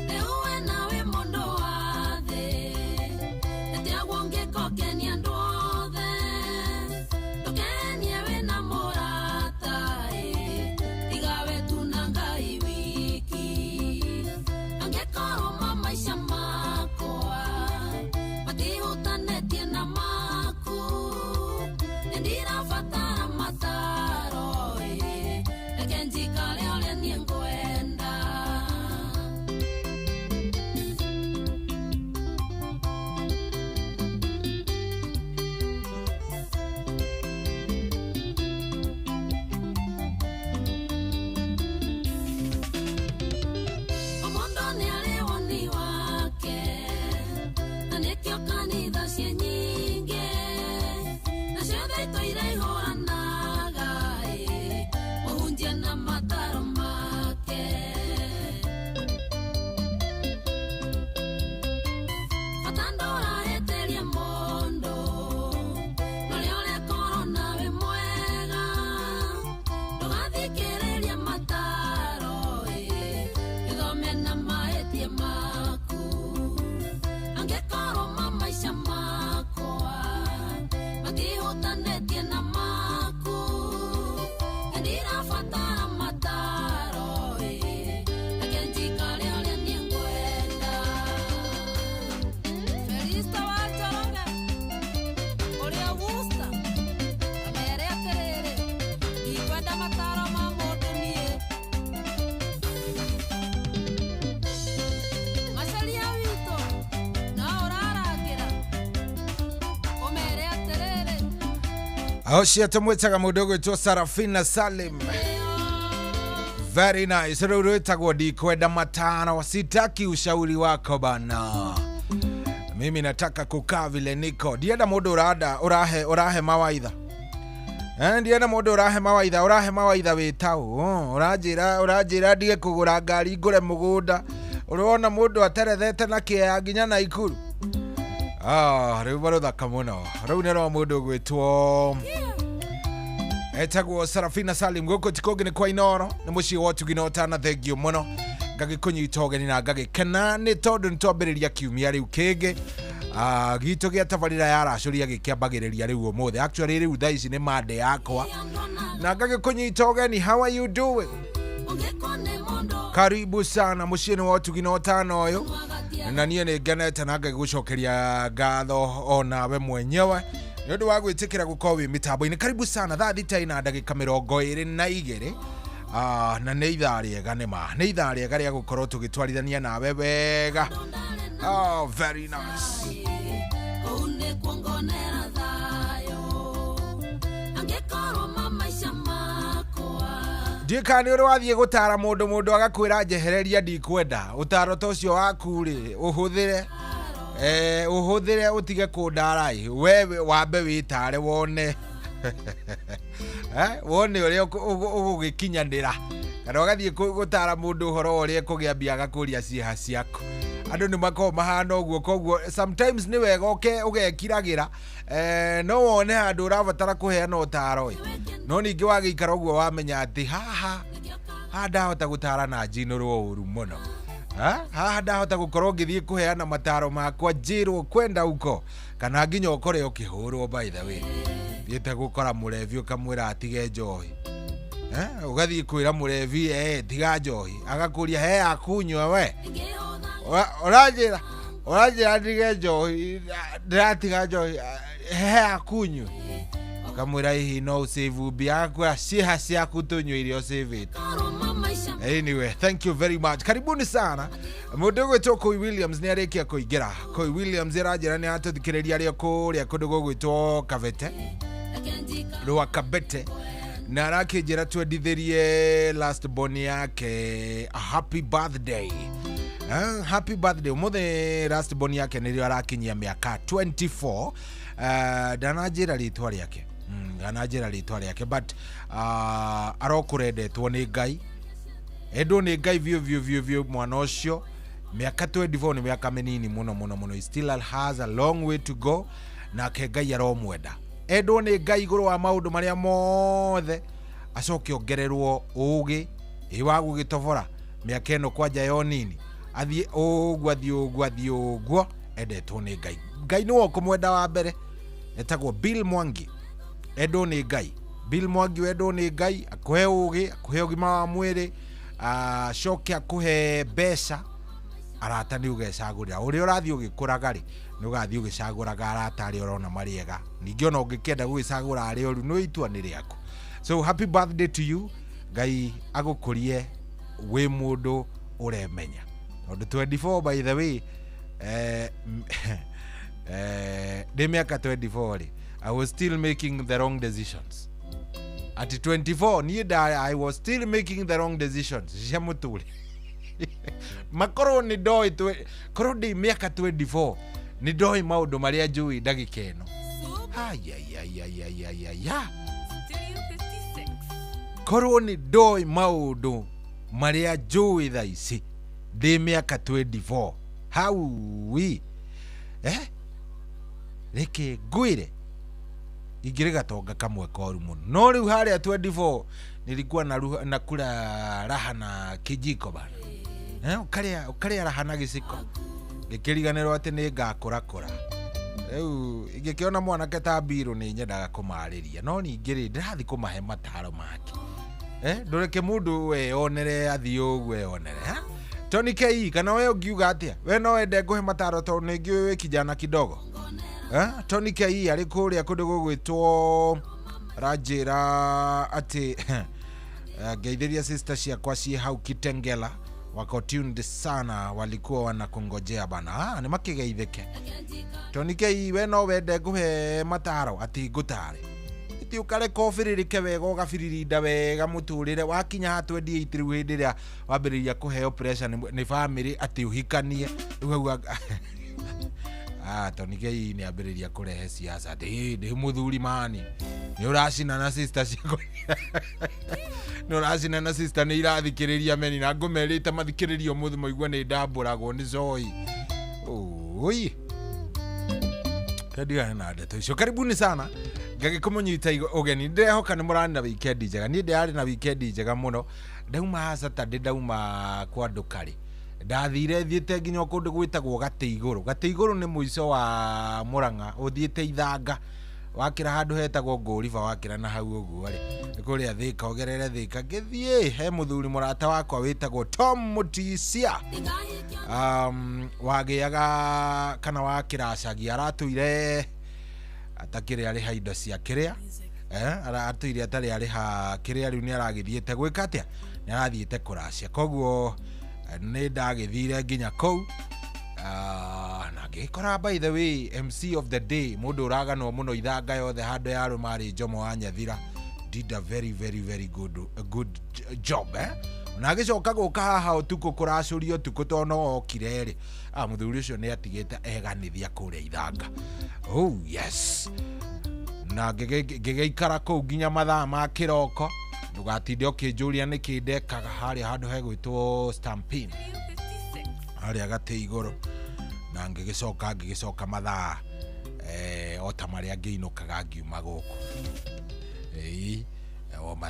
Rĩu we nawe mũndũ wa thĩ ĩtiagwo ũngĩkokenia andũ othe ndũkenie wĩna mũrata ĩ tiga we tu na Ngai wiki angĩkorwo mamaica makwa matihutanĩtie na maku nĩndirabatara mataro ĩ reke njikare ũrĩa niĩ ngwenda. O mũndũ nĩarĩ woni wake na nĩkĩo kanitha ciĩ nyingĩ na ciothe itũire ihũranaga ĩ mũhunjia na mataro make. Bata ndũrahĩtĩrie mũndũ norĩa ũrekorwo nawe mwega ndũgathikĩrĩrie mataro ĩ gĩthome na mahĩtia maku angĩkorwo mamaica makwa matihutanĩtie na maku nĩndirabatara mataro ĩ reke njikare ũrĩa niĩ ngwenda. Felista wa Njoroge ũrĩa Wusta amere atĩrĩrĩ ndikwenda mataro ma mũndũ niĩ Macaria witũ no ũrarangĩra ũmere atĩrĩrĩ Ũcio tũmwĩtaga mũndũ ũgwĩtwo Sarafina Salim. Very nice. Rĩu rwĩtagwo ndikwenda mataro, sitaki ushauri wako bana. Mimi nataka kukaa vile niko. Ndienda mũndũ ũranda ũrahe ũrahe mawaitha. Ndienda mũndũ ũrahe mawaitha, ũrahe mawaitha wĩ taũ. Ũranjĩra ũranjĩra ndige kũgũra ngari ngũre mũgũnda. Ũrona mũndũ aterethete na kĩea nginya Naikuru. Ah, rĩu barũthaka mũno. Rĩu nĩ rwa mũndũ ũgwĩtwo etagwo Sarafina Salim gũkũ ti kũngĩ nĩ kwa Inoro nĩ mũciĩ wa ũtugi na ũtana thengio mũno ngagĩkũnyita ũgeni na ngagĩkena nĩ tondũ nĩ twambĩrĩria kiumia rĩu kĩngĩ gitũ gĩa tabarĩra ya racũria gĩkĩambagĩrĩria rĩu ũmũthĩ actually rĩu thaa ici nĩ Monday yakwa na ngagĩkũnyita ũgeni. How are you doing? Karibu sana mũciĩ-inĩ wa ũtugi na ũtana ũyũ na niĩ nĩ ngenete na ngagĩgũcokeria ngatho onawe mwenyewe nĩ ũndũ wa gwĩtĩkĩra gũkorwo wĩ mĩtambo-inĩ. Karibu sana thaa 6 na ndagĩka 22 na nĩ ithaa rĩega nĩ ma nĩ ithaa rĩega rĩa gũkorwo tũgĩtwarithania nawe wega. Oh, very nice. Kũu nĩkuo ngonera thayũ angĩkorwo mamaica makwa Ndiũĩ kana nĩ ũrĩ wathiĩ gũtara mũndũ mũndũ agakwĩra njehereria ndikwenda ũtaro ta ũcio waku rĩ ũhũthĩre ũhũthĩre ũtige kũndara ĩ we wambe wĩtare wone wone ũrĩa ũgũgĩkinyanĩra kana ũgathiĩ gũtara mũndũ ũhoro wa ũrĩa ekũgĩa mbia agakũria ciĩha ciaku. Andũ nĩ makoragwo mahana ũguo koguo sometimes nĩ wega ũke ũgekiragĩra no wone handũ ũrabatara kũheana ũtaro ĩ No ningĩ wagĩikara ũguo wamenya atĩ haha haha ndahota gũtara na njinũrwo ũru mũno. Haha ndahota gũkorwo ngĩthiĩ kũheana mataro makwa njĩrwo kwenda uko kana nginya ũkore ũkĩhũrwo by the way. Thiĩte gũkora mũrevi ũkamwĩra atige njohi. Ũgathiĩ kwĩra mũrevi tiga njohi, agakũria he akunyua we. Ũranjĩra ũranjĩra ndige njohi, ndĩratiga njohi, he akunyua. Ũkamwĩra hihi no ũsave mbia, agakwĩra ciĩha ciaku tũnyue iria ũsavĩte. Anyway, thank you very much. Karibuni sana. Mũndũ ũgwĩtwo Koi Williams nĩ arĩkia kũingĩra. Koi Williams aranjĩra nĩ atũthikĩrĩria arĩ kũrĩa kũndũ gũgwĩtwo Kabete, Rwa Kabete, na arakĩnjĩra twendithĩrie last born yake a happy birthday. Happy birthday. Ũmũthĩ last born yake nĩrĩo arakinyia mĩaka 24. Ndananjĩra rĩtwa rĩake. Ndananjĩra rĩtwa rĩake but arokũrendetwo nĩ Ngai. Endwo nĩ Ngai biũ biũ biũ biũ mwana ũcio. Mĩaka 24 nĩ mĩaka mĩnini mũno mũno mũno. He still has a long way to go. Nake Ngai aromwenda. Endwo nĩ Ngai igũrũ wa maũndũ marĩa mothe, acoke ongererwo ũgĩ ĩ wa gũgĩtobora mĩaka ĩno kwanja yo nini, athiĩ ũguo athiĩ ũguo athiĩ ũguo, endetwo nĩ Ngai. Ngai nĩwe ũkũmwenda wa mbere. Etagwo Bill Mwangi. Endwo nĩ Ngai. Bill Mwangi wendwo nĩ Ngai, akũhe ũgĩ, akũhe ũgima wa mwĩrĩ, acoke akũhe mbeca. Arata nĩ ũgecagũrĩra. Ũrĩa ũrathiĩ ũgĩkũraga rĩ, nĩ ũgathiĩ ũgĩcagũraga arata arĩa ũrona marĩ ega. Ningĩ ona ũngĩkĩenda gũgĩcagũra arĩa oru, nĩ itua nĩ rĩaku. So happy birthday to you. Ngai agũkũrie wĩ mũndũ ũremenya. Tondũ 24 by the way, ndĩ mĩaka 24 rĩ, I was still making the wrong decisions. At 24 niĩ I was still making the wrong decisions cia mũtũrĩre. Makorwo nĩ ndoĩ, korwo ndĩ mĩaka 24 nĩ ndoĩ maũndũ marĩa njũĩ ndagĩka ĩno. Ayayayayayaya. Korwo nĩ ndoĩ maũndũ marĩa njũĩ thaa ici ndĩ mĩaka 24 hau reke ngwĩre ingĩrĩ gatonga kamwe koru mũno. No rĩu harĩa 24 nilikuwa nakula raha na kijiko bana. Ukarĩa raha na gĩciko. Ngĩkĩriganĩrwo atĩ nĩ ngakũrakũra. Rĩu ingĩkĩona mwanake ta Biru nĩ nyendaga kũmarĩria, no ningĩ rĩ ndĩrathiĩ kũmahe mataro make. Ndũreke mũndũ eyonere athiĩ ũguo eyonere. Tony K, kana we ũngiuga atĩa? We no wende ngũhe mataro tondũ nĩ ngĩũĩ wĩ kijana kidogo. Tony K arĩ kũrĩa kũndũ gũgwĩtwo ranjĩra atĩ ngeithĩria sister ciakwa ciĩ hau Kitengela, wako tuned sana, walikuwa wanakungojea bana. Nĩ makĩgeithĩke. Tony K, we no wende ngũhe mataro atĩ ngũtare. Iti ũkareka ũbĩrĩrĩke wega ũgabiririnda wega mũtũrĩre wakinya ha 28 rĩu hĩndĩ ĩrĩa wambĩrĩria kũheo pressure nĩ family atĩ ũhikanie rĩu hau. Tony K nĩ ambĩrĩria kũrehe siasa atĩ ndĩ mũthuri mani, nĩ ũracina na sister ciakwa. Nĩ ũracina na sister nĩ irathikĩrĩria meni na ngũmerĩte mathikĩrĩrie ũmũthĩ maigue nĩ ndambũragwo nĩ coi. Oi kendigane na ndeto icio. Karibuni sana ngagĩkũmũnyita ũgeni. Ndĩrehoka nĩ mũrarĩ na weekend njega. Niĩ ndĩrarĩ na weekend njega mũno. Ndauma Saturday, ndauma kwa ndũkarĩ, ndathire thiĩte nginya kũndũ gwĩtagwo Gatĩ Igũrũ. Gatĩ Igũrũ nĩ mũico wa Mũrang'a, ũthiĩte Ithanga, wakĩra handũ hetagwo Ngũriba, wakĩra na hau ũguo rĩ kũrĩa Thĩka, ũgerere Thĩka. Ngĩthiĩ he mũthuri mũrata wakwa wĩtagwo Tom Mutisia, wagĩaga kana wakĩracagia, aratũire atakĩrĩ arĩha indo cia kĩrĩa, aratũire atarĩ arĩha kĩrĩa, rĩu nĩ aragĩthiĩte gwĩka atĩa, nĩ arathiĩte kũracia. Koguo nĩ ndagĩthire nginya kũu, na ngĩkora by the way MC of the day, mũndũ ũraganwo mũno Ithanga yothe handũ ya rũmarĩ Njomo wa Nyathira, did a very very very good job. Na agĩcoka gũka haha ũtukũ kũracũria ũtukũ tondũ no okire rĩ, mũthuri ũcio nĩ atigĩte eganithia kũrĩa Ithanga. Oh yes. Na ngĩgĩikara kũu nginya mathaa ma kĩroko. Ndũgatinde ũkĩnjũria nĩkĩ ndekaga harĩa handũ hegwĩtwo Stampede harĩa Gatĩ Igũrũ. Na ngĩgĩcoka mathaa o ta marĩa ngĩinũkaga ngiuma gũkũ.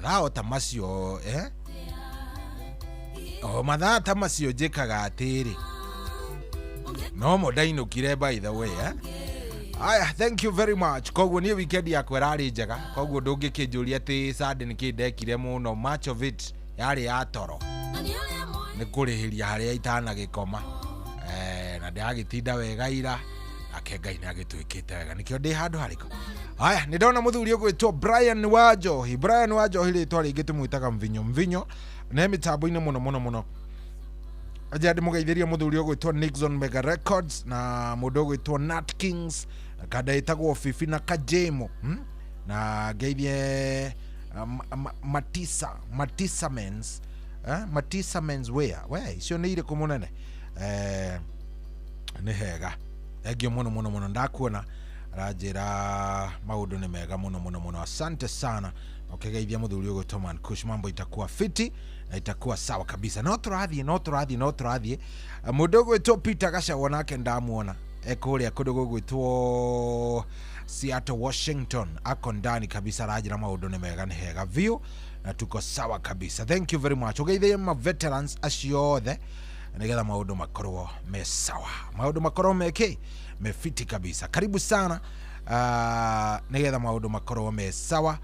Mathaa o ta macio eh? O mathaa ta macio njĩkaga atĩrĩ no mo ndainũkire by the way eh? Aya, thank you very much. Koguo niĩ weekend yakwa ĩrarĩ njega, koguo ndũngĩkĩnjũria atĩ Sunday nĩkĩ ndekire mũno, much of it yarĩ ya toro, nĩ kũrĩhĩria harĩa itanagĩkoma na ndĩragĩtinda wega ira, nake Ngai nĩ agĩtwĩkĩte wega, nĩkĩo ndĩ handũ harĩkũ. Aya, nĩ ndona mũthuri ũgwĩtwo Brian wa Njohi. Brian wa Njohi rĩtwa rĩngĩ tũmwĩtaga Mvinyo. Mvinyo ne mĩtambo-inĩ mũno mũno mũno. Aja ndĩmũgeithĩrie mũthuri ũgwĩtwo Nixon Mega Records na mũndũ ũgwĩtwo Nat Kings na kanda ĩtagwo Fifi na Kajemo, Na ngeithie Matisa, Matisa Mens, eh? Matisa Mens Wear. We icio nĩ irĩkũ mũnene? Nĩ hega, thengio mũno mũno mũno, ndakuona aranjĩra maũndũ nĩ mega mũno mũno mũno, asante sana. Ũkĩgeithia mũthuri ũgwĩtwo Man Kush, mambo itakuwa fiti na itakuwa sawa kabisa. No tũrathiĩ, no tũrathiĩ, no tũrathiĩ. Mũndũ ũgwĩtwo Peter Gachagua nake ndamuona ekũrĩa kũndũ gũgwĩtwo Seattle, Washington, ako ndani kabisa, aranjĩra maũndũ nĩ mega, nĩ hega biũ na tuko sawa kabisa. Thank you very much. Ũgeithie ma veterans acio othe nĩgetha maũndũ makorwo me sawa, maũndũ makorwo me kĩ, me fiti kabisa. Karibu sana, nĩgetha maũndũ makorwo me sawa,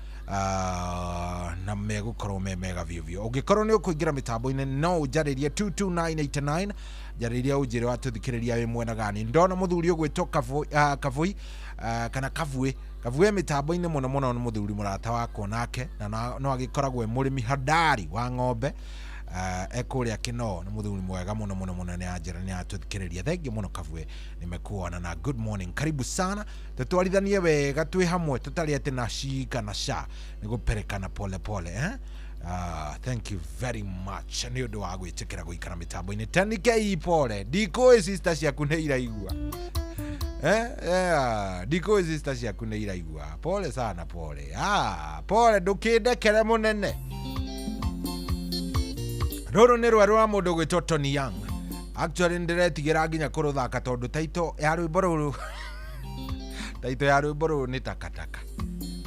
na megũkorwo me mega biũ biũ. Ũngĩkorwo nĩ ũkũingĩra mĩtambo-inĩ no ũnjarĩrie 22989, njarĩria ũnjĩre watũthikĩrĩria wĩ mwena gani. Ndona mũthuri ũgwĩtwo Kavui, kana Kavui, Kavui mĩtambo-inĩ mũno mũno, nĩ mũthuri mũrata wakwa nake, na no agĩkoragwo e mũrĩmi hodari wa ng'ombe, ekũrĩa Kinoo, nĩ mũthuri mwega mũno mũno mũno, nĩ anjĩra nĩ atũthikĩrĩria. Thengiũ mũno Kavui, nimekuona na good morning, karibu sana, tũtwarithanie wega twĩ hamwe, tũtarĩ atĩ na shi kana sha, nĩ gũperekana pole pole, eh? Thank you very much nĩ ũndũ wa gwĩtĩkĩra gũikara mĩtambo-inĩ. 10K pole, ndikũĩ sister ciaku nĩ iraigua, ndikũĩ sister ciaku nĩ iraigua, pole sana, pole, pole, ndũkĩndekere mũnene. Rũrũ nĩ rwerũ rwa mũndũ ũgwĩtwo Tony Young. Actually ndĩretigĩra nginya kũrũthaka tondũ taito ya rwĩmbo rũrũ, taito ya rwĩmbo rũrũ nĩ takataka,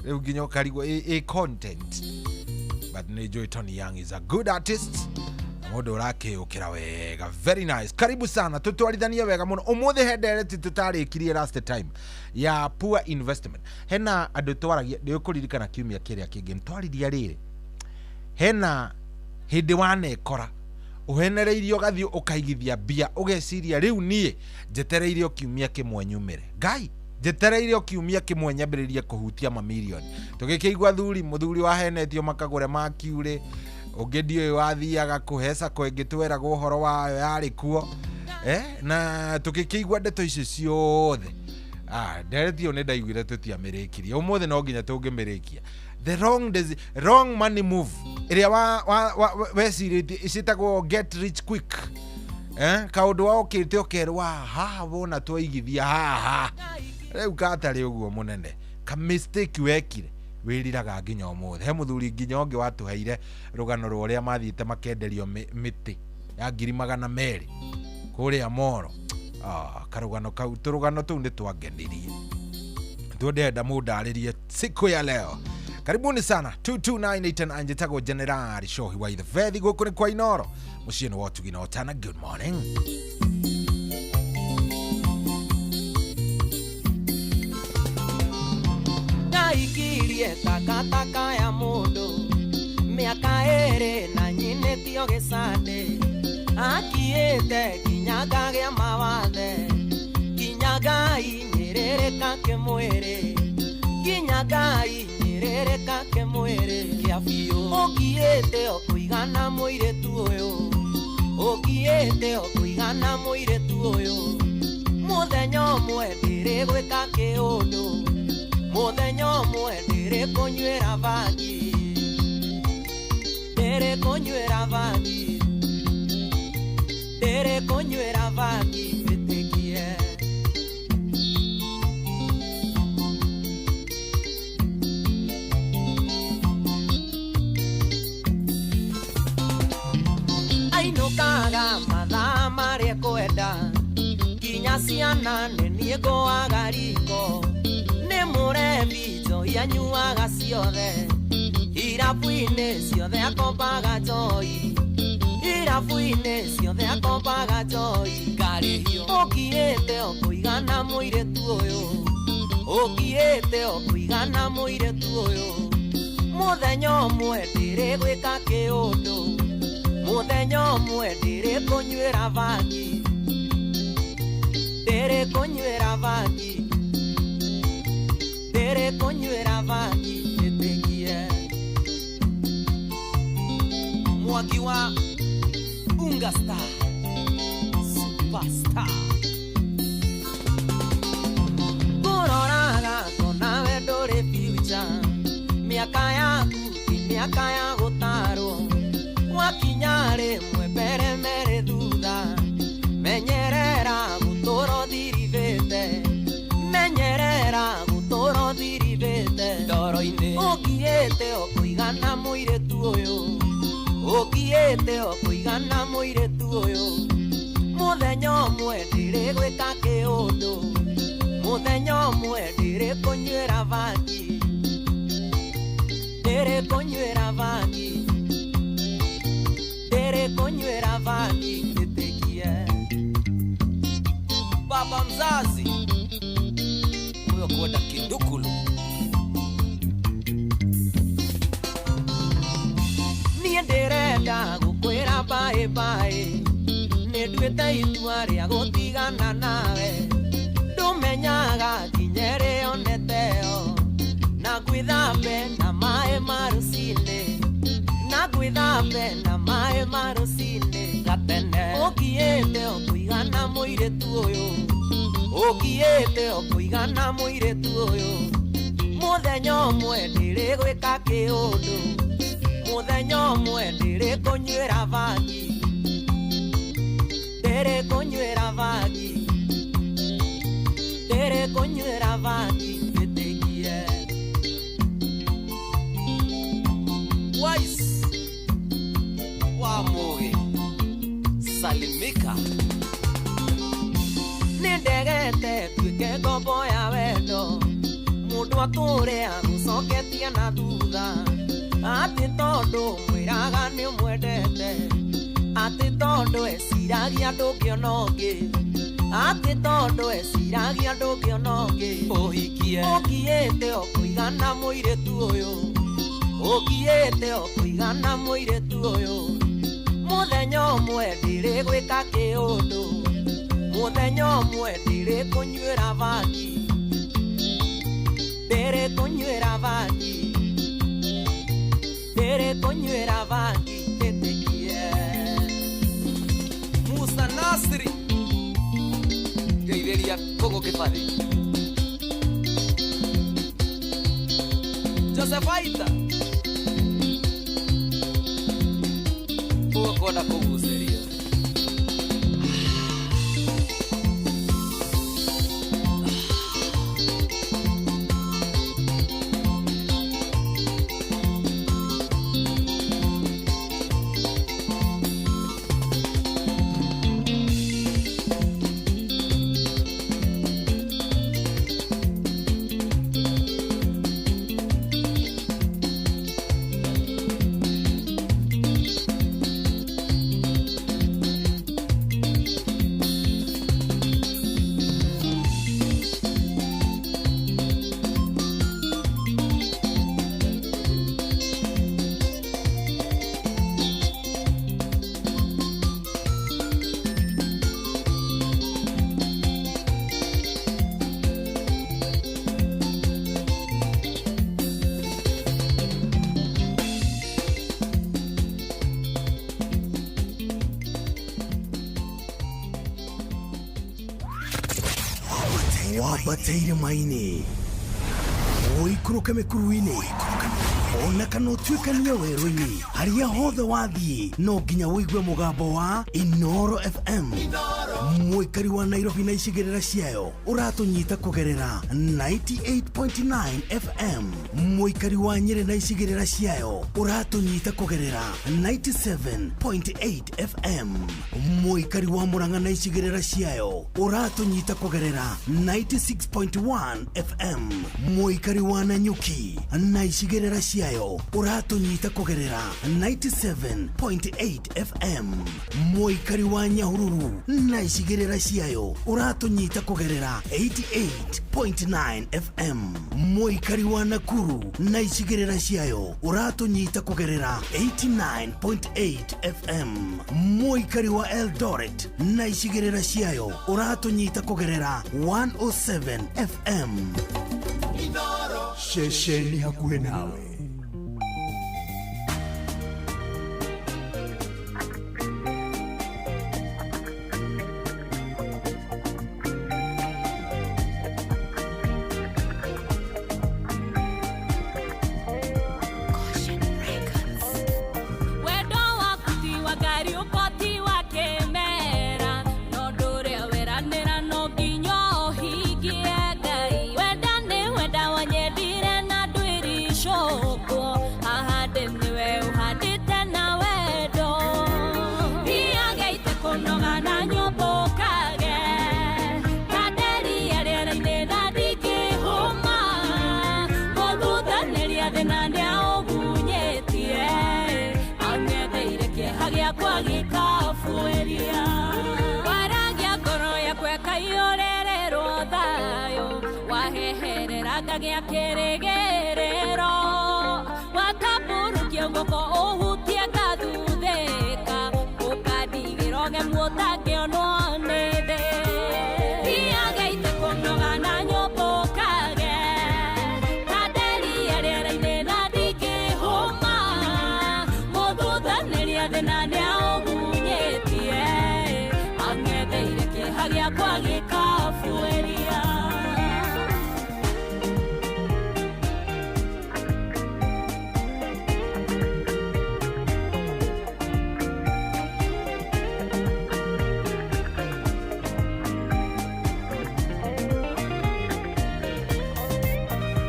rĩu nginya ũkarigwo ĩ content, but nĩ njũĩ Tony Young is a good artist, mũndũ ũrakĩũkĩra wega, very nice. Karibu sana, tũtwarithanie wega mũno ũmũthĩ. He ndereti tũtarĩkirie last time ya poor investment. Hena andũ twaragia, ndĩũkũririkana kiumia kĩrĩa kĩngĩ nĩtwaririe rĩrĩ, hena hĩndĩ wanekora ũhenereirio ũgathiĩ ũkaigithia mbia, ũgeciria rĩu niĩ njetereire o kiumia kĩmwe nyumĩre, Ngai njetereire o kiumia kĩmwe nyambĩrĩrie kũhutia mamirioni. Tũgĩkĩigua thuri, mũthuri wahenetio makagũre ma kiurĩ, ũngĩ ndiũĩ wathiaga kũheca kwengĩ tweragwo ũhoro wayo yarĩ kuo, na tũgĩkĩigua ndeto icio ciothe. Ndereti ĩyo nĩ ndaiguire tũtiamĩrĩkirie, ũmũthĩ no nginya tũngĩmĩrĩkia. The wrong money move ĩrĩa wecirĩtie icĩtagwo get rich quick, kaũndũ waokĩte ũkerwo haha wona twaigithia haha rĩu katarĩ ũguo mũnene, ka mistake wekire wĩriraga nginya ũmũthĩ. He mũthuri nginya ũngĩ watũheire rũgano rwa ũrĩa mathiĩte makenderio mĩtĩ ya 200,000 kũrĩa Moro. Karũgano kau, tũrũgano tũu nĩ twangenirie, tuo ndĩrenda mũndarĩrie siku ya leo. Karibuni sana 22989, njĩtagwo General Shohi wa Ithebethi, gũkũ nĩ kwa Inoro, mũciĩ nĩ wa ũtugi na ũtana. Good morning. Ndaikirie takataka ya mũndũ mĩaka ĩrĩ na nyinĩtio gĩcandĩ, akiĩte nginya ngagĩa mawathe, nginya ngainyĩrĩrĩka kĩmwĩrĩ, nginya ngainyĩrĩrĩka kĩmwĩrĩ kĩa biũ. Ũngiĩte o kũigana mũirĩtu ũyũ, ũngiĩte o kũigana mũirĩtu ũyũ, mũthenya ũmwe ndĩrĩgwĩka kĩũndũ, mũthenya ũmwe ndĩrĩkũnyuĩra bangi, ndĩrĩkũnyuĩra bangi, ndĩrĩkũnyuĩra bangi, wĩtĩkie. Ainũkaga mathaa marĩa kwenda, nginya ciana nĩ niĩ ngũaga riko, nĩ mũrebi njohi anyuaga ciothe, ira Irabu-inĩ ciothe akombaga njoi, irabu-inĩ ciothe akombaga njoi. Ngarĩhio ũkiĩte o kũigana mũirĩtu ũyũ, ũkiĩte o kũigana mũirĩtu ũyũ. Mũthenya ũmwe ndĩrĩgwĩka kĩũndũ, mũthenya ũmwe ndĩrĩkũnyuĩra bangi, ndĩrĩkũnyuĩra bangi, ndĩrĩkũnyuĩra bangi. Ĩtĩkie Mwaki wa Unga Star Superstar. Ngũroraga ngona we ndũrĩ future, mĩaka yaku ti mĩaka ya gũtarwo. Wakinya rĩmwe mbere merĩ thutha, menyerera gũtũra ũthiribĩte, menyerera gũtũra ũthiribĩte. Ndoro-inĩ ũkiĩte o kũigana mũirĩtu ũyũ, ũkiĩte o kũigana mũirĩtu ũyũ. Mũthenya ũmwe ndĩrĩgwĩka kĩũndũ, mũthenya ũmwe ndĩrĩkũnyuĩra bangi, ndĩrĩkũnyuĩra bangi, ndĩrĩkũnyuĩra bangi. Ĩtĩkie Baba mzazi huyo kwenda kindukulu. Niĩ ndĩrenda gũkwĩra bye bye, nĩ nduĩte itua rĩa gũtigana nawe. Ndũmenyaga nginya ĩrĩo neteo, na ngwĩthambe na maĩ ma rũcinĩ, na ngwĩthambe na maĩ ma rũcinĩ. Gatene ũkiĩte o kũigana mũirĩtu ũyũ, ũkiĩte o kũigana mũirĩtu ũyũ. Mũthenya ũmwe ndĩrĩgwĩka kĩũndũ, mũthenya ũmwe ndĩrĩkũnyuĩra bangi, ndĩrĩkũnyuĩra bangi, ndĩrĩkũnyuĩra bangi. Ĩtĩkie Wise wa Mugi salimika. Nĩ ndegete tuĩke ngombo ya wendo, mũndũ atũre agũcoketie na thutha. Atĩ tondũ mwĩraga nĩ ũmwendete, atĩ tondũ eciragia ndũngĩona ũngĩ, atĩ tondũ eciragia ndũngĩona ũngĩ. Ũhikie ũkiĩte o kũigana mũirĩtu ũyũ, ũkiĩte o kũigana mũirĩtu ũyũ. Mũthenya ũmwe ndĩrĩgwĩka kĩũndũ, mũthenya ũmwe ndĩrĩkũnyuĩra bangi, ndĩrĩkũnyuĩra bangi, ndĩrĩkũnyuĩra bangi. Ĩtĩkie Musa Nasri ngeithĩria Kũngũ Kĩbathi. Joseph Aita ũkwenda kũgucĩria. Wambate irĩma-inĩ, ũikũrũke mĩkuru-inĩ, ona kana ũtuĩkanie werũ-inĩ, harĩa hothe wathiĩ no nginya ũigue mũgambo wa Inooro FM. Inooro. Mũikari wa Nairobi na icigĩrĩra ciayo ũratũnyita kũgerera 98.9 FM. Mũikari wa Nyĩrĩ na icigĩrĩra ciayo ũratũnyita kũgerera 97.8 FM. Mũikari wa Murang'a na icigĩrĩra ciayo ũratũnyita kũgerera 96.1 FM. Mũikari wa Nanyuki na icigĩrĩra ciayo ũratũnyita kũgerera 97.8 FM. Mũikari wa Nyahururu na icigĩrĩra ciayo ũratũnyita kũgerera 88.9 FM. Mũikari wa Nakuru na icigĩrĩra ciayo ũratũnyita kũgerera 89.8 FM. Mũikari wa Eldoret na icigĩrĩra ciayo ũratũnyita kũgerera 107 FM. Ceceni hakuhĩ nawe. Wendo waku ti wa ngari ũkoti wa kĩmera, no ndũrĩa weranĩra no nginya ũhingie Ngai. Wenda nĩ wenda wanyendire na ndwĩricũkwo, haha ndĩ nĩwe ũhandĩte na wendo. Thiaga kũnoga na nyũmba ũkage, ta nderia rĩera-inĩ na ndingĩhũma. Mũthuthanĩria thĩna nĩaũgunyĩtie, ang'etheire kĩeha gĩakwa gĩkabuĩria. Waragia ngoro yakwa ĩkaiyũrĩrĩrwo thayũ, waheherera ngagĩa kĩrĩgĩrĩro. Watambũrũkia guoko ũhutie ngathuthĩka, ũkandigĩra ũgemu ũtangĩonwo nĩ thĩ. Thiaga itekũnoga na nyũmba ũkage, ta nderia rĩera-inĩ na ndingĩhũma. Mũthuthanĩria thĩna nĩaũgunyĩtie, ang'etheire kĩeha gĩakwa gĩkabuĩria.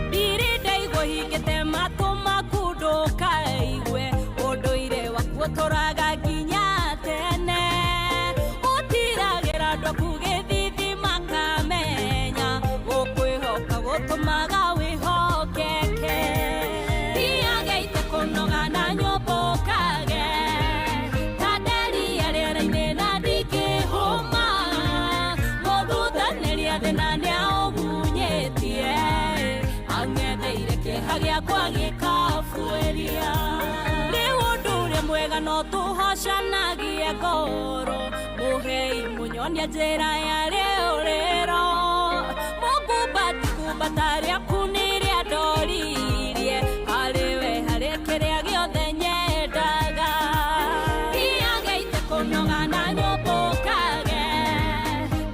Ndirĩ ndaigua hingĩte matũ maku ndũkaigue, ũndũire waku ũtũraga nginya tene. Ũtiragĩra andũ aku gĩthithi makamenya, gũkwĩhoka gũtũmaga wĩhokeke. Thiaga itekũnoga na nyũmba ũkage, ta nderia rĩera-inĩ na ndingĩhũma. Mũthuthanĩria thĩna nĩaũgunyĩtie, ang'etheire kĩeha gĩakwa gĩkabuĩria. Rĩu ũndũ ũrĩa mwega no tũhocanagie ngoro, mũhei mũnyonia njĩra ya rĩũrĩro. Mũngumbati kumbata rĩaku nĩrĩa ndoririe, harĩ we harĩ kĩrĩa gĩothe nyendaga. Thiaga itekũnoga na nyũmba ũkage,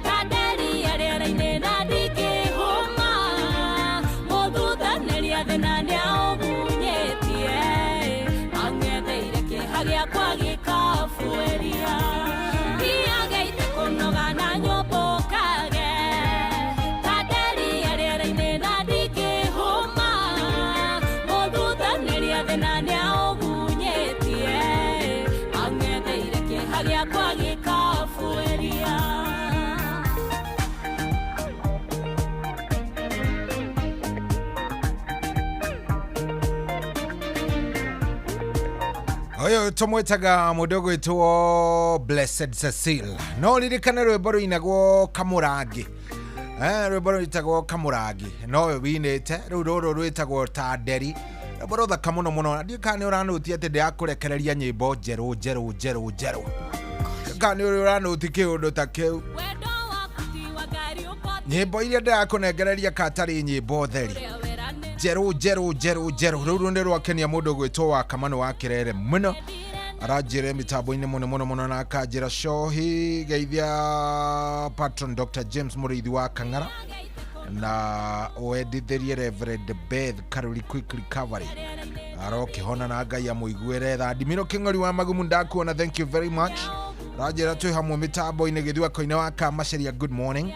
ta nderia rĩera-inĩ na ndingĩhũma. Mũthuthanĩria thĩna nĩaũgunyĩtie, ang'etheire kĩeha gĩakwa gĩkabuĩria. Thiaga itekũnoga na nyũmba ũkage, ta nderia rĩera-inĩ na ndingĩhũma. Mũthuthanĩria thĩna nĩaũgunyĩtie, ang'etheire kĩeha gĩakwa gĩkabuĩria. Ũyũ tũmwĩtaga mũndũ ũgwĩtwo Blessed Cecil. No ririkane rwĩmbo rũinagwo Kamũrangi. Rwĩmbo rwĩtagwo Kamũrangi nowe winĩte. Rĩu rũrũ rwĩtagwo ta nderi, rwĩmbo rũthaka mũno mũno. Na ndiũĩ kana nĩ ũranũti atĩ ndĩrakũrekereria nyĩmbo njerũ njerũ njerũ njerũ, kana nĩ ũranũti kĩũndũ ta kĩu. Nyĩmbo iria ndĩrakũnengereria katarĩ nyĩmbo theri, njerũ njerũ njerũ njerũ. Rũrũ nĩ rwakenia mũndũ ũgwĩtwo wa Kamano wa Kĩrere mũno, aranjĩre mĩtambo-inĩ mũno mũno mũno, na akanjĩra cohi geithia patron Dr. James Mũrĩithi wa Kang'ara na wendithĩrie Reverend Beth Karuri quick recovery, arokĩhona na Ngai amũiguĩre tha. Ndimiro Kĩng'ori wa Magumu ndakuona, thank you very much. Ranjĩra twĩ hamwe mĩtambo-inĩ gĩthweko-inĩ wa Kamaceria. Good morning.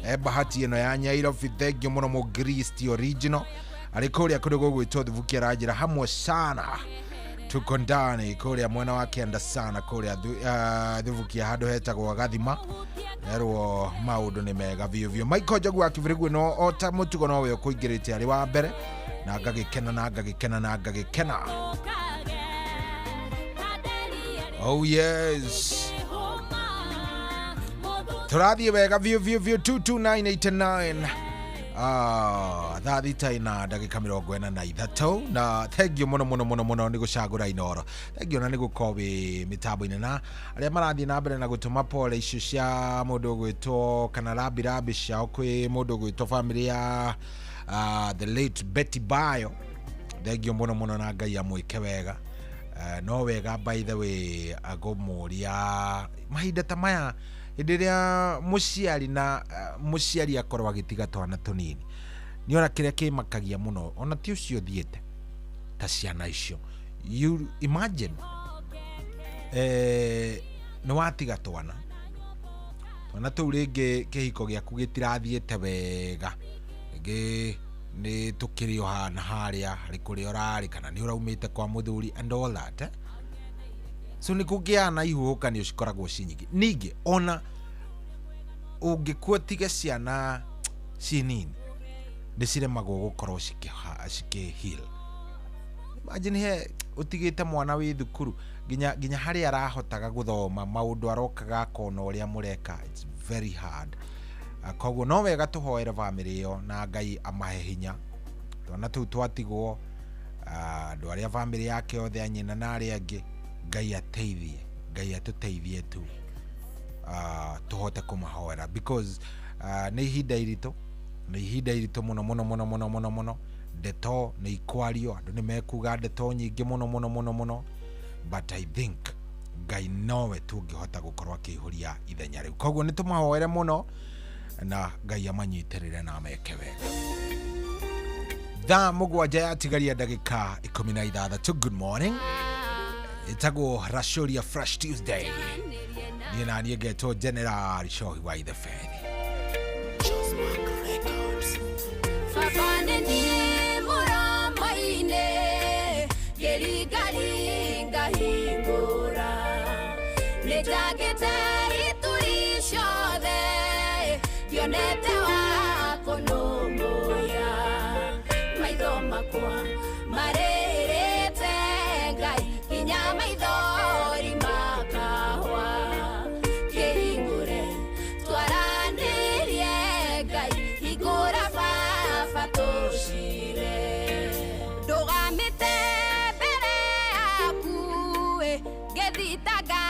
E bahati ĩno ya Nyairobi, thengio mũno mũgristi original arĩ kũrĩa kũndũ gũgwĩtwo Thubukia. Ranjĩra hamwe sana, tuko ndani kũrĩa mwena wa kĩanda sana kũrĩa Thubukia handũ hetagwo Gathima, erwo maũndũ nĩ mega biũ biũ. Michael Njogu wa Kibirigwi no o ta mũtugo nowe ũkũingĩrĩte arĩ wa mbere, na ngagĩkena na ngagĩkena na ngagĩkena. Oh yes, tũrathiĩ wega biũ biũ biũ. 22989, thaa 6 na ndagĩka 43, na thengio mũno mũno mũno mũno nĩ gũcagũra Inoro. Thengio na nĩ gũkorwo wĩ mĩtambo-inĩ, na arĩa marathiĩ na mbere na gũtũma pole icio cia mũndũ ũgwĩtwo kana rambirambi ciao kwĩ mũndũ ũgwĩtwo famĩlĩ ya the late Betty Bayo, thengio mũno mũno na Ngai amwĩke wega. No wega, by the way, ngũmũria mahinda ta maya, hĩndĩ ĩrĩa mũciari na mũciari akorwo agĩtiga twana tũnini, nĩ ona kĩrĩa kĩmakagia mũno ona ti ũcio ũthiĩte ta ciana icio. You imagine, nĩ watiga twana, twana tũu rĩngĩ kĩhiko gĩaku gĩtirathiĩte wega, rĩngĩ nĩ tũkĩrĩ o hana harĩa harĩ kũrĩa ũrarĩ, kana nĩ ũraumĩte kwa mũthuri and all that, eh? So nĩ kũgĩaga na ihuhũkanio cikoragwo ci nyingĩ. Ningĩ ona ũngĩkua tige ciana ci nini, nĩ ciremagwo gũkorwo cikĩ heal. Imagine he ũtigĩte mwana wĩ thukuru, nginya harĩa arahotaga gũthoma maũndũ, arokaga akona ũrĩa mũreka. It's very hard. Koguo no wega tũhoere bamĩrĩ ĩyo na Ngai amahe hinya. Twana tũu twatigwo, andũ arĩa bamĩrĩ yake othe a nyina na arĩa angĩ, Ngai ateithie, Ngai atũteithie tu, tũhote kũmahoera, because nĩ ihinda iritũ, nĩ ihinda iritũ mũno mũno mũno mũno mũno mũno. Ndeto nĩ ikwario, andũ nĩ mekuga ndeto nyingĩ mũno mũno mũno mũno, but I think Ngai nowe tu ũngĩhota gũkorwo akĩihũria ithenya rĩu. Koguo nĩ tũmahoere mũno na Ngai amanyitĩrĩre na ameke wega. Thaa 7 yatigaria ndagĩka 16. Good morning, ĩtagwo Rashoria Fresh Tuesday. Niĩ na niĩ ngetwo General Shohi wa Ithe Fethi. Baba nĩ niĩ mũromo-inĩ ngĩringaringa hingũra, nĩ njagĩte ituri ciothe, ndionete wa kũnũmbũiya. Maitho makwa marĩrĩte Ngai nginya maithori makahwa, kĩhingũre twaranĩrie Ngai, hingũra baba tũcire. Ndũgamĩte mbere yaku ĩ, ngĩthitanga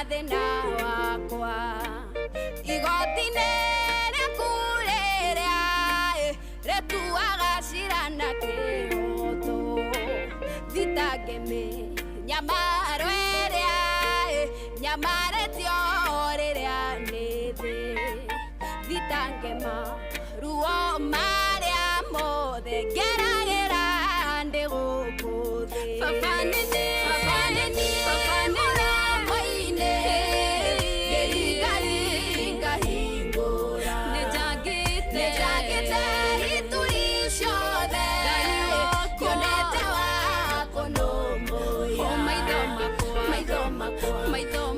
thĩna wakwa igoti-inĩ rĩaku rĩrĩa ĩ, rĩtuaga cira na kĩhoto. Thitange mĩnyamaro ĩrĩa ĩ, nyamarĩtio rĩrĩa nĩ thĩ, thitange maruo marĩa mothe ngeragĩra ndĩ gũkũ thĩ. Baba nĩ niĩ mũromo-inĩ ngĩringaringa hingũra, nĩ njagĩte ituri ciothe, ndionete wa kũnũmbũiya. Maitho makwa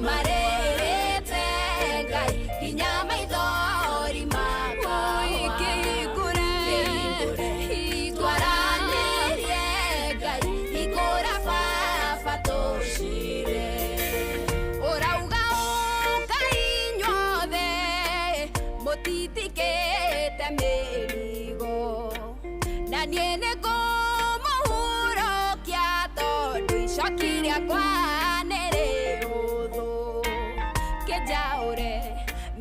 marĩrĩte Ngai nginya maithori makwa, kĩhingũre twaranĩrie Ngai, hingũra baba tũcire. Ũrauga ũkai inyuothe mũtitikĩte mĩrigo, na niĩ nĩngũmũhurũkia tondũ icoki rĩakwa nĩ rĩhũthũ. Kĩnjaũre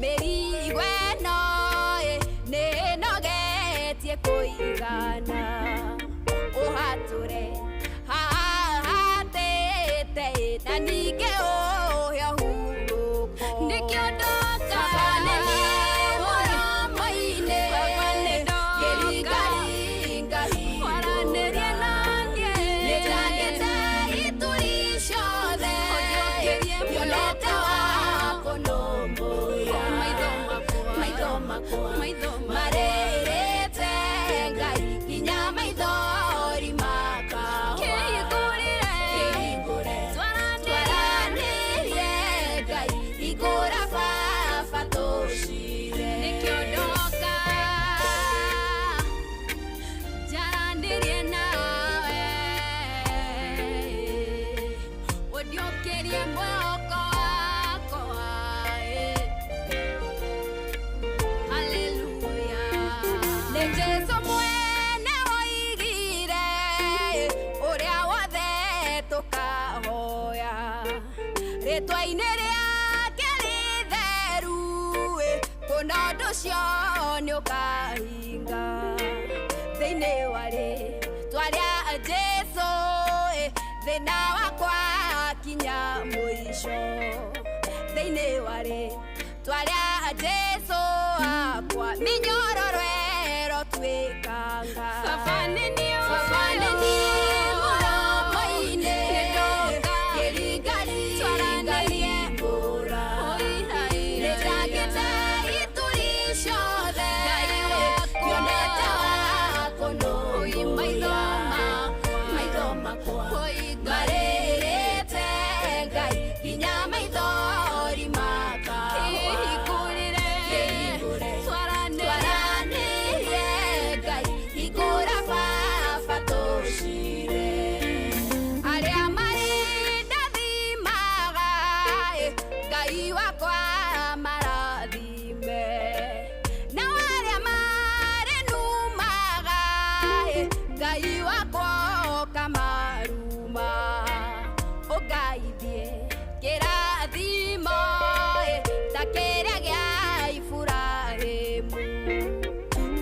mĩrigo ĩno ĩ, nĩĩnogetie kũigana, ũhatũre hahatĩte ĩ, na ningĩ ũhe ũhurũko. Nĩkĩo ndoka mũromo-inĩ ngĩringaringa hingũra, nĩ njagĩte ituri ciothe, ndionete wa makwa marĩrĩte Ngai nginya maithori makahwa. Kĩhingũre twaranĩrie Ngai hingũra baba tũcire. Nĩkĩo ndoka njaranĩrie nawe, ũndiũkĩrie mwĩhoko wakwa. Haleluya. Nĩ Jesũ mwene woigire ũrĩa wothe tũkahoya rĩtwa-inĩ rĩake rĩtheru, kũna ũndũ ũcio nĩũkahinga. Thĩinĩ wa rĩtwa rĩa Jesũ, thĩna wakwa kinya mũico. Thĩinĩ wa rĩtwa rĩa Jesũ akwa mĩnyororo ĩrotuĩkanga. Baba nĩ niĩ mũromo-inĩ, ngĩringaringa hingũra. Nĩnjagĩte ituri ciothe, nyonete wa kũnũmbũiya. Maitho makwa marĩrĩte Ngai nginya maithori makahwa. Kĩhingũre twaranĩrie Ngai hingũra baba tũcire. Arĩa marĩ ndathimaga, Ngai wakwa marathime, nao arĩa marĩ numaga, Ngai wakwa ũkamaruma. Ũngaithie kĩrathimo ta kĩrĩa gĩa Iburahĩmu,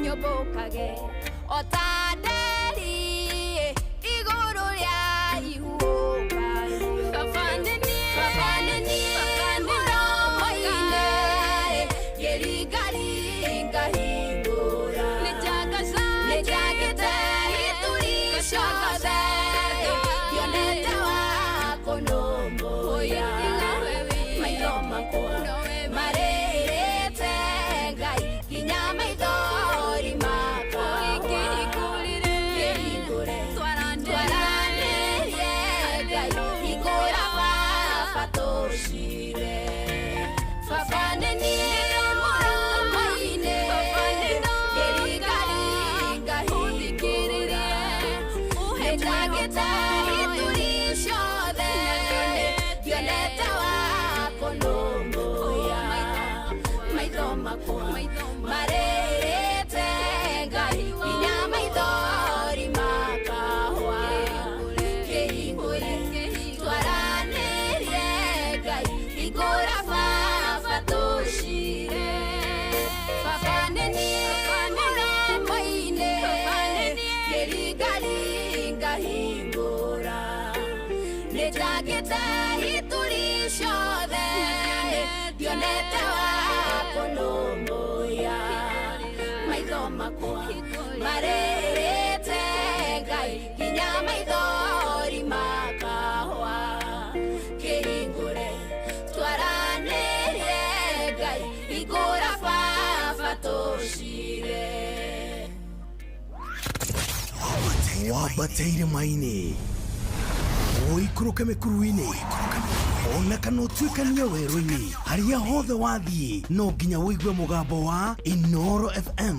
nyũmbũkage o ta nderi igũrũ rĩa ihuhũkanio. Baba nĩ niĩ mũromo-inĩ, ngĩringaringa hingũra. Nĩnjagĩte ituri ciothe, nyonete wa kũnũmbũiya. Maitho makwa marĩrĩte Ngai nginya maithori makahwa. Kĩhingũre twaranĩrie Ngai hingũra baba tũcire. Baba nĩ niĩ mũromo-inĩ, ngĩringaringa hingũra. Nĩnjagĩte ituri ciothe, nyonete wa kũnũmbũiya. Maitho makwa marĩrĩte Ngai nginya maithori makahwa. Kĩhingũre twaranĩrie Ngai hingũra baba tũcire. Baba nĩ niĩ mũromo-inĩ, ngĩringaringa hingũra. Nĩnjagĩte ituri ciothe, nyonete wa kũnũmbũiya. Maitho makwa marĩrĩte Ngai nginya maithori makahwa. Kĩhingũre twaranĩrie Ngai hingũra baba tũcire. Wambate irĩma-inĩ, ũikũrũke mĩkuru-inĩ, ona kana ũtuĩkanie werũ-inĩ, harĩa hothe wathiĩ no nginya ũigue mũgambo wa Inooro FM.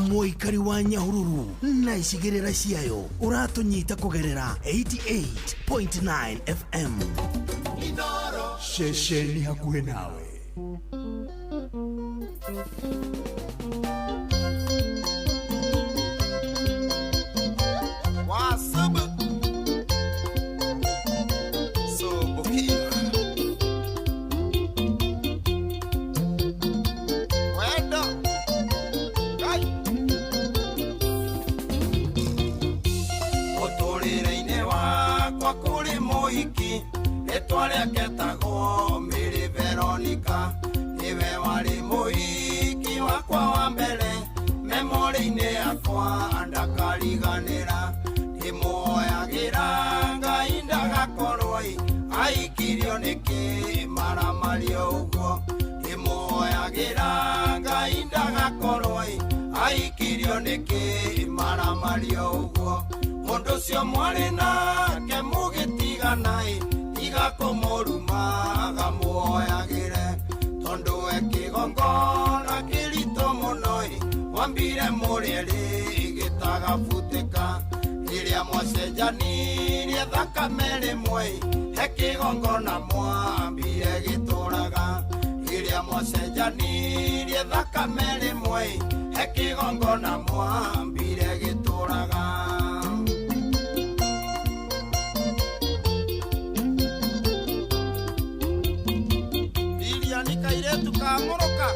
Mũikari wa Nyahururu na icigĩrĩra ciayo ũratũnyita kũgerera 88.9 FM. Ceceni hakuhĩ nawe. Wasaba Sobokia Wenda Kai Mũtũrĩre-inĩ wakwa kũrĩ mũhiki rĩtwa rĩake etagwo Mary Veronica, nĩwe warĩ mũhiki wakwa wa mbere memorĩ-inĩ yakwa ndakariganĩra, ndĩmuoyagĩra Ngai ndagakorwo aikirio nĩkĩ maramario ũguo, ndĩmuoyagĩra Ngai ndagakorwo Mwahikirio nĩkĩ maramario ũguo mũndũ ũcio mwarĩ nake mũgĩtigana-ĩ tiga kũmũrumaga muoyagĩre tondũ e kĩgongona kĩritũ mũno-ĩ mwambire mũrĩ erĩ gĩtagabutĩka rĩrĩa mwacenjanirie thakame rĩmwe he kĩgongona mwambire gĩtũraga rĩrĩa mwacenjanirie thakame rĩmwe he kĩgongona mwambire gĩtũraga. Lilian kairetu kamũrũka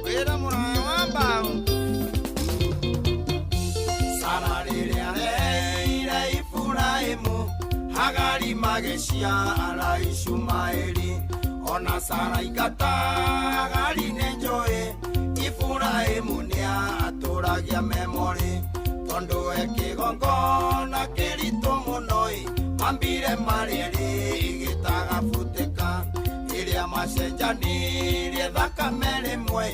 wĩra mũraya wa mbaũ. Sara rĩrĩa areire Iburahĩmu Hagari magĩciara Ishumaeli ona Sara ingata Hagari nĩ njũĩ Iburahĩmu nĩatũragia memorĩ tondũ e kĩgongona kĩritũ mũno-ĩ mambire marĩ erĩ gĩtagabutĩka rĩrĩa macenjanirie thakame rĩmwe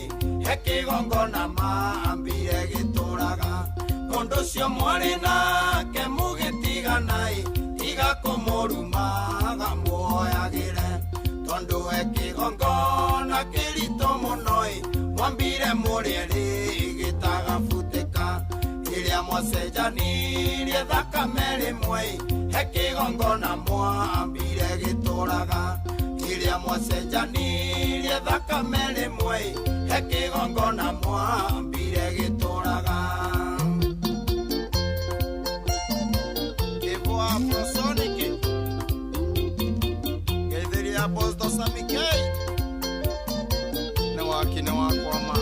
he kĩgongona mambire gĩtũraga mũndũ ũcio mwarĩ nake mũgĩtigana-ĩ tiga kũmũrumaga muoyagĩre tondũ e kĩgongona kĩritũ mũno-ĩ mwambire mũrĩ erĩ gĩtagabutĩka rĩrĩa mwacenjanirie thakame rĩmwe he kĩgongona mwambire gĩtũraga rĩrĩa mwacenjanirie thakame rĩmwe he kĩgongona mwambire gĩtũraga. Kĩbwa Afrosonic ngeithĩria Apostle Sammy K nĩ waki nĩ wakwama.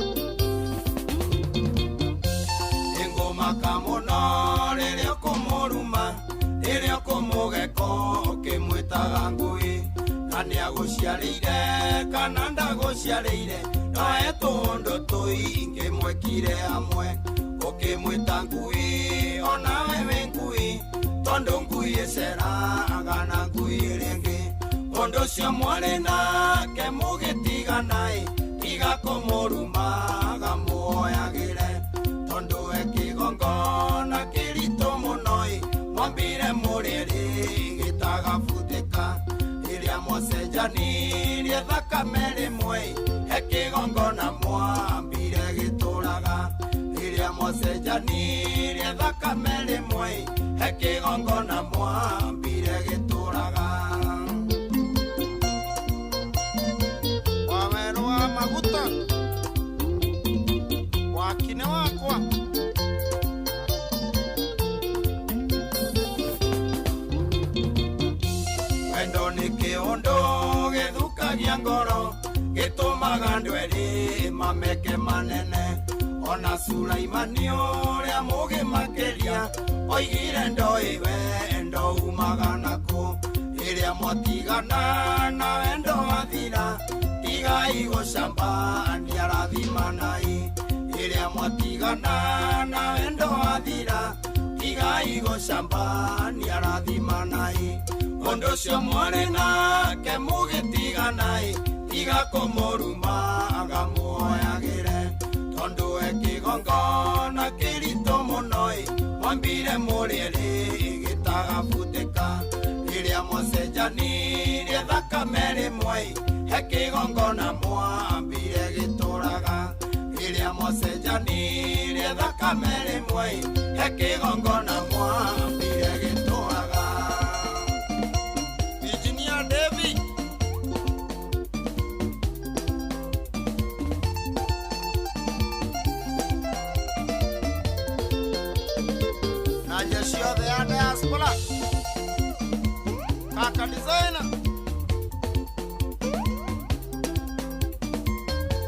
Nĩngũmaka mũno rĩrĩa ũkũmũruma rĩrĩa ũkũmũgeko ũkĩmwĩtaga ngui na nĩagũciarĩire kana ndagũciarĩire no he tũũndũ tũingĩ mwekire hamwe ũkĩmwĩta ngui onawe wĩ ngui tondũ ngui ĩceraga na ngui ĩrĩa ĩngĩ mũndũ ũcio mwarĩ nake mũgĩtigana-ĩ tiga kũmũrumaga muoyagĩre tondũ e kĩgongona kĩritũ mũno-ĩ mwambire mũrĩ erĩ gĩtagabutĩka rĩrĩa mwacenjanirie thakame rĩmwe he kĩgongona mwambire gĩtũraga rĩrĩa mwacenjanirie thakame rĩmwe he kĩgongona mwambire gĩtũraga. Wawerũ wa maguta waki nĩ wakwa. Wendo nĩ kĩũndũ gĩthũkagia ngoro gĩtũmaga andũ erĩ mameke manene ona Sulaimani ũrĩa mũũgĩ makĩria oigire ndoĩ wendo umaga nakũ rĩrĩa mwatigana na wendo wathira tigai gũcamba nĩarathimanai rĩrĩa mwatigana na wendo wathira tigai gũcamba nĩarathimanai mũndũ ũcio mwarĩ nake mũgĩtigana-ĩ tiga kũmũrumaga muoyagĩre tondũ e kĩgongona kĩritũ mũno-ĩ mwambire mũrĩ erĩ gĩtagabutĩka rĩrĩa mwacenjanirie thakame rĩmwe he kĩgongona mwambire gĩtũraga rĩrĩa mwacenjanirie thakame rĩmwe he kĩgongona mwambire gĩtũraga. Engineer David na jeshi yothe ya diaspora kaka designer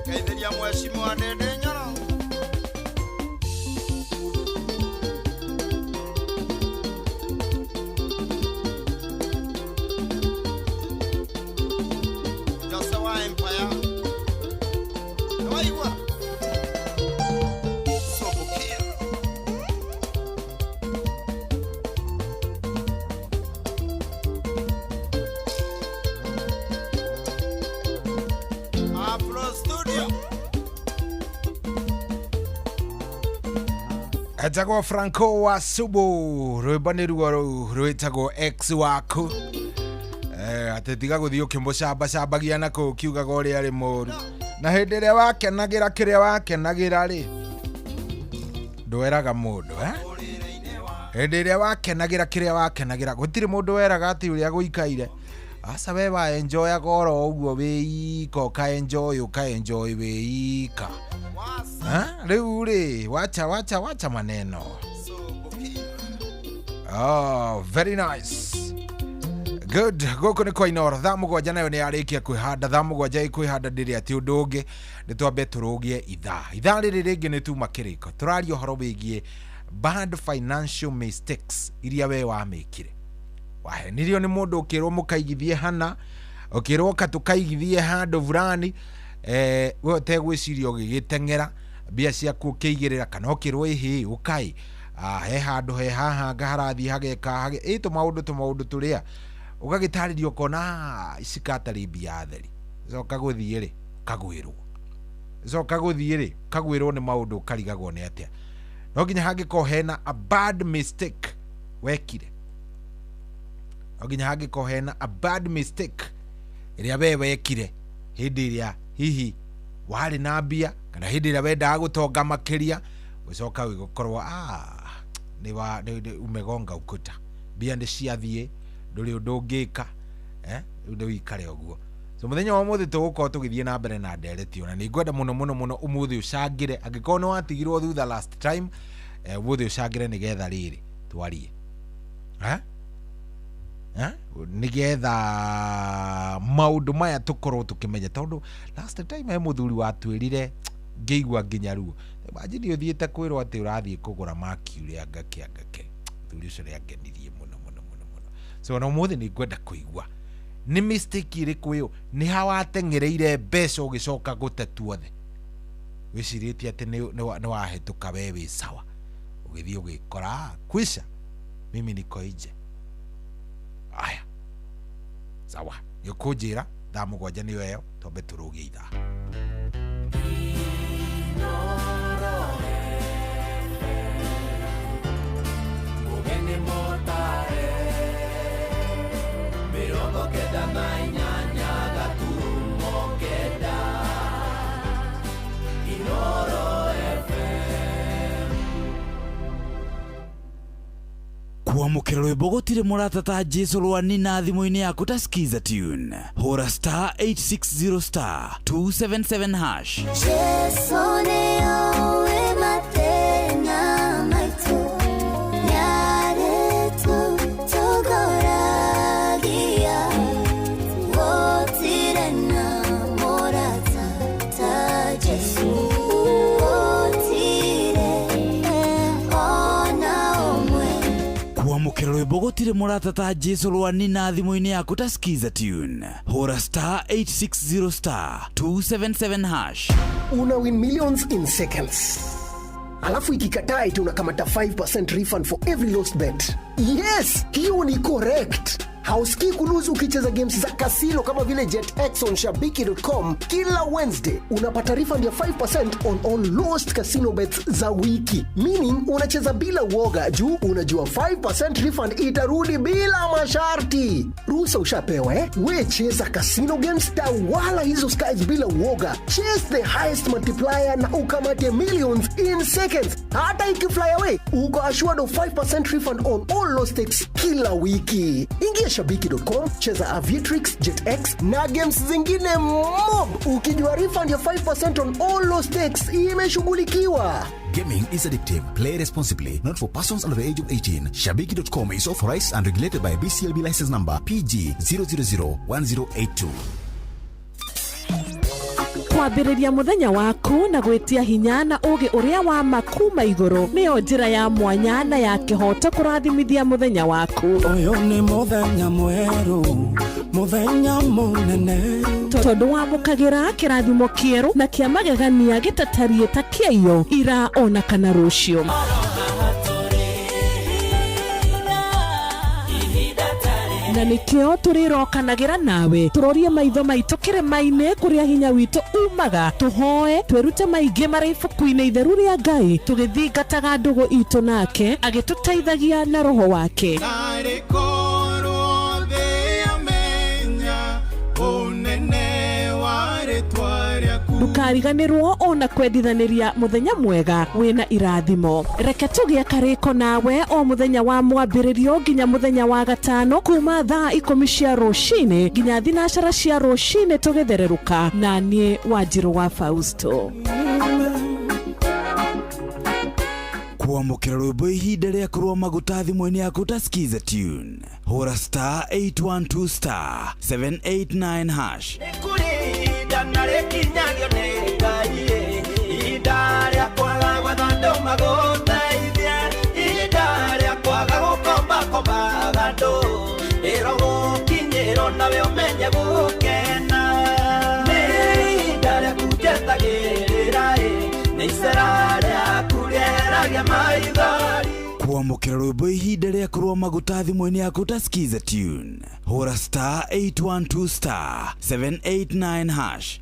ngeithĩria mheshimiwa Ndindi Nyoro. Jose wa Empire nĩwaigua Sobukia. Afro Studio. Etagwo Franco wa Subu, rwimbo nĩ ruo rũu rwĩtagwo ex waku. Atĩ tiga gũthiĩ ũkĩmũcambacambagia na kũu ũkiugaga ũrĩa arĩ mũru, na hĩndĩ ĩrĩa wakenagĩra kĩrĩa wakenagĩra rĩ, ndweraga mũndũ, eh? Hĩndĩ ĩrĩa wakenagĩra kĩrĩa wakenagĩra gũtirĩ mũndũ weraga atĩ ũrĩa gũikaire. Aca, we waenjoyaga oro ũguo wĩ ika, ũkaenjoy ũkaenjoy wĩ ika. Rĩu rĩ, wacha wacha wacha maneno. Oh, very nice. Good. Gũkũ nĩ kwa Inooro. Thaa 7 nayo nĩ yarĩkia kwĩhanda. Thaa 7 ĩkwĩhanda ndĩrĩ atĩ ũndũ ũngĩ, nĩ twambe tũrũgie ithaa. Ithaa rĩrĩ rĩngĩ nĩ tuma kĩrĩko. Tũraria ũhoro wĩgiĩ bad financial mistakes iria we wamĩkire. Wahenirio nĩ mũndũ, ũkĩrwo mũkaigithie hana, ũkĩrwo ka tũkaigithie handũ fulani, we ũtegwĩciria ũgĩgĩteng'era mbia ciaku ũkĩigĩrĩra, kana ũkĩrwo ĩhĩ ũkai, he handũ he haha anga harathiĩ hageka hage ĩ tũmaũndũ tũmaũndũ tũrĩa ũgagĩtarĩrio ũkona, ici katarĩ mbia theri. Coka gũthiĩ rĩ, ũkagwĩrwo, coka gũthiĩ rĩ, ũkagwĩrwo nĩ maũndũ, ũkarigagwo nĩ atĩa. No nginya hangĩkorwo hena a bad mistake wekire, no nginya hangĩkorwo hena a bad mistake ĩrĩa we wekire hĩndĩ ĩrĩa hihi warĩ na mbia, kana hĩndĩ ĩrĩa wendaga gũtonga makĩria, ũcoka gũkorwo nĩ wa nĩ umegonga ukuta, mbia nĩ ciathiĩ, ndũrĩ ũndũ ũngĩka, rĩu nĩ wĩikare ũguo. So mũthenya wa ũmũthĩ tũgũkorwo tũgĩthiĩ na mbere na ndereti, ona nĩ ngwenda mũno mũno mũno ũmũthĩ ũcangĩre. Angĩkorwo nĩ watigirwo thutha last time, ũmũthĩ ũcangĩre nĩgetha rĩrĩ twarie, eh? Nĩgetha maũndũ maya tũkorwo tũkĩmenya, tondũ last time he mũthuri watwĩrire ngĩigua nginya ruo. Imagine ũthiĩte kwĩrwo atĩ ũrathiĩ kũgũra Mercury angake angake. Mũthuri ũcio nĩ angenirie mũno mũno mũno mũno. So ona ũmũthĩ nĩ ngwenda kũigua nĩ mistake ĩrĩkũ ĩyo, nĩ ha wateng'ereire mbeca ũgĩcoka gũte tuothe, wĩcirĩtie atĩ nĩ wahĩtũka, we wĩ sawa, ũgĩthiĩ ũgĩkora, kwisha, mimi niko nje. Aya, sawa, nĩ ũkũnjĩra thaa 7 nĩyo ĩyo, twambe tũrũgie ithaa. Mũgeni mũtare 98.9 Inooro FM. Kwamũkĩra rwĩmbo gũtirĩ mũrata ta Jesu rwanina thimũ-inĩ yaku ta Skiza tune. Hũra star 860 star 277 hash. Jesu nĩoĩ mathĩna maitũ, nĩarĩtũtongoragia. Gũtirĩ na mũrata ta Jesu, gũtirĩ ona ũmwe. Kwamũkĩra rwĩmbo gũtirĩ mũrata ta Jesu rwanina thimũ-inĩ yaku ta Skiza tune. Hũra star 860 star 277 hash. Una win millions in seconds, alafu ikikataa eti unakamata 5% refund for every lost bet. Yes, hiyo ni correct. Hausikii kulose ukicheza games za kasino kama vile JetX on shabiki.com. Kila Wednesday unapata refund ya 5% on all lost casino bets za wiki, meaning unacheza bila uoga juu unajua 5% refund itarudi bila masharti. Ruhusa ushapewa, eh? We cheza casino games, tawala hizo skies bila uoga. Chase the highest multiplier na ukamate millions in seconds. Hata ikifly away, uko assured of 5% refund on all lost stakes kila wiki. Ingia shabiki.com, cheza Aviatrix, JetX na games zingine mob, ukijua refund ya 5% on all lost stakes imeshughulikiwa. Gaming is addictive. Play responsibly. Not for persons under the age of 18. Shabiki.com is authorized and regulated by BCLB license number PG 0001082. Kwambĩrĩria mũthenya waku na gwĩtia hinya na ũgĩ ũrĩa wa ma kuma igũrũ nĩyo njĩra ya mwanya na ya kĩhoto kũrathimithia mũthenya waku. Ũyũ nĩ mũthenya mwerũ, mũthenya mũnene. Tondũ wamũkagĩra kĩrathimo kĩerũ na kĩa magegania gĩtatariĩ ta kĩaiyo ira ona kana rũciũ. Na nĩkĩo tũrĩrokanagĩra nawe tũrorie maitho maitũ kĩrĩma-inĩ kũrĩa hinya witũ umaga, tũhoe twĩrute maingĩ marĩ ibuku-inĩ itheru rĩa Ngai, tũgĩthingataga ndũgũ itũ nake agĩtũteithagia na roho wake. Narĩ korwo thĩ yamenya ũnene wa rĩtwa rĩaku. Ndũkariganĩrwo ona kwendithanĩria mũthenya mwega wĩna irathimo. Reke tũgĩe karĩko nawe o mũthenya wa mwambĩrĩrio nginya mũthenya wa gatano kuma thaa 10 cia rũcinĩ nginya 9 cia rũcinĩ tũgĩthererũka na niĩ Wanjirũ wa Fausto. Kwamũkĩra rwĩmbo ihinda rĩa kũrũa maguta thimũ-inĩ yaku ta Skiza Tune. Hũra star 812 star 789 hash. Nĩ ihinda na rĩkinyagio nĩ Ngai, ihinda rĩa kwaga gwetha andũ magũteithie, ihinda rĩa kwaga gũkombakombaga andũ, ĩrogũkinyĩrwo nawe ũmenye gũkena. Nĩ ihinda rĩaku njetagĩrĩra, nĩ icera rĩaku rĩeragia maithori. Kwamũkĩra rwĩmbo ihinda rĩa kũrũa maguta thimũ-inĩ yaku ta Skiza Tune. Hũra star 812 star 789 hash.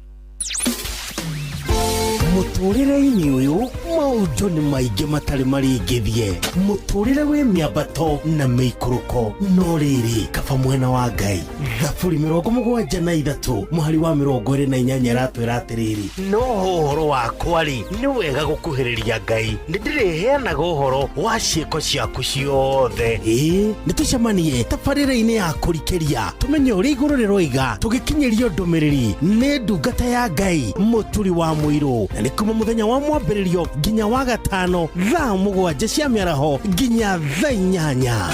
Mũtũrĩre-inĩ ũyũ maũndũ nĩ maingĩ matarĩ marĩngĩthie, mũtũrĩre wĩ mĩambato na mĩikũrũko, no rĩrĩ kaba mwena wa Ngai. Thaburi 73 mũhari wa 28 ĩratwĩra atĩrĩrĩ, no ũhoro wakwa rĩ nĩ wega gũkuhĩrĩria Ngai, nĩ ndĩrĩheanaga ũhoro wa ciĩko ciaku ciothe. Ĩĩ nĩ tũcemanie tabarĩra-inĩ ya kũrikĩria tũmenye ũrĩa igũrũ rĩroiga, tũgĩkinyĩrio ndũmĩrĩri nĩ ndungata ya Ngai Mũturi wa Mũirũ, na nĩ kuma mũthenya wa mwambĩrĩrio nginya wa gatano thaa 7 cia mĩaraho nginya thaa 8.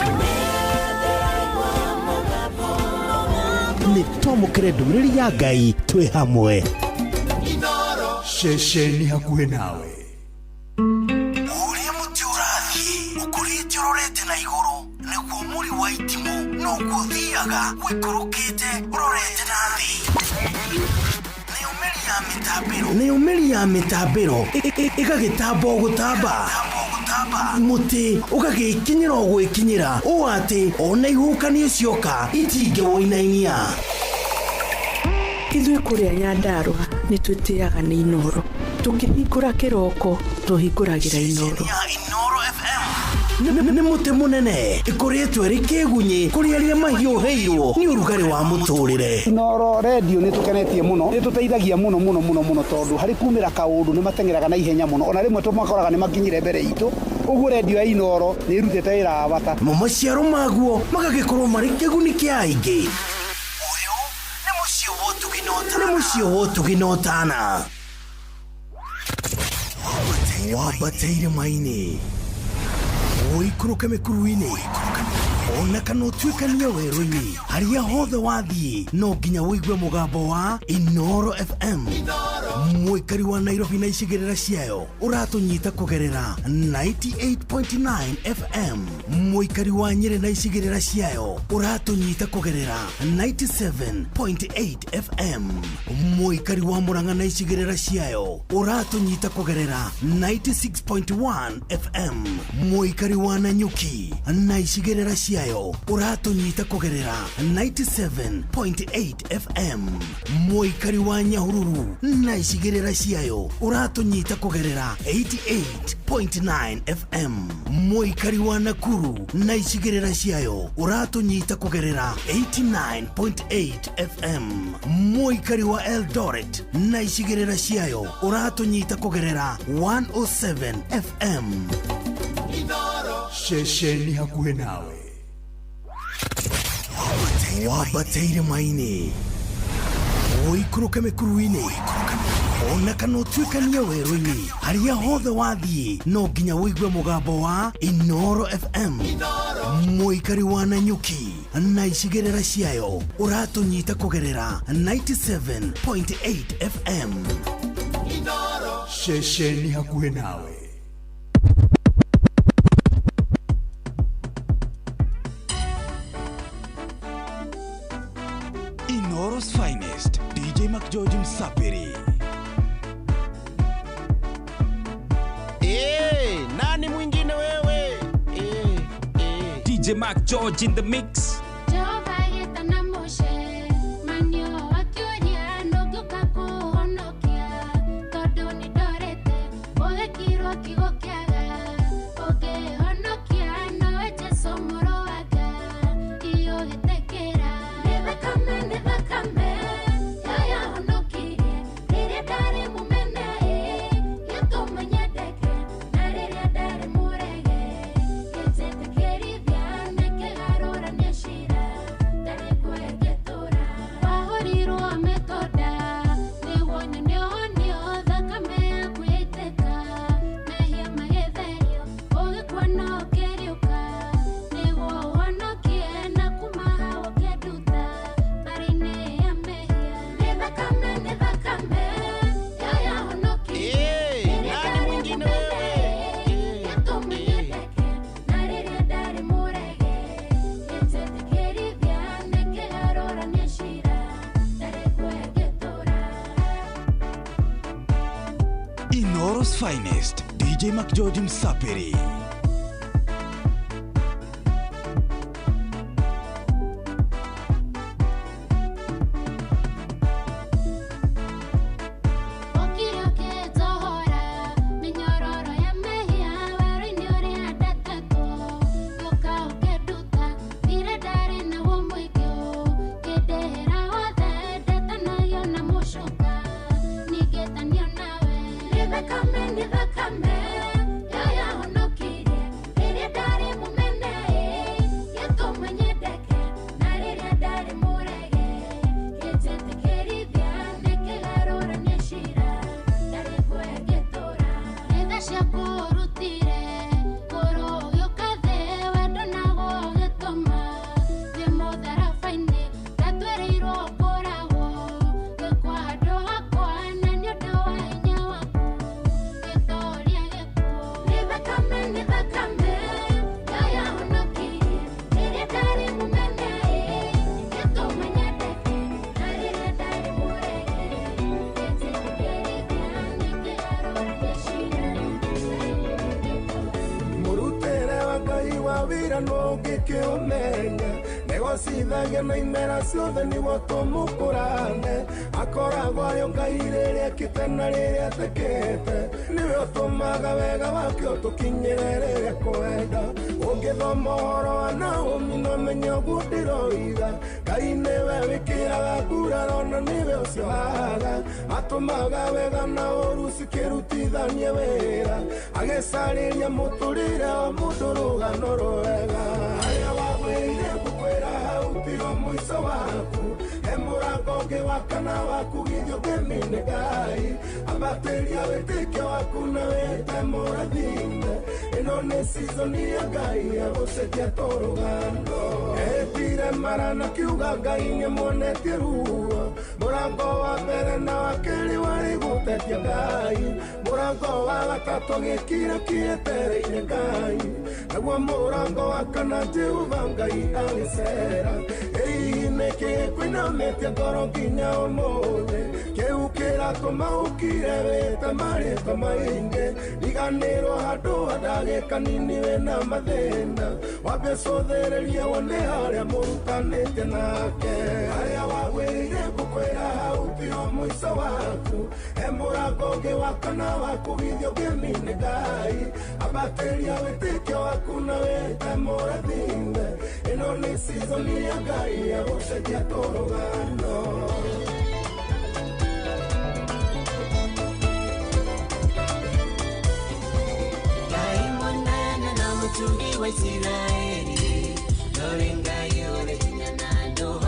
Nĩ twamũkĩre ndũmĩrĩri ya Ngai twĩ hamwe. Ceceni hakuhĩ nawe. Ũrĩa mũtĩ ũrathiĩ ũkũrĩte ũrorete na igũrũ nĩguo mũri wa itimũ noguo ũthiaga ũikũrũkĩte ũrorete na thĩ. Nayo mĩri ya mĩtambĩro ĩgagĩtamba o gũtamba, mũtĩ ũgagĩkinyĩra o gwĩkinyĩra ũũ atĩ ona ihuhũkanio cioka itingĩwũinainia. Ithuĩ kũrĩa Nyandarũa nĩ twĩtĩaga nĩ Inooro, tũkĩhingũra kĩroko tũhingũragĩra Inooro. Nĩ mũtĩ mũnene ĩkoretwo ĩrĩ kĩgunyĩ kũrĩ arĩa mahiũhĩirwo nĩ ũrugarĩ wa mũtũrĩre. Inooro redio nĩ tũkenetie mũno, nĩ tũteithagia mũno mũno mũno mũno tondũ harĩ kumĩra kaũndũ nĩ mateng'eraga na ihenya mũno, ona rĩmwe tũmakoraga nĩ makinyire mbere itũ. Ũguo redio ya Inooro nĩ ĩrutĩte wĩra wa bata. Mo maciaro maguo magagĩkorwo marĩ kĩguni kĩa aingĩ. Ũyũ nĩ mũciĩ wa ũtugi na ũtana. Wambate irĩma-inĩ, ũikũrũke mĩkuru-inĩ, ona kana ũtuĩkanie werũ-inĩ, harĩa hothe wathiĩ no nginya ũigue mũgambo wa Inooro FM. Mũikari wa Nairobi na icigĩrĩra ciayo ũratũnyita kũgerera 98.9 FM. Mũikari wa Nyĩrĩ na icigĩrĩra ciayo ũratũnyita kũgerera 97.8 FM. Mũikari wa Murang'a na icigĩrĩra ciayo ũratũnyita kũgerera 96.1 FM. Mũikari wa Nanyuki na icigĩrĩra ciayo ũratũnyita kũgerera 97.8 FM. Mũikari wa Nyahururu na icigĩrĩra ciayo ũratũnyita kũgerera 88.9 FM. Mũikari wa Nakuru na icigĩrĩra ciayo ũratũnyita kũgerera 89.8 FM. Mũikari wa Eldoret na icigĩrĩra ciayo ũratũnyita kũgerera 107 FM. Ceceni hakuhĩ nawe. Wambate irĩma-inĩ, ũikũrũke mĩkuru-inĩ, ona kana ũtuĩkanie werũ-inĩ, harĩa hothe wathiĩ no nginya ũigue mũgambo wa Inooro FM. Mũikari wa Nanyuki na icigĩrĩra ciayo ũratũnyita kũgerera 97.8 FM. Ceceni hakuhĩ nawe. Inooro's finest, DJ McGeorge Msapiri. Nani mwingine wewe? DJ McGeorge in the mix. Don't Inooro's finest DJ McGeorge Msapiri.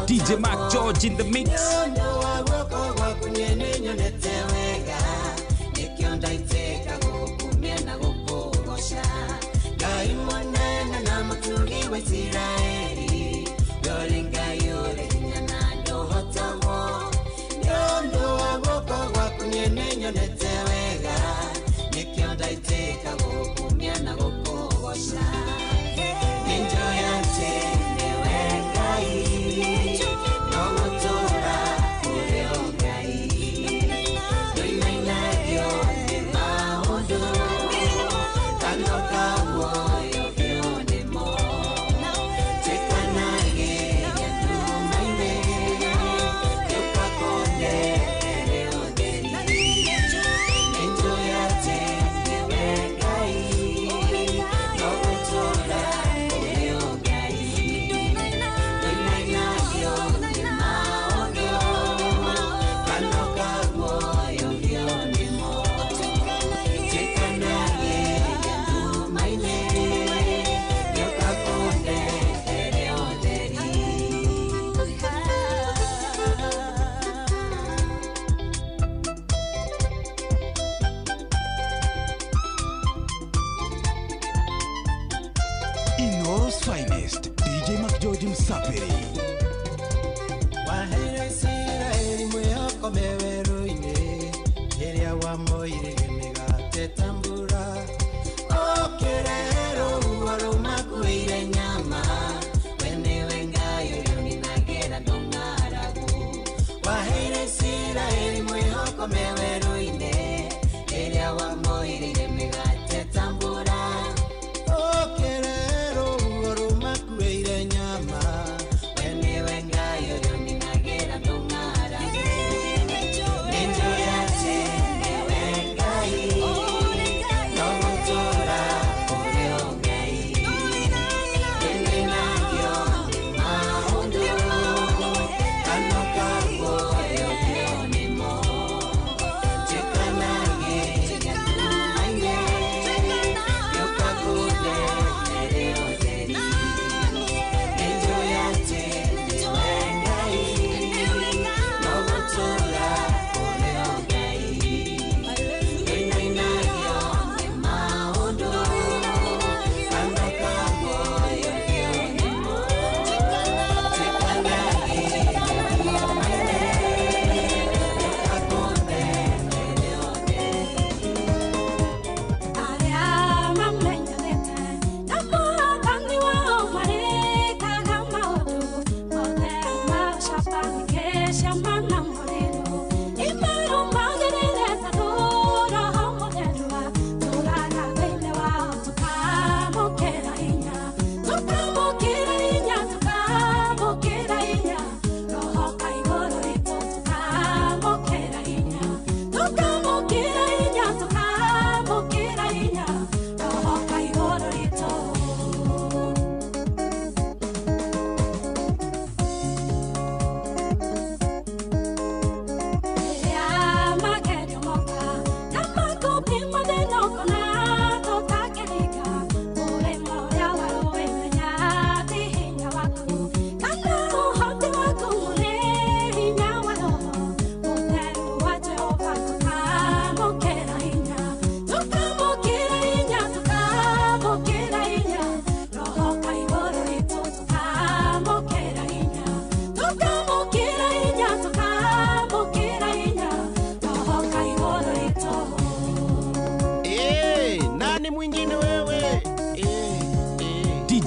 DJ Mark George in the mix. Inooro's finest DJ McGeorge Msapiri. Waheire Isiraeli mwĩhoko me werũ-inĩ rĩrĩa wamoirire mĩgate ta mbura ũkĩrehe rũhuho rũmakuĩire nyama we nĩwe Ngai ũrĩa ũninagĩra ndũng'aragu. Waheire Isiraeli mwĩhoko me werũ-inĩ rĩrĩa wamoirire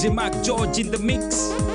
DJ Mark George in the mix.